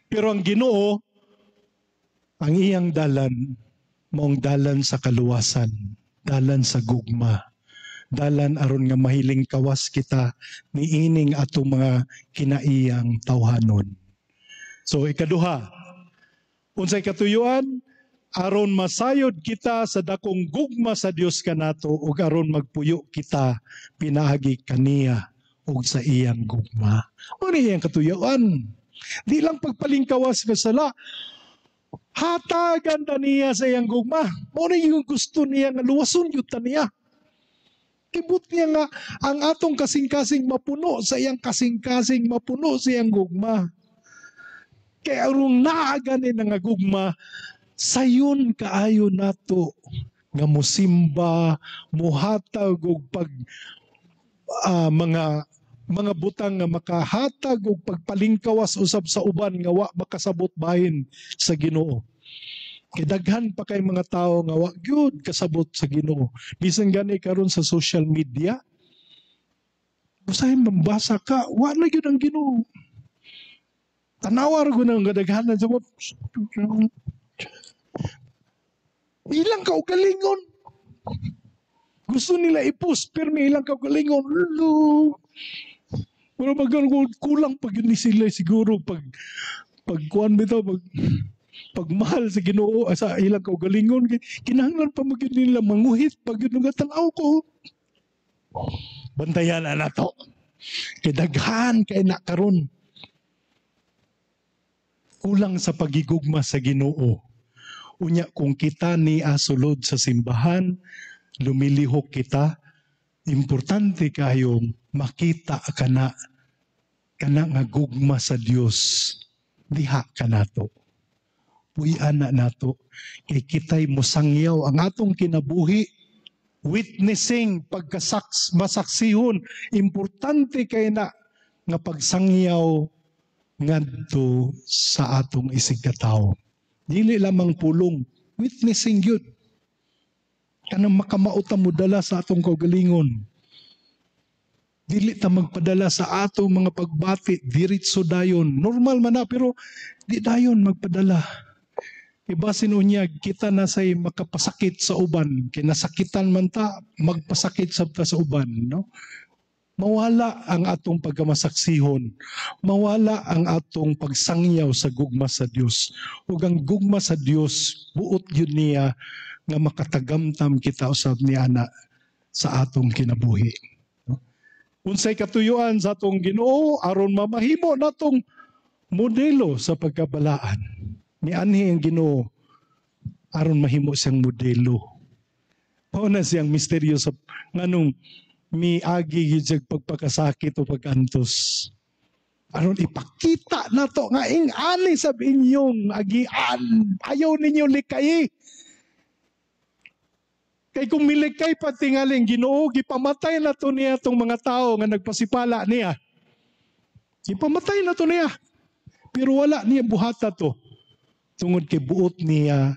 Pero ang Ginoo, ang iyang dalan, maong dalan sa kaluwasan, dalan sa gugma, dalan aron nga mahiling kawas kita niining atong mga kinaiyang tawhanon. So ikaduha, unsay katuyuan? Aron masayod kita sa dakong gugma sa Dios kanato ug aron magpuyo kita pinaagi kaniya ug sa iyang gugma. Ano iyang katuyuan? Di lang pagpalingkawas nga sala, hatagan ta niya sa iyang gugma. Mao na yung gusto niya nga luwason yun ta niya. Kibot niya nga ang atong kasing-kasing mapuno sa iyang kasing-kasing mapuno sa iyang gugma. Kaya aron naa gani na nga gugma, sayon kaayo nato nga musimba, muhatag og pag mga butang nga makahatag og pagpalingkawas usab sa uban nga wa makasabot bahin sa Ginoo. Kay daghan pa kay mga tawo nga wa gyud kasabot sa Ginoo. Bisan gani karon sa social media, usahay mambasa ka, wa na gyud ang Ginoo. Tanawa ra gud ang kadaghanan sa mga ilang kaugalingon. Gusto nila i-post pero may ilang kaugalingon. Lo. Pero kulang pag yun sila siguro pag kuan bitaw pag pagmahal sa Ginoo sa ilang kaugalingon, kinahanglan pa magyud nila manguhit pag yun nga tan-aw ko. Bantayan na nato. Kay daghan kay na karon. Kulang sa pagigugma sa Ginoo. Unya kung kita ni asulod sa simbahan, lumilihok kita, importante kayong makita kana kana nga gugma sa Dios diha kanato. Puy-an na nato kay kitay mosangyaw ang atong kinabuhi, witnessing, pagkasaks masaksihon. Importante kay na nga pagsangyaw ngadto sa atong isigkatawo. Dili lamang pulong, witnessing gyud, kanang makamao ta mo dala sa atong kaugalingon. Dili ta magpadala sa atong mga pagbati diretso dayon. Normal man na, pero di dayon magpadala. Kay basin unyag kita na say makapasakit sa uban, kinasakitan man ta, magpasakit sab ta sa uban, no? Mawala ang atong pagkamasaksihon, mawala ang atong pagsangyaw sa gugma sa Dios. Ug ang gugma sa Dios, buot gyud niya nga makatagamtam kita usab ni ana sa atong kinabuhi. No? Unsay katuyuan sa atong Ginoo aron mamahimo natong modelo sa pagkabalaan? Nianhi ang Ginoo aron mahimo siyang modelo. Mao na siyang misteryo sa nganong miagi gyud siya pagpakasakit o pag-antos. Aron ipakita nato nga ing-ani sa inyong agian. Ayaw ninyo likay. Kay kung milikay pa tingaling Ginoo, gipamatay na to niya tong mga tao nga nagpasipala niya. Gipamatay na to niya. Pero wala niya buhata to. Tungod kay buot niya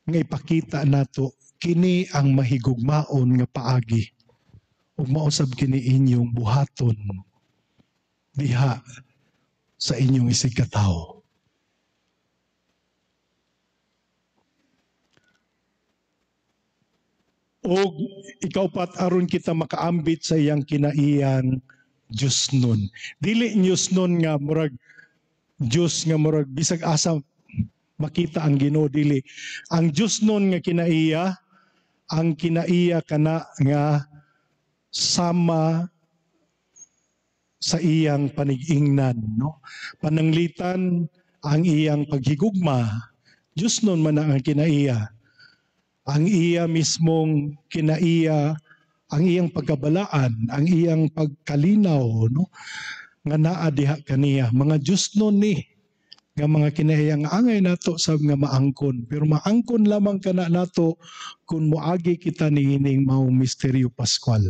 nga ipakita nato kini ang mahigugmaon nga paagi ug mausab kini inyong buhaton diha sa inyong isigkatawo. Og ikaw pat aron kita makaambit sa iyang kinaiyang Diyos nun. Dili Diyos nun nga murag Diyos nga murag bisag asa makita ang Ginoo, dili. Ang Diyos nun nga kinaiya, ang kinaiya kana nga sama sa iyang panigingnan, no? Pananglitan ang iyang paghigugma, Diyos nun man ang kinaiya. Ang iya mismong kinaiya, ang iyang pagkabalaan, ang iyang pagkalinaw, no? Nga naa diha kaniya. Mga Diyos nun ni nga mga kinaiya nga angay nato sa nga maangkon, pero maangkon lamang kana nato kung moagi kita niining maong misteryo Pascual.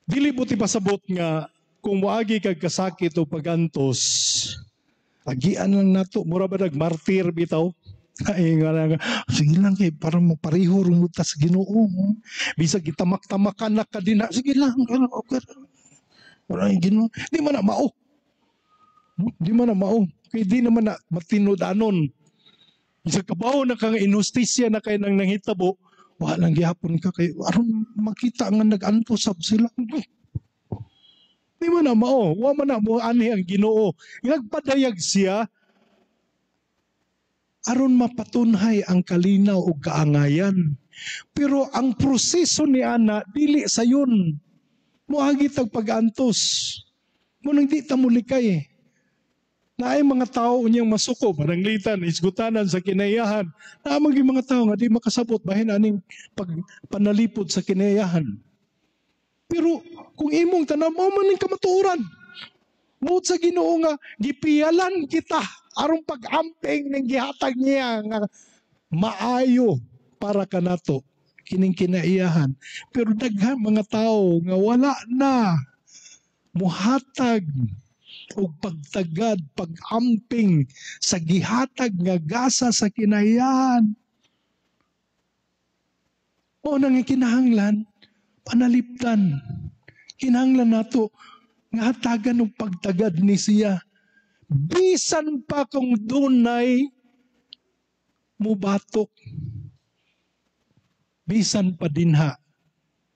Dili buti pasabot nga kung moagi kag kasakit o pagantos, agian lang nato, mura ba nagmartir bitaw? Ay, nga lang, sige lang kay para mapareho rumuta sa Ginoo. Bisag gitamak-tamakan na ka din na, sige lang, okay. Wala yung Ginoo. Di man na mao. Di man na mao. Kay di naman na matinud-anon. Bisag kabaw na kang inhustisya na kay nang nanghitabo, wala lang gihapon ka kay aron makita nga nag-antos sab sila. Di man na mao. Wa man na mo ani ang Ginoo. Nagpadayag siya aron mapatunhay ang kalinaw ug kaangayan. Pero ang proseso ni ana dili sayon. Moagi tag pag-antos. Mo nang di ta mulikay. Naay mga tao unyang masuko, pananglitan, isgutanan sa kinayahan. Naa man gyud mga tao nga di makasabot bahin aning pagpanalipod sa kinayahan. Pero kung imong tanaw, mao man ning kamatuoran. Buot sa Ginoo nga gipiyalan kita aron pag-amping ning gihatag niya nga maayo para kanato kining kinaiyahan. Pero daghan mga tao nga wala na muhatag og pagtagad, pag-amping sa gihatag nga gasa sa kinaiyahan. O nang kinahanglan panalipdan. Kinahanglan nato nga hatagan og pagtagad ni siya. Bisan pa kung dunay mubatok, bisan pa dinha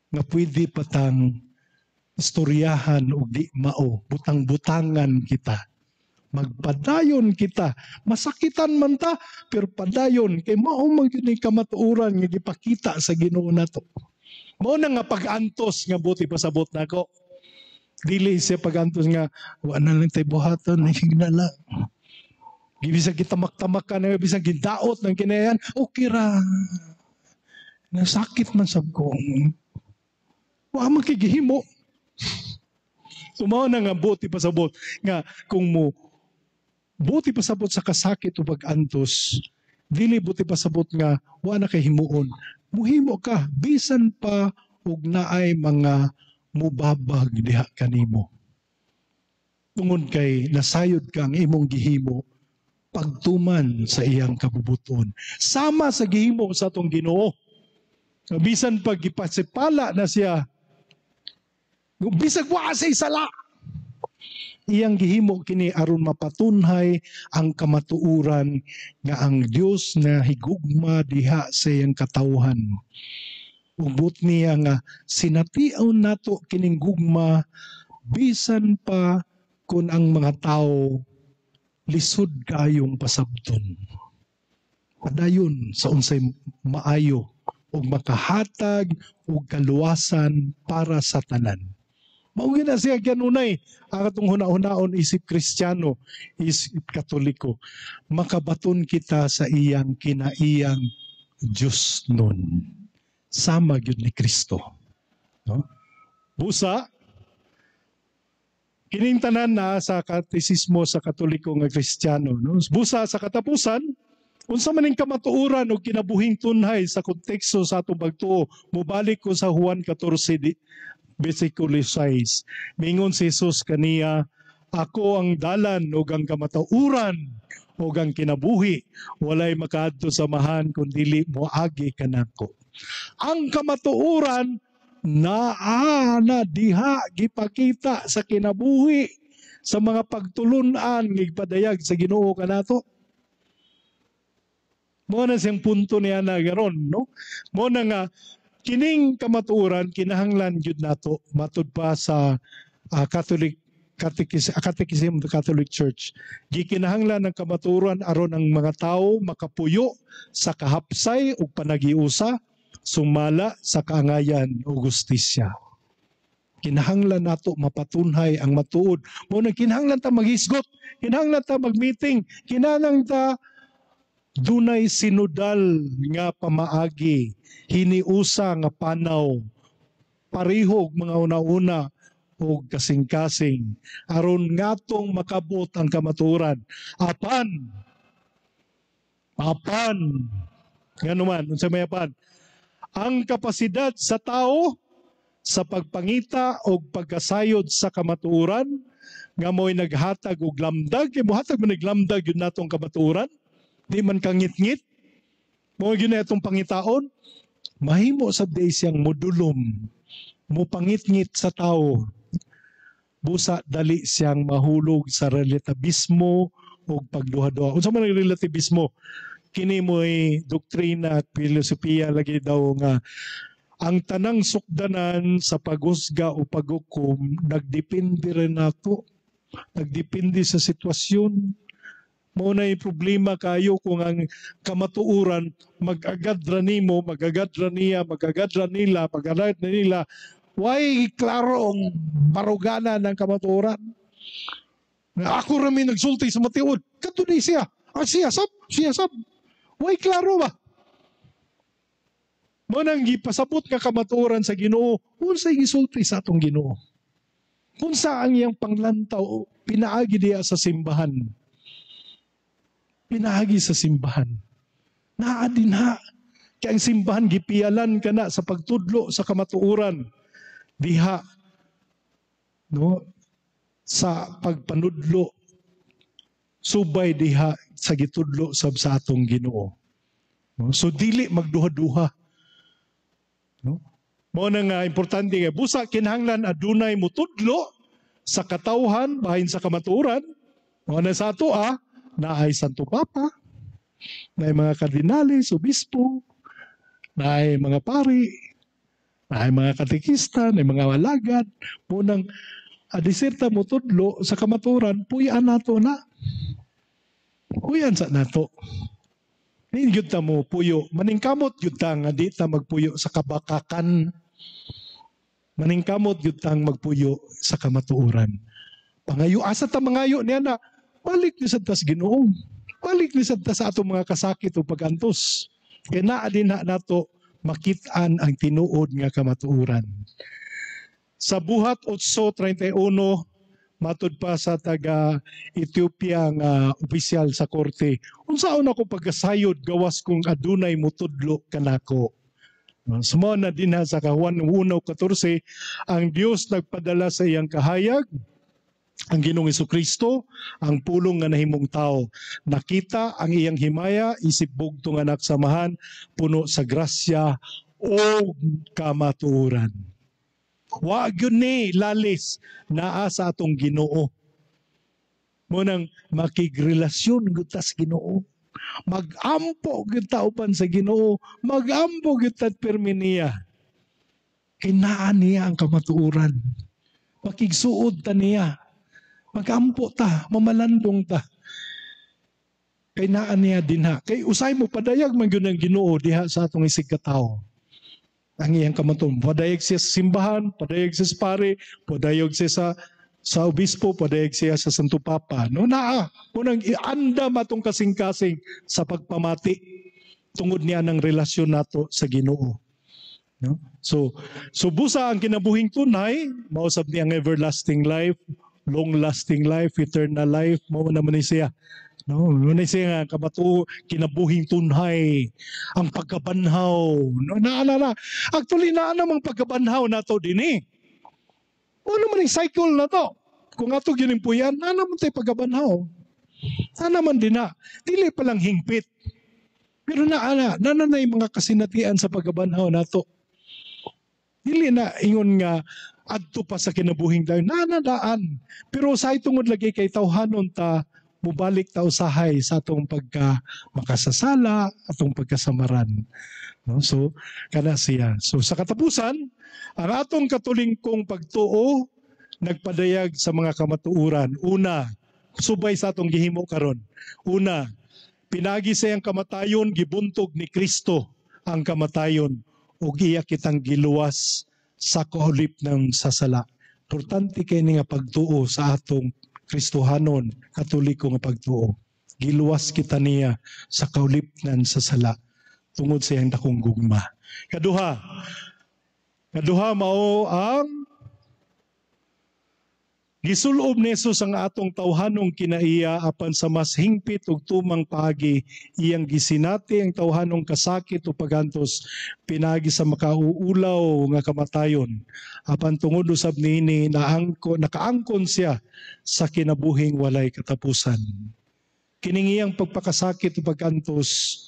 nga pwede patang istoryahan og di mao, butang-butangan kita. Magpadayon kita, masakitan man ta, pero padayon kay mao man gyud ni kamatuoran nga gipakita sa Ginoo nato. Mao na nga pag-antos nga buti pasabot nako. Dili siya pag-antos nga wa na lang tay buhaton, higna lang. Bisag gitamak-tamakan, bisag gidaot ng kinayan, okay ra. Nasakit man sab ko. Wa man kay gihimo. So mao na nga buti pasabot nga kung mo Buot ipasabot sa kasakit o pag-antos, dili buot ipasabot nga wa na kay himuon. Muhimo ka bisan pa og naay mga mubabag diha kanimo. Tungod kay nasayod ka ang imong gihimo pagtuman sa iyang kabubuton. Sama sa gihimo sa atong Ginoo. Bisan pag gipasipala na siya, bisag wa say sala, iyang gihimo kini aron mapatunhay ang kamatuoran nga ang Dios na higugma diha sa iyang katawhan. Ubot niya nga sination nato kining gugma bisan pa kung ang mga tao lisod kayong pasabton. Padayon sa unsay maayo ug makahatag og kaluwasan para sa tanan. Mao gyud na siya kanunay ang atong huna-hunaon isip Kristiyano, isip Katoliko. Makabaton kita sa iyang kinaiyang Diyos nun. Sama gyud ni Kristo. No? Busa, kining tanan na sa katisismo sa Katoliko nga Kristiyano. No? Busa sa katapusan, unsa man ning kamatuoran o kinabuhing tunhay sa konteksto sa atong pagtuo, mubalik ko sa Juan 14, versikulo 6. Mingon si Jesus kaniya, "Ako ang dalan ug ang kamatuoran ug ang kinabuhi. Walay makaadto sa Amahan kun dili moagi kanako." Ang kamatuoran naa na diha gipakita sa kinabuhi sa mga pagtulunan gipadayag sa Ginoo kanato. Mo na siyang punto niya na garon, no? Mo na nga kining kamatuoran kinahanglan gyud nato matud pa sa Catholic Catechism of the Catholic Church. Gikinahanglan ang kamatuoran aron ang mga tao makapuyo sa kahapsay ug panagiusa, sumala sa kaangayan ug hustisya. Kinahanglan nato mapatunhay ang matuod. Mo na kinahanglan ta maghisgot, kinahanglan ta mag-meeting, kinahanglan ta dunay sinodal nga pamaagi, hiniusa nga panaw, parihog mga una-una og kasing-kasing aron ngatong makabot ang kamatuoran. Apan apan nganuman, unsa may apan? Ang kapasidad sa tao sa pagpangita og pagkasayod sa kamatuoran nga mo'y naghatag og lamdag, kay mohatag man naglamdag yun natong kamatuoran, di man kangit-ngit, mo gyud na itong pangitaon, mahimo sab di siyang modulom, mopangit-ngit sa tao. Busa dali siyang mahulog sa relativismo o pagduha-duha. Unsa man ang relativismo? Kini mo'y doktrina at filosofiya lagi daw nga ang tanang sukdanan sa paghusga o paghukom nagdepende rin nato. Nagdepende sa sitwasyon. Mao na problema kayo kung ang kamatuoran mag-agad ra nimo, mag-agad ra niya, mag-agad ra nila, mag-agad na nila. Why klarong barugana ng kamatuoran? Ako ra may nagsulti sa matiod. Kadto ni siya. Ah, siya sab, siya sab. Why klaro ba? Mao nang gipasabot nga kamatuoran sa Ginoo, unsay gisulti sa atong Ginoo? Unsa ang iyang panglantaw pinaagi diya sa simbahan? Pinaagi sa simbahan. Naa din ha. Kaya ang simbahan gipiyalan ka na sa pagtudlo sa kamatuoran diha, no, sa pagpanudlo subay diha sa gitudlo sab sa atong Ginoo. No? So dili magduha-duha. No? Mao na nga importante nga busa kinahanglan adunay mutudlo sa katawhan bahin sa kamatuoran. Mao na sa ato naay Santo Papa, naay mga kardinales, obispo, naay mga pari, naay mga katekista, naay mga alagad. Mao nang adiserta mo tudlo sa kamatuoran, puyan nato na. Puyan sa nato. Di gyud ta mo puyo. Maningkamot gyud ta nga di ta magpuyo sa kabakakan. Maningkamot gyud tang magpuyo sa kamatuoran. Pangayo, asa ta mangayo niya na, balik ni sad ta sa Ginoo. Balik ni sad ta sa atong mga kasakit o pagantos. Kaya naa din na nato makit-an ang tinuod nga kamatuoran. Sa Buhat 8:31, Matud pa sa taga Ethiopia nga opisyal sa korte, unsaon ako pagkasayod gawas kung adunay mutudlo kanako? So mao na dinha sa Juan 1:14, ang Dios nagpadala sa iyang kahayag, ang Ginoong Kristo, ang pulong nga nahimong tao. Nakita ang iyang himaya isip bugtong anak sa Amahan, puno sa grasya o kamatuoran. Wa gyud ni lalis naa sa atong Ginoo. Mao nang makigrelasyon gyud ta sa Ginoo. Magampo gyud ta uban sa Ginoo, magampo gyud ta pirmi niya. Kay naa niya ang kamatuoran. Makigsuod ta niya. Magampo ta, mamalandong ta. Kay naa niya dinha. Kay usay mo padayag man gyud ang Ginoo diha sa atong isig katawo. Ang iyang kamatuoran. Padayag siya sa simbahan, padayag siya sa pare, padayag siya sa obispo, padayag siya sa Santo Papa. No, naa, unang iandam atong kasing-kasing sa pagpamati tungod niya ng relasyon nato sa Ginoo. No? So busa ang kinabuhing tunay, mausab niya ang everlasting life, long-lasting life, eternal life, mao naman ni siya. No, mao ni siya nga kamatuo kinabuhing tunhay, ang pagkabanhaw. No, naa na na. Actually naa namang pagkabanhaw nato dinhi. Ano man yung cycle na to? Kung ato ginimpuyan, naa naman tayo pagkabanhaw. Naa naman din na. Dili pa lang hingpit. Pero naa na, naa na yung mga kasinatian sa pagkabanhaw nato. Dili na ingon nga adto pa sa kinabuhing dayon. Naa na daan. Pero sa tungod lagi kay tawhanon ta, mubalik ta usahay sa atong pagka makasasala, atong pagkasamaran. No? So, kana siya. So, sa katapusan, ang atong katolingkong pagtuo nagpadayag sa mga kamatuoran. Una, subay sa atong gihimo karon. Una, pinagi sa iyang kamatayon, gibuntog ni Kristo ang kamatayon ug iya kitang giluwas sa kaulipnan sa sala. Importante kay ni nga pagtuo sa atong Kristohanon, Katoliko nga pagtuo. Giluwas kita niya sa kaulipnan sa sala tungod sa iyang dakong gugma. Kaduha mao ang gisulob ni Jesus ang atong tawhanong kinaiya apan sa mas hingpit ug tumang paagi iyang gisinati ang tawhanong kasakit o pagantos pinagi sa makauulaw nga kamatayon apan tungod usab niini nakaangkon siya sa kinabuhing walay katapusan. Kining iyang pagpakasakit o pagantos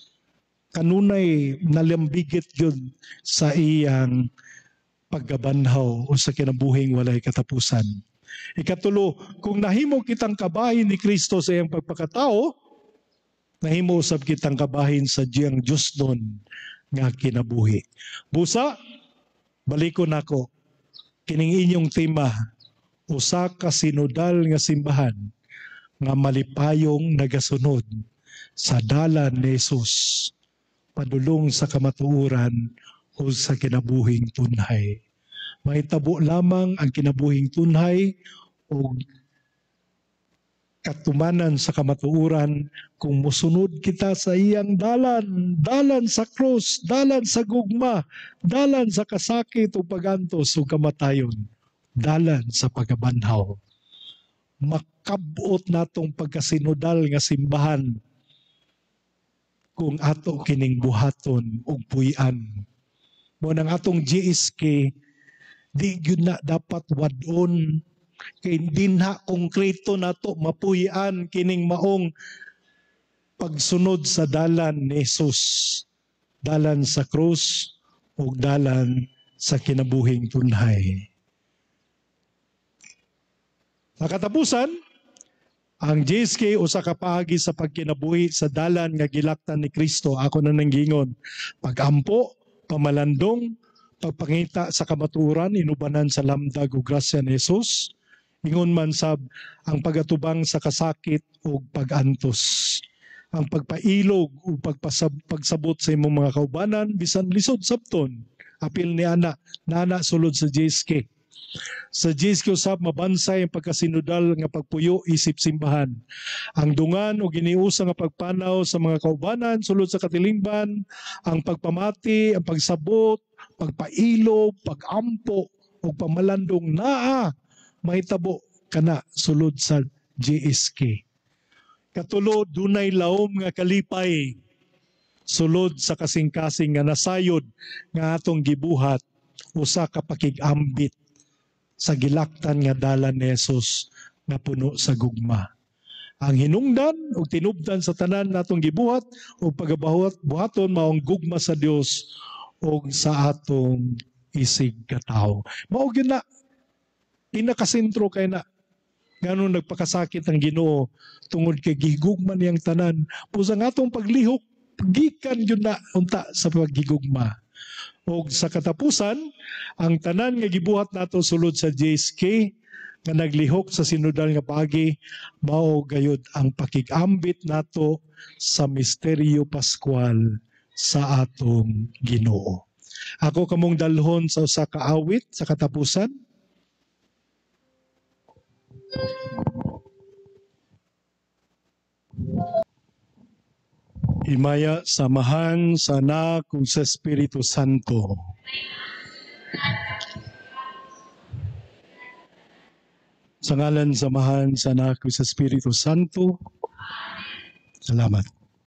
kanunay nalambigit gyud sa iyang pagkabanhaw o sa kinabuhing walay katapusan. Ikatulo, kung nahimo kitang kabahin ni Kristo sa iyang pagpakatao, nahimo usab kitang kabahin sa diyang Diyos nun nga kinabuhi. Busa, balikon nako kining inyong tema, usa ka sinodal nga simbahan nga malipayong nagasunod sa dalan ni Jesus padulong sa kamatuoran o sa kinabuhing tunhay. Mahitabo lamang ang kinabuhing tunhay o katumanan sa kamatuoran kung musunod kita sa iyang dalan, dalan sa krus, dalan sa gugma, dalan sa kasakit o pagantos o kamatayon, dalan sa pagabanhaw. Makabot natong pagkasinodal nga simbahan kung ato kining buhaton og puy-an. Mo nang atong GSK di gyud na dapat wad-on kay dinha konkreto nato mapuy-an kining maong pagsunod sa dalan ni Jesus, dalan sa krus ug dalan sa kinabuhing tunhay. Sa katapusan, ang GSK usa ka paagi sa pagkinabuhi sa dalan nga gilaktan ni Kristo. Ako na nanggingon, pagampo, pamalandong, pagpangita sa kamatuoran, inubanan sa lamdag ug grasya ni Jesus. Ingon man sab ang pagatubang sa kasakit ug pagantos, ang pagpailog ug pagsabot sa imong mga kaubanan bisan lisod sabton. Apil ni ana, nana sulod sa GSK. Sa GSK usab mabansay ang pagkasinodal nga pagpuyo isip simbahan. Ang dungan o giniusa nga pagpanaw sa mga kaubanan sulod sa katilingban, ang pagpamati, ang pagsabot, pagpailog, pagampo ug pamalandong naa mahitabo kana sulod sa JSK. Katulo, dunay laom nga kalipay sulod sa kasing-kasing nga nasayod nga atong gibuhat usa ka pakig-ambit sa gilaktan nga dalan ni Jesus nga puno sa gugma. Ang hinungdan ug tinubdan sa tanan natong gibuhat ug pagabuhat buhaton mao ang gugma sa Dios ug sa atong isig katawo. Mao gyud na pinakasentro kay na nganong nagpakasakit ang Ginoo tungod kay gihigugma niyang tanan. Busa ang atong paglihok gikan gyud na unta sa paghigugma. Og sa katapusan, ang tanan nga gibuhat nato sulod sa JSK nga naglihok sa sinodal nga paagi, mao gayud ang pakig-ambit nato sa misteryo Pascual sa atong Ginoo. Ako kamong dalhon sa usa ka awit sa katapusan. Himaya sa Amahan, sa Anak, ug sa Espiritu Santo. Sa ngalan sa Amahan, sa Anak, ug sa Espiritu Santo. Salamat.